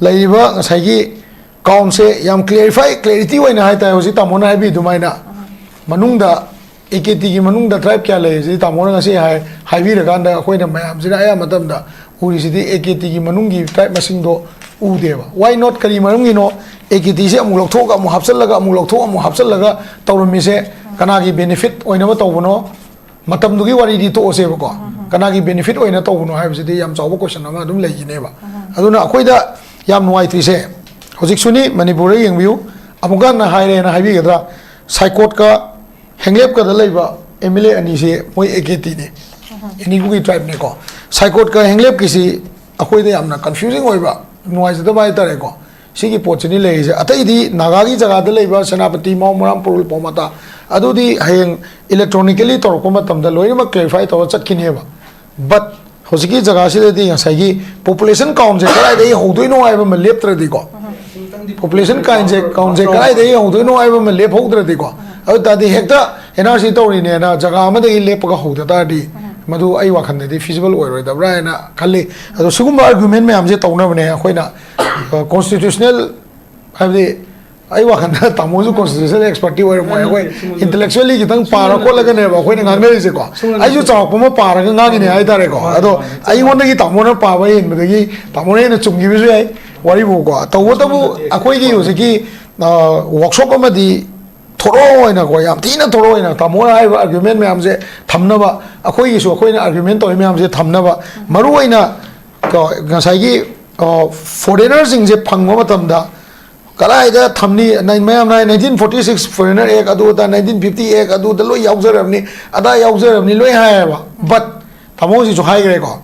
ꯂꯩꯔꯤꯕ ꯉꯁꯥꯏꯒꯤ count ꯁꯦ ꯌꯥꯝ clarify, clarity ꯑꯣꯏꯅ ꯍꯥꯏꯇꯥꯔꯦ, ꯍꯧꯖꯤꯛ ꯇꯥꯃꯣꯅ ꯍꯥꯏꯕꯤ ꯑꯗꯨꯃꯥꯏꯅ ꯃꯅꯨꯡꯗ AKT ꯒꯤ ꯃꯅꯨꯡꯗ tribe ꯀꯌꯥ ꯂꯩ ꯁꯤꯗꯤ ꯇꯥꯃꯣꯅ ꯉꯁꯤ ꯍꯥꯏ-, ꯍꯥꯏꯕꯤꯔꯀꯥꯟꯗ ꯑꯩꯈꯣꯏꯅ ꯃꯌꯥꯝꯁꯤꯅ ꯑꯌꯥꯝꯕ ꯃꯇꯝꯗ ꯎꯔꯤꯁꯤꯗꯤ AKT ꯒꯤ ꯃꯅꯨꯡꯒꯤ tribe ꯃꯁꯤꯡꯗꯣ ꯎꯗꯦꯕ꯫ Why not? ꯀꯔꯤ ꯃꯔꯝꯒꯤꯅꯣ? AKT ꯁꯦ ꯑꯃꯨꯛ ꯂꯧꯊꯣꯛꯑꯒ ꯑꯃꯨꯛ ꯍꯥꯞꯆꯜꯂꯒ, ꯑꯃꯨꯛ ꯂꯧꯊꯣꯛ ꯑꯃꯨꯛ ꯍꯥꯞꯆꯜꯂꯒ ꯇꯧꯔꯝꯃꯤꯁꯦ ꯀꯅꯥꯒꯤ benefit ꯑꯣꯏꯅꯕ ꯇꯧꯕꯅꯣ? ꯃꯇꯝꯗꯨꯒꯤ ꯋꯥꯔꯤꯗꯤ ꯇꯣꯛꯑꯁꯦꯕꯀꯣ, ꯀꯅꯥꯒꯤ benefit ꯑꯣꯏꯅ ꯇꯧꯕꯅꯣ ꯍꯥꯏꯕꯁꯤꯗꯤ ꯌꯥꯝ ꯆꯥꯎꯕ question ꯑꯃ ꯑꯗꯨꯝ ꯂꯩꯈꯤꯅꯦꯕ꯫ ꯑꯗꯨꯅ ꯑꯩꯈꯣꯏꯗ ꯌꯥꯝ ꯅꯨꯡꯉꯥꯏꯇ꯭ꯔꯤꯁꯦ, ꯍꯧꯖꯤꯛꯁꯨꯅꯤ, ꯃꯅꯤꯄꯨꯔꯗ ꯌꯦꯡꯕꯤꯌꯨ, ꯑꯃꯨꯛꯀ ꯍꯟꯅ ꯍꯥꯏꯔꯦꯅ ꯍꯥꯏꯕꯤꯒꯗ꯭ꯔꯥ, ꯁꯥꯏꯀꯣꯠꯀ ꯍꯦꯡꯂꯦꯞꯀꯗ ꯂꯩꯕ MLA ꯑꯅꯤꯁꯦ ꯃꯣꯏ AKT ꯅꯤ, any Kuki tribe ꯅꯤꯀꯣ꯫ ꯁꯥꯏꯀꯣꯠꯀ ꯍꯦꯡꯂꯦꯞꯀꯤꯁꯤ ꯑꯩꯈꯣꯏꯗ ꯌꯥꯝꯅ confusing ꯑꯣꯏꯕ, ꯅꯨꯡꯉꯥꯏꯖꯗꯕ ꯍꯥꯏꯇꯥꯔꯦꯀꯣ꯫ ꯁꯤꯒꯤ ꯄꯣꯠꯁꯤꯅꯤ ꯂꯩꯔꯤꯁꯦ꯫ ꯑꯇꯩꯗꯤ ꯅꯥꯒꯥꯒꯤ ꯖꯒꯥꯗ ꯂꯩꯕ ꯁꯦꯅꯥꯄꯇꯤ, ꯃꯥꯎ, ꯃꯣꯏꯔꯥꯡ, ꯄꯨꯔꯨꯜ, ꯄꯥꯎꯃꯇꯥ, ꯑꯗꯨꯗꯤ ꯍꯌꯦꯡ electronically ꯇꯧꯔꯛꯄ ꯃꯇꯝꯗ ꯂꯣꯏꯅꯃꯛ clarify ꯇꯧꯔ ꯆꯠꯈꯤꯅꯦꯕ꯫ But ꯍꯧꯖꯤꯛꯀꯤ ꯖꯒꯥꯁꯤꯗꯗꯤ ꯉꯁꯥꯏꯒꯤ population count ꯁꯦ ꯀꯗꯥꯏꯗꯒꯤ ꯍꯧꯗꯣꯏꯅꯣ ꯍꯥꯏꯕ ꯑꯃ ꯂꯦꯞꯇ꯭ꯔꯗꯤꯀꯣ, population count ꯁꯦ, count ꯁꯦ ꯀꯗꯥꯏꯗꯒꯤ ꯍꯧꯗꯣꯏꯅꯣ ꯍꯥꯏꯕ ꯑꯃ ꯂꯦꯞꯍꯧꯗ꯭ꯔꯗꯤꯀꯣ, ꯑꯗꯨ ꯇꯥꯔꯗꯤ ꯍꯦꯛꯇ ꯑꯦꯟ ꯑꯥꯔ ꯁꯤ ꯇꯧꯔꯤꯅꯦꯅ ꯖꯒꯥ ꯑꯃꯗꯒꯤ ꯂꯦꯞꯄꯒ ꯍꯧꯗ ꯇꯥꯔꯗꯤ, ꯃꯗꯨ ꯑꯩ ꯋꯥꯈꯜꯗꯗꯤ feasible ꯑꯣꯏꯔꯣꯏꯗꯕ꯭ꯔꯥ ꯍꯥꯏꯅ ꯈꯜꯂꯤ꯫ ꯑꯗꯣ ꯁꯤꯒꯨꯝꯕ argument ꯃꯌꯥꯝꯁꯦ ꯇꯧꯅꯕꯅꯦ ꯑꯩꯈꯣꯏꯅ, ꯑ, constitutional, ꯍꯥꯏꯕꯗꯤ ꯑꯩ ꯋꯥꯈꯜꯗ ꯇꯥꯃꯣꯁꯨ constitutional expertꯇꯤ ꯑꯣꯏꯔꯝꯃꯣꯏ꯫ ꯑꯩꯈꯣꯏ intellectually ꯈꯤꯇꯪ ꯄꯥꯔ ꯈꯣꯠꯂꯒꯅꯦꯕ ꯑꯩꯈꯣꯏꯅ ꯉꯥꯡꯅꯔꯤꯁꯦꯀꯣ꯫ ꯑꯩꯁꯨ ꯆꯥꯎꯔꯥꯛꯄ ꯑꯃ ꯄꯥꯔꯒ ꯉꯥꯡꯉꯤꯅꯦ ꯍꯥꯏꯇꯥꯔꯦꯀꯣ꯫ ꯑꯗꯣ ꯑꯩꯉꯣꯟꯗꯒꯤ ꯇꯥꯃꯣꯅ ꯄꯥꯕ ꯍꯦꯟꯕꯗꯒꯤ ꯇꯥꯃꯣꯅ ꯍꯦꯟꯅ ꯆꯨꯝꯈꯤꯕꯁꯨ ꯌꯥꯏ ꯋꯥꯔꯤꯕꯨꯀꯣ꯫ ꯇꯧꯕꯇꯕꯨ ꯑꯩꯈꯣꯏꯒꯤ ꯍꯧꯖꯤꯛꯀꯤ, ꯑ, workshop ꯑꯃꯗꯤ thorough ꯑꯣꯏꯅꯀꯣ, ꯌꯥꯝ ꯊꯤꯅ thorough ꯑꯣꯏꯅ ꯇꯥꯃꯣꯅ ꯍꯥꯏꯔꯤꯕ argument ꯃꯌꯥꯝꯁꯦ ꯊꯝꯅꯕ, ꯑꯩꯈꯣꯏꯒꯤꯁꯨ ꯑꯩꯈꯣꯏꯅ argument ꯇꯧꯔꯤ ꯃꯌꯥꯝꯁꯦ ꯊꯝꯅꯕ, ꯃꯔꯨꯑꯣꯏꯅ ꯀꯣ, ꯉꯁꯥꯏꯒꯤ, ꯑ, foreignerꯁꯤꯡꯁꯦ ꯐꯪꯕ ꯃꯇꯝꯗ ꯀꯗꯥꯏꯗ ꯊꯝꯅꯤ? ꯅ-, ꯃꯌꯥꯝꯅ ꯍꯥꯏ, nineteen forty six Foreigner Act, ꯑꯗꯨ ꯑꯗꯥ, nineteen fifty Act, ꯑꯗꯨꯗ ꯂꯣꯏ ꯌꯥꯎꯖꯔꯕꯅꯤ, ꯑꯗꯥ ꯌꯥꯎꯖꯔꯕꯅꯤ, ꯂꯣꯏ ꯍꯥꯏꯌꯦꯕ꯫ But ꯇꯥꯃꯣ ꯍꯧꯖꯤꯛꯁꯨ ꯍꯥꯏꯈ꯭ꯔꯦꯀꯣ,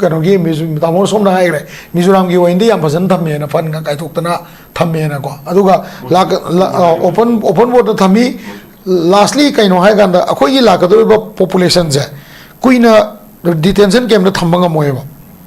ꯀꯩꯅꯣꯒꯤ ꯃꯤꯖꯣ-, ꯇꯥꯃꯣ ꯁꯣꯝꯅ ꯍꯥꯏꯈ꯭ꯔꯦ, ꯃꯤꯖꯣꯔꯥꯝꯒꯤ ꯑꯣꯏꯅꯗꯤ ꯌꯥꯝ ꯐꯖꯅ ꯊꯝꯃꯦꯅ, fundꯒ ꯀꯥꯏꯊꯣꯛꯇꯅ ꯊꯝꯃꯦꯅꯀꯣ꯫ ꯑꯗꯨꯒ ꯂꯥꯛ-, ꯂꯥ-, ꯑ, open, open boardꯇ ꯊꯝꯃꯤ꯫ Lastly ꯀꯩꯅꯣ ꯍꯥꯏꯀꯥꯟꯗ, ꯑꯩꯈꯣꯏꯒꯤ ꯂꯥꯛꯀꯗꯧꯔꯤꯕ populationꯁꯦ ꯀꯨꯏꯅ detention campꯇ ꯊꯝꯕ ꯉꯝꯃꯣꯏꯕ,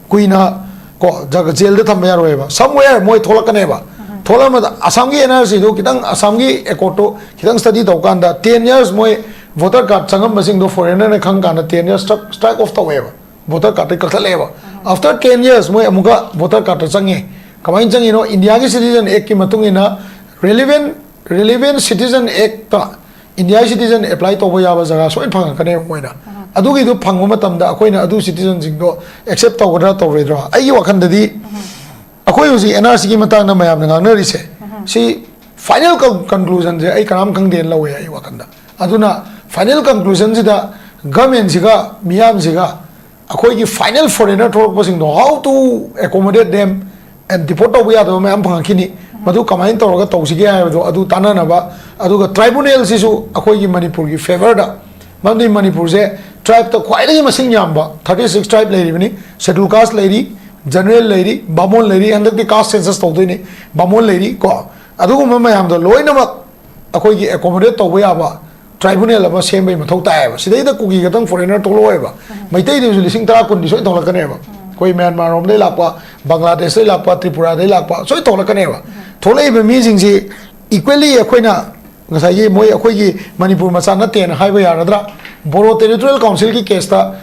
ꯀꯨꯏꯅ ꯀꯣ, ꯖꯒ-, jailꯗ ꯊꯝꯕ ꯌꯥꯔꯣꯏꯕ꯫ Somewhere ꯃꯣꯏ ꯊꯣꯛꯂꯛꯀꯅꯦꯕ꯫ ꯊꯣꯛꯂꯛꯑ ꯃꯇꯝꯗ ꯑꯁꯥꯝꯒꯤ ꯑꯦꯟ ꯑꯥꯔ ꯁꯤꯗꯣ ꯈꯤꯇꯪ, ꯑꯁꯥꯝꯒꯤ accordꯇꯣ ꯈꯤꯇꯪ study ꯇꯧꯀꯥꯟꯗ, ten years ꯃꯣꯏ voter card ꯆꯪꯉꯝꯕꯁꯤꯡꯗꯣ foreignerꯅ ꯈꯪ ꯀꯥꯟꯗ ten years strike, strike off ꯇꯧꯋꯦꯕ, voter cardꯇꯩ ꯀꯛꯊꯠꯂꯛꯑꯦꯕ꯫ After ten years ꯃꯣꯏ ꯑꯃꯨꯛꯀ voter cardꯇ ꯆꯪꯉꯦ꯫ ꯀꯃꯥꯏꯅ ꯆꯪꯉꯤꯅꯣ? Indiaꯒꯤ Citizen Actꯀꯤ ꯃꯇꯨꯡ ꯏꯟꯅ relevant, relevant Citizen Actꯇ India citizen apply ꯇꯧꯕ ꯌꯥꯕ ꯖꯒꯥ ꯁꯣꯏꯅ ꯐꯪꯉꯛꯀꯅꯦꯕ ꯃꯣꯏꯅ꯫ ꯑꯗꯨꯒꯤꯗꯨ ꯐꯪꯕ ꯃꯇꯝꯗ ꯑꯩꯈꯣꯏꯅ ꯑꯗꯨ citizenꯁꯤꯡꯗꯣ accept ꯇꯧꯒꯗ꯭ꯔꯥ ꯇꯧꯔꯣꯏꯗ꯭ꯔꯥ? ꯑꯩꯒꯤ ꯋꯥꯈꯜꯗꯗꯤ ꯑꯩꯈꯣꯏ ꯍꯧꯖꯤꯛ ꯑꯦꯟ ꯑꯥꯔ ꯁꯤꯒꯤ ꯃꯇꯥꯡꯗ ꯃꯌꯥꯝꯅ ꯉꯥꯡꯅꯔꯤꯁꯦ, ꯁꯤ final con-, conclusionꯁꯦ ꯑꯩ ꯀꯅꯥꯝ ꯈꯪꯗꯦꯅ ꯂꯧꯋꯦ ꯑꯩ ꯋꯥꯈꯜꯗ꯫ ꯑꯗꯨꯅ final conclusionꯁꯤꯗ governmentꯁꯤꯒ ꯃꯤꯌꯥꯝꯁꯤꯒ ꯑꯩꯈꯣꯏꯒꯤ final foreigner ꯊꯣꯛꯂꯛꯄꯁꯤꯡꯗꯣ, how to accommodate them and deport ꯇꯧꯕ ꯌꯥꯗꯕ ꯃꯌꯥꯝ ꯐꯪꯉꯛꯈꯤꯅꯤ꯫ ꯃꯗꯨ ꯀꯃꯥꯏꯅ ꯇꯧꯔꯒ ꯇꯧꯁꯤꯒꯦ ꯍꯥꯏꯕꯗꯣ ꯑꯗꯨ ꯇꯥꯟꯅꯅꯕ, ꯑꯗꯨꯒ tribunalꯁꯤꯁꯨ ꯑꯩꯈꯣꯏꯒꯤ ꯃꯅꯤꯄꯨꯔꯒꯤ favourꯗ, ꯃꯔꯝꯗꯤ ꯃꯅꯤꯄꯨꯔꯁꯦ tribeꯇ ꯈ꯭ꯋꯥꯏꯗꯒꯤ ꯃꯁꯤꯡ ꯌꯥꯝꯕ thirty six tribe ꯂꯩꯔꯤꯕꯅꯤ, schedule caste ꯂꯩꯔꯤ, general ꯂꯩꯔꯤ, ꯕꯥꯃꯣꯟ ꯂꯩꯔꯤ, ꯍꯟꯗꯛꯇꯤ caste census ꯇꯧꯗꯣꯏꯅꯤ, ꯕꯥꯃꯣꯟ ꯂꯩꯔꯤ ꯀꯣ, ꯑꯗꯨꯒꯨꯝꯕ ꯃꯌꯥꯝꯗꯣ ꯂꯣꯏꯅꯃꯛ ꯑꯩꯈꯣꯏꯒꯤ accommodate ꯇꯧꯕ ꯌꯥꯕ tribunal ꯑꯃ ꯁꯦꯝꯕꯒꯤ ꯃꯊꯧ ꯇꯥꯏꯌꯦꯕ꯫ ꯁꯤꯗꯩꯗ ꯀꯨꯀꯤ ꯈꯛꯇꯪ foreigner ꯊꯣꯛꯂꯛꯑꯣꯏꯕ, ꯃꯩꯇꯩꯗꯁꯨ ꯂꯤꯁꯤꯡ ꯇꯔꯥ ꯀꯨꯟꯗꯤ ꯁꯣꯏ ꯊꯣꯛꯂꯛꯀꯅꯦꯕ꯫ ꯑꯩꯈꯣꯏ ꯃ꯭ꯌꯥꯟꯃꯥꯔ ꯔꯣꯝꯗꯩ ꯂꯥꯛꯄ, ꯕꯪꯒ꯭ꯂꯥꯗꯦꯁꯇꯩ ꯂꯥꯛꯄ, ꯇ꯭ꯔꯤꯄꯨꯔꯥꯗꯩ ꯂꯥꯛꯄ ꯁꯣꯏ ꯊꯣꯛꯂꯛꯀꯅꯦꯕ꯫ ꯊꯣꯛꯂꯛꯏꯕ ꯃꯤꯁꯤꯡꯁꯤ equally ꯑꯩꯈꯣꯏꯅ ꯉꯁꯥꯏꯒꯤ ꯃꯣꯏ ꯑꯩꯈꯣꯏꯒꯤ ꯃꯅꯤꯄꯨꯔ ꯃꯆꯥ ꯅꯠꯇꯦꯅ ꯍꯥꯏꯕ ꯌꯥꯔꯗ꯭ꯔꯥ? ꯕꯣꯔꯣ ꯇꯦꯔꯤꯇꯣꯔꯤꯌꯦꯜ ꯀꯥꯎꯟꯁꯤꯜꯒꯤ ꯀꯦꯁꯇ,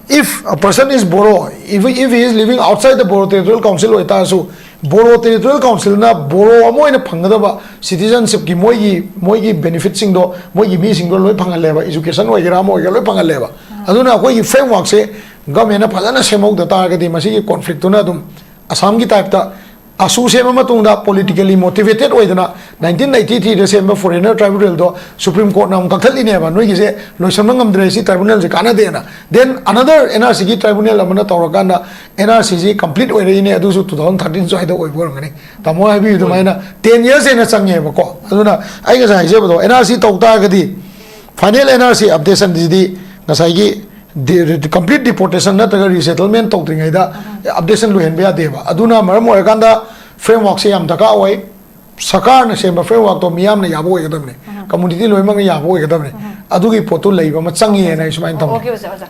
if a person is Boro, if, if he is living outside the Boro Territorial Council ꯑꯣꯏꯇꯥꯔꯁꯨ, ꯕꯣꯔꯣ ꯇꯦꯔꯤꯇꯣꯔꯤꯌꯦꯜ ꯀꯥꯎꯟꯁꯤꯜꯅ ꯕꯣꯔꯣ ꯑꯃ ꯑꯣꯏꯅ ꯐꯪꯒꯗꯕ ꯁꯤꯇꯤꯖꯟꯁꯤꯞꯀꯤ ꯃꯣꯏꯒꯤ ꯃꯣꯏꯒꯤ ꯕꯦꯅꯤꯐꯤꯠꯁꯤꯡꯗꯣ ꯃꯣꯏꯒꯤ ꯃꯤꯁꯤꯡꯗꯣ ꯂꯣꯏ ꯐꯪꯍꯜꯂꯦꯕ꯫ ꯏꯖꯨꯀꯦꯁꯟ ꯑꯣꯏꯒꯦꯔꯥ ꯑꯃ ꯑꯣꯏꯒꯦꯔꯥ ꯂꯣꯏ ꯐꯪꯍꯜꯂꯦꯕ꯫ ꯑꯗꯨꯅ ꯑꯩꯈꯣꯏꯒꯤ ꯐ꯭ꯔꯦꯝꯋꯥꯔꯛꯁꯦ ꯒꯃꯦꯟꯅ ꯐꯖꯅ ꯁꯦꯝꯍꯧꯗ ꯇꯥꯔꯒꯗꯤ ꯃꯁꯤꯒꯤ ꯀꯣꯟꯐ꯭ꯂꯤꯛꯇꯨꯅ ꯑꯗꯨꯝ ꯑꯁꯥꯝꯒꯤ ꯇꯥꯏꯞꯇ ꯑꯁꯨ ꯁꯦꯝꯕ ꯃꯇꯨꯡꯗ ꯄꯣꯂꯤꯇꯤꯀꯦꯜꯂꯤ ꯃꯣꯇꯤꯚꯦꯇꯦꯠ ꯑꯣꯏꯗꯅ ꯅꯥꯏꯟꯇꯤꯟ ꯑꯩꯠꯇꯤ ꯊ꯭ꯔꯤꯗ ꯁꯦꯝꯕ ꯐꯣꯔꯦꯅꯔ ꯇ꯭ꯔꯥꯏꯕꯨꯅꯦꯜꯗꯣ ꯁꯨꯄ꯭ꯔꯤꯝ ꯀꯣꯔꯠꯅ ꯑꯃꯨꯛ ꯀꯛꯊꯠꯂꯤꯅꯦꯕ, ꯅꯣꯏꯒꯤꯁꯦ ꯂꯣꯏꯁꯟꯕ ꯉꯝꯗ꯭ꯔꯦ, ꯁꯤ ꯇ꯭ꯔꯥꯏꯕꯨꯅꯦꯜꯁꯦ ꯀꯥꯟꯅꯗꯦꯅ꯫ ꯗꯦꯟ ꯑꯅꯗꯔ ꯑꯦꯟ ꯑꯥꯔ ꯁꯤꯒꯤ ꯇ꯭ꯔꯥꯏꯕꯨꯅꯦꯜ ꯑꯃꯅ ꯇꯧꯔꯀꯥꯟꯗ ꯑꯦꯟ ꯑꯥꯔ ꯁꯤꯁꯤ ꯀꯝꯄ꯭ꯂꯤꯠ ꯑꯣꯏꯔꯛꯏꯅꯦ, ꯑꯗꯨꯁꯨ ꯇꯨ ꯊꯥꯎꯖꯟ ꯊꯥꯔꯇꯤꯟ ꯁ꯭ꯋꯥꯏꯗ ꯑꯣꯏꯕ ꯑꯣꯏꯔꯝꯒꯅꯤ꯫ ꯇꯥꯃꯣ ꯍꯥꯏꯕꯤꯌꯨ ꯑꯗꯨꯃꯥꯏꯅ ꯇꯦꯟ ꯌꯔꯁ ꯍꯦꯟꯅ ꯆꯪꯉꯦꯕꯀꯣ꯫ ꯑꯗꯨꯅ ꯑꯩ ꯉꯁꯥꯏ ꯍꯥꯏꯖꯕꯗꯣ, ꯑꯦꯟ ꯑꯥꯔ ꯁꯤ ꯇꯧ ꯇꯥꯔꯒꯗꯤ ꯐꯥꯏꯅꯦꯜ ꯑꯦꯟ ꯑꯥꯔ ꯁꯤ ꯑꯞꯗꯦꯁꯟꯁꯤꯗꯤ ꯉꯁꯥꯏꯒꯤ ꯀꯝꯄ꯭ꯂꯤꯠ ꯗꯤꯄꯣꯔꯇꯦꯁꯟ ꯅꯠꯇ꯭ꯔꯒ ꯔꯤꯁꯦꯇꯜꯃꯦꯟ ꯇꯧꯗ꯭ꯔꯤꯉꯩꯗ ꯑꯞꯗꯦꯁꯟ ꯂꯣꯏꯍꯟꯕ ꯌꯥꯗꯦꯕ꯫ ꯑꯗꯨꯅ ꯃꯔꯝ ꯑꯣꯏꯔꯀꯥꯟꯗ ꯐ꯭ꯔꯦꯝꯋꯥꯔꯛꯁꯦ ꯌꯥꯝ ꯗꯔꯀꯥꯔ ꯑꯣꯏ꯫ ꯁꯔꯀꯥꯔꯅ ꯁꯦꯝꯕ ꯐ꯭ꯔꯦꯝꯋꯥꯔꯛꯇꯣ ꯃꯤꯌꯥꯝꯅ ꯌꯥꯕ ꯑꯣꯏꯒꯗꯕꯅꯤ, ꯀꯝꯃꯨꯅꯤꯇꯤ ꯂꯣꯏꯅꯃꯛꯅ ꯌꯥꯕ ꯑꯣꯏꯒꯗꯕꯅꯤ꯫ ꯑꯗꯨꯒꯤ ꯄꯣꯠꯇꯨ ꯂꯩꯕ ꯑꯃ ꯆꯪꯉꯦꯅ ꯑꯩ ꯁꯨꯃꯥꯏꯅ ꯊꯝꯃꯤ꯫ ꯑꯣꯀꯦ ꯑꯣꯖꯥ, ꯑꯣꯖꯥ꯫